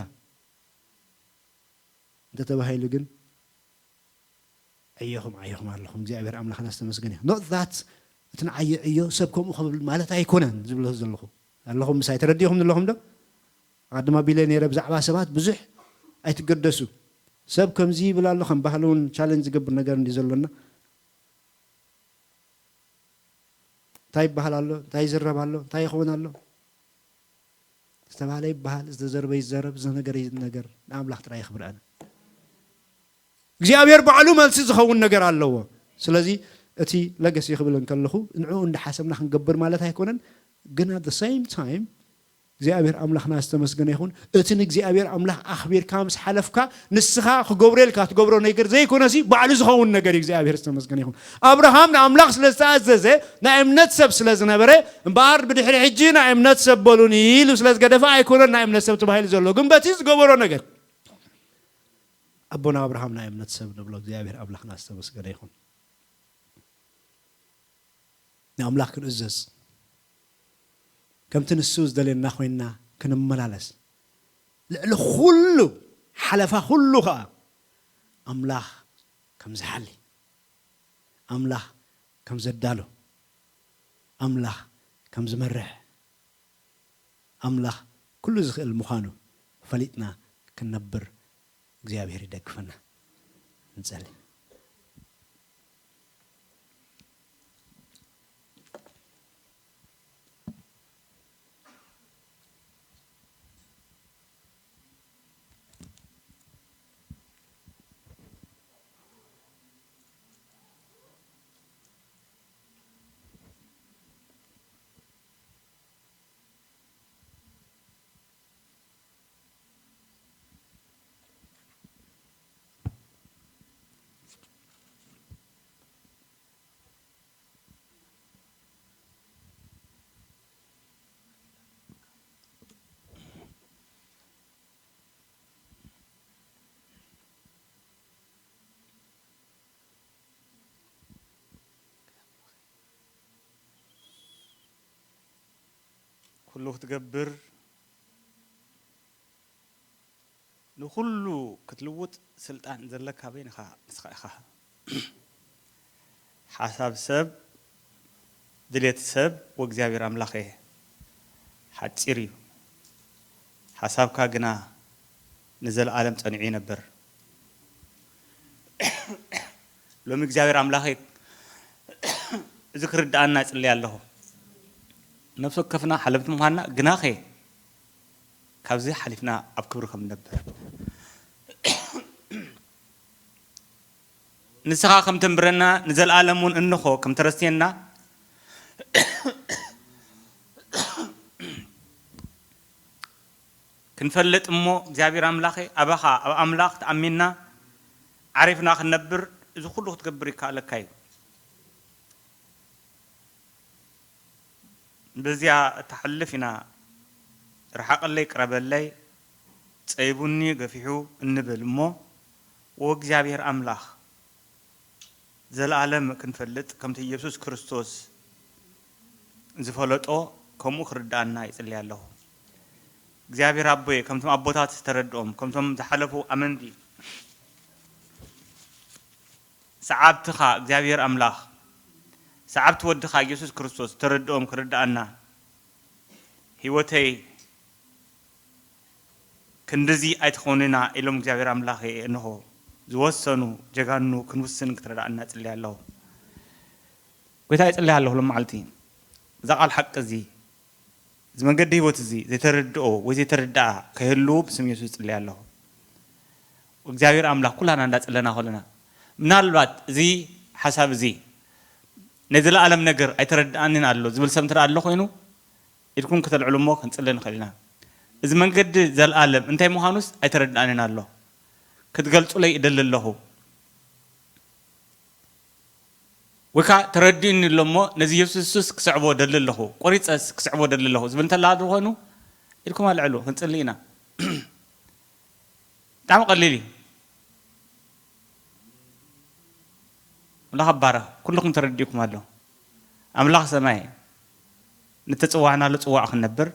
እንተተባሂሉ ግን ዕዮኹም ዓይኹም ኣለኹም። እግዚኣብሔር ኣምላኽና ዝተመስገነ ይኹን። Not that እቲ ንዓይ ዕዮ ሰብ ከምኡ ክብል ማለት ኣይኮነን ዝብሎ ዘለኹ። ኣለኹም ምሳይ ተረዲኹም ዘለኹም ዶ? ኣቐድማ ቢለ ነይረ ብዛዕባ ሰባት ብዙሕ ኣይትገደሱ። ሰብ ከምዚ ይብል ኣሎ፣ ከም ባህሊ እውን ቻሌንጅ ዝገብር ነገር እንዲ ዘሎና። እንታይ ይበሃል ኣሎ? እንታይ ይዝረብ ኣሎ? እንታይ ይኸውን ኣሎ? ዝተባህለ ይበሃል፣ ዝተዘርበ ይዘረብ፣ ዝነገረ ይነገር። ንኣምላኽ ጥራይ የኽብር ኣነ። እግዚኣብሔር ባዕሉ መልሲ ዝኸውን ነገር ኣለዎ። ስለዚ እቲ ለገሲ ክብል እንከለኹ ንዕኡ እንዳሓሰብና ክንገብር ማለት ኣይኮነን፣ ግን at the same time እግዚኣብሔር ኣምላኽና ዝተመስገነ ይኹን። እቲ ንእግዚኣብሔር ኣምላኽ ኣኽቢርካ ምስ ሓለፍካ፣ ንስኻ ክገብረልካ ትገብሮ ነገር ዘይኮነሲ፣ ባዕሉ ዝኸውን ነገር እዩ። እግዚኣብሔር ዝተመስገነ ይኹን። ኣብርሃም ንኣምላኽ ስለ ዝተኣዘዘ፣ ናይ እምነት ሰብ ስለ ዝነበረ፣ እምበኣር ብድሕሪ ሕጂ ናይ እምነት ሰብ በሉኒ ኢሉ ስለ ዝገደፈ ኣይኮነን ናይ እምነት ሰብ ተባሂሉ ዘሎ። ግን በቲ ዝገበሮ ነገር፣ ኣቦና ኣብርሃም ናይ እምነት ሰብ ንብሎ። እግዚኣብሔር ኣምላኽና ዝተመስገነ ይኹን። ንኣምላኽ ክንእዘዝ፣ ከምቲ ንሱ ዝደልየና ኮይንና ክንመላለስ፣ ልዕሊ ኩሉ፣ ሓለፋ ኩሉ ኸኣ ኣምላኽ ከም ዝሓሊ፣ ኣምላኽ ከም ዘዳሉ፣ ኣምላኽ ከም ዝመርሕ፣ ኣምላኽ ኩሉ ዝኽእል ምዃኑ ፈሊጥና ክንነብር እግዚኣብሔር ይደግፈና። ንጸሊ። ኩሉ ክትገብር፣ ንኹሉ ክትልውጥ ስልጣን ዘለካ በይንኻ ንስኻ ኢኻ። ሓሳብ ሰብ፣ ድሌት ሰብ ወእግዚኣብሔር ኣምላኸ ሓጺር እዩ፣ ሓሳብካ ግና ንዘለኣለም ጸኒዑ ይነብር። ሎሚ እግዚኣብሔር ኣምላኸይ፣ እዚ ክርድኣና እጽሊ ኣለኹ። ነፍሲ ወከፍና ሓለፍቲ ምዃንና፣ ግናኸ ካብዚ ሓሊፍና ኣብ ክብሪ ከም ንነብር፣ ንስኻ ከም ተንብረና፣ ንዘለኣለም እውን እንኾ ከም ተረስየና ክንፈልጥ እሞ፣ እግዚኣብሔር ኣምላኸ፣ ኣባኻ፣ ኣብ ኣምላኽ ተኣሚንና ዓሪፍና ክንነብር፣ እዚ ኩሉ ክትገብር ይከኣለካ እዩ። በዚኣ እተሕልፍ ኢና፣ ርሓቐለይ፣ ቅረበለይ፣ ጸይቡኒ፣ ገፊሑ እንብል እሞ፣ ወእግዚኣብሔር ኣምላኽ፣ ዘለኣለም ክንፈልጥ፣ ከምቲ ኢየሱስ ክርስቶስ ዝፈለጦ፣ ከምኡ ክርድኣና ይጽሊ ኣለኹ። እግዚኣብሔር ኣቦይ፣ ከምቶም ኣቦታት ዝተረድኦም፣ ከምቶም ዝሓለፉ ኣመንቲ፣ ሰዓብትኻ እግዚኣብሔር ኣምላኽ፣ ሰዓብቲ ወድኻ ኢየሱስ ክርስቶስ ዝተረድኦም ክርድኣና፣ ህይወተይ ክንድዚ ኣይትኾኑና ኢሎም እግዚኣብሔር ኣምላኽ እንሆ ዝወሰኑ ጀጋኑ ክንውስን ክትረድኣና እጽሊ ኣለኹ። ጎይታ ይጽሊ ኣለኹ ሎም መዓልቲ። እዛ ቃል ሓቂ እዚ፣ እዚ መንገዲ ህይወት እዚ ዘይተረድኦ ወይ ዘይተረድኣ ከይህልዉ ብስም የሱስ እጽሊ ኣለኹ። እግዚኣብሔር ኣምላኽ ኩላና እንዳጸለና ከለና፣ ምናልባት እዚ ሓሳብ እዚ ናይ ዘለኣለም ነገር ኣይተረድኣንን ኣሎ ዝብል ሰብ እንተ ደኣ ኣሎ ኮይኑ፣ ኢድኩም ክተልዕሉ እሞ ክንጽሊ ንኽእል ኢና። እዚ መንገዲ ዘለኣለም እንታይ ምዃኑስ ኣይተረድኣንን ኣሎ። ክትገልጹለይ እደሊ ኣለኹ። ወይ ከኣ ተረዲኡኒ ኣሎ እሞ ነዚ የሱስ ክስዕቦ ደሊ ኣለኹ፣ ቆሪጸስ ክስዕቦ ደሊ ኣለኹ ዝብል እንተላ ዝኾኑ፣ ኢድኩም ኣልዕሉ፣ ክንጽሊ ኢና። ብጣዕሚ ቀሊል እዩ። ኣምላኽ ኣባረኽ። ኩልኹም ተረዲእኩም ኣሎ። ኣምላኽ ሰማይ፣ ንተጽዋዕናሉ ጽዋዕ ክንነብር፣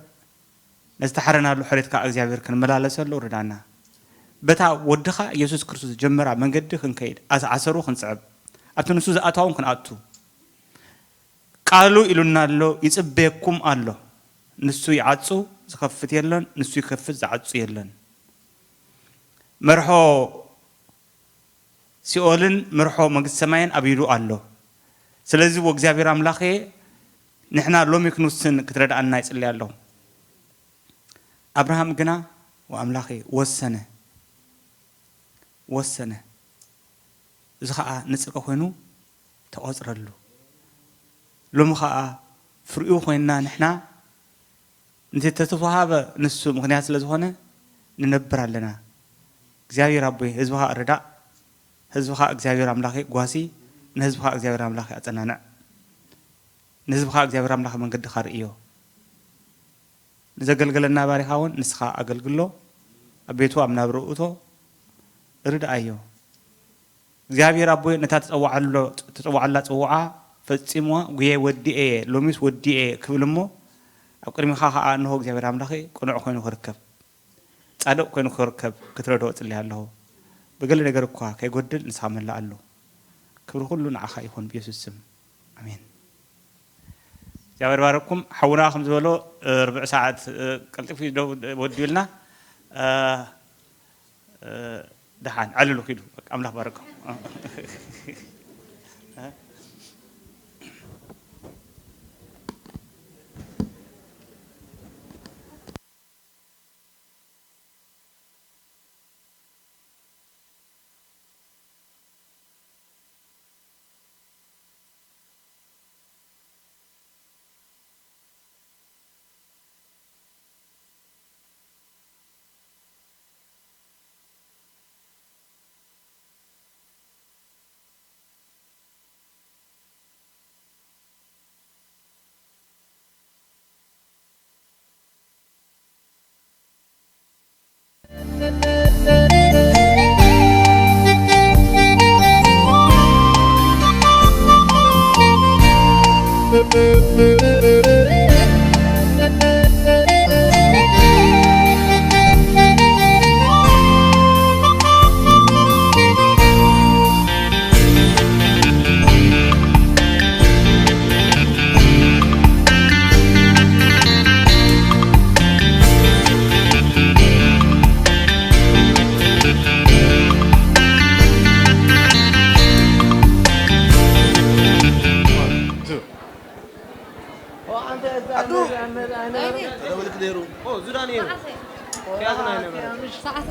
ንዝተሓረናሉ ሕሬት ከኣ እግዚኣብሔር ክንመላለሰሉ ርዳና። በታ ወድኻ ኢየሱስ ክርስቶስ ጀመራ መንገዲ ክንከይድ፣ ኣስ-፣ ኣሰሩ ክንስዕብ፣ ኣብቲ ንሱ ዝኣተዋ እውን ክንኣቱ። ቃሉ ኢሉና ኣሎ፣ ይጽበየኩም ኣሎ። ንሱ ይዓጹ፣ ዝኸፍት የለን፣ ንሱ ይከፍት፣ ዝዓጹ የለን። መርሖ ሲኦልን መርሖ መንግስቲ ሰማይን ኣብ ኢዱ ኣሎ። ስለዚ፣ ወእግዚኣብሔር ኣምላኸ፣ ንሕና ሎሚ ክንውስን ክትረድኣና ይጽሊ ኣለኹ። ኣብርሃም ግና፣ ወኣምላኸ፣ ወሰነ፣ ወሰነ። እዚ ኸኣ ንጽድቂ ኮይኑ ተቖጽረሉ። ሎሚ ኸኣ ፍሪኡ ኮይንና ንሕና፣ ነቲ ተተዋሃበ ንሱ ምኽንያት ስለ ዝኾነ ንነብር ኣለና። እግዚኣብሔር ኣቦይ፣ ህዝብኻ እርዳእ፣ ህዝብኻ እግዚኣብሔር ኣምላኸ ጓሲ፣ ንህዝብኻ እግዚኣብሔር ኣምላኸ ኣጸናንዕ፣ ንህዝብኻ እግዚኣብሔር ኣምላኸ መንገድኻ ርእዮ። ንዘገልገለና ባሪኻ እውን ንስኻ ኣገልግሎ፣ ኣብ ቤቱ ኣብ ናብርኡ እቶ፣ ርድኣዮ። እግዚኣብሔር ኣቦይ ነታ ተጸዋዓሎ-፣ ተጸዋዓላ ጽውዓ ፈጺሞ ጉየ ወዲኤ፣ ሎሚስ ወዲኤ ክብል እሞ፣ ኣብ ቅድሚኻ ኸኣ እንሆ እግዚኣብሔር ኣምላኸ ቅኑዕ ኮይኑ ክርከብ፣ ጻድቕ ኮይኑ ክርከብ ክትረድኦ እጽሊ ኣለኹ። ብገለ ነገር እኳ ከይጎድል ንስኻ መላኣሉ። ክብሪ ኩሉ ንዓኻ ይኹን ብየሱስ ስም። ኣሜን። እግዚኣብሔር ባረኩም። ሓውና ከም ዝበሎ፣ እ፣ ርብዕ ሰዓት፣ እ፣ ቀልጢፉ ደው ወዲኡልና። እ፣ እ፣ ደሓን፣ ዓልሉ ኪዱ። በቃ፣ ኣምላኽ ባረኩም። ተደውልክ ነይሩ። ዝዳን እዩ። ሰዓት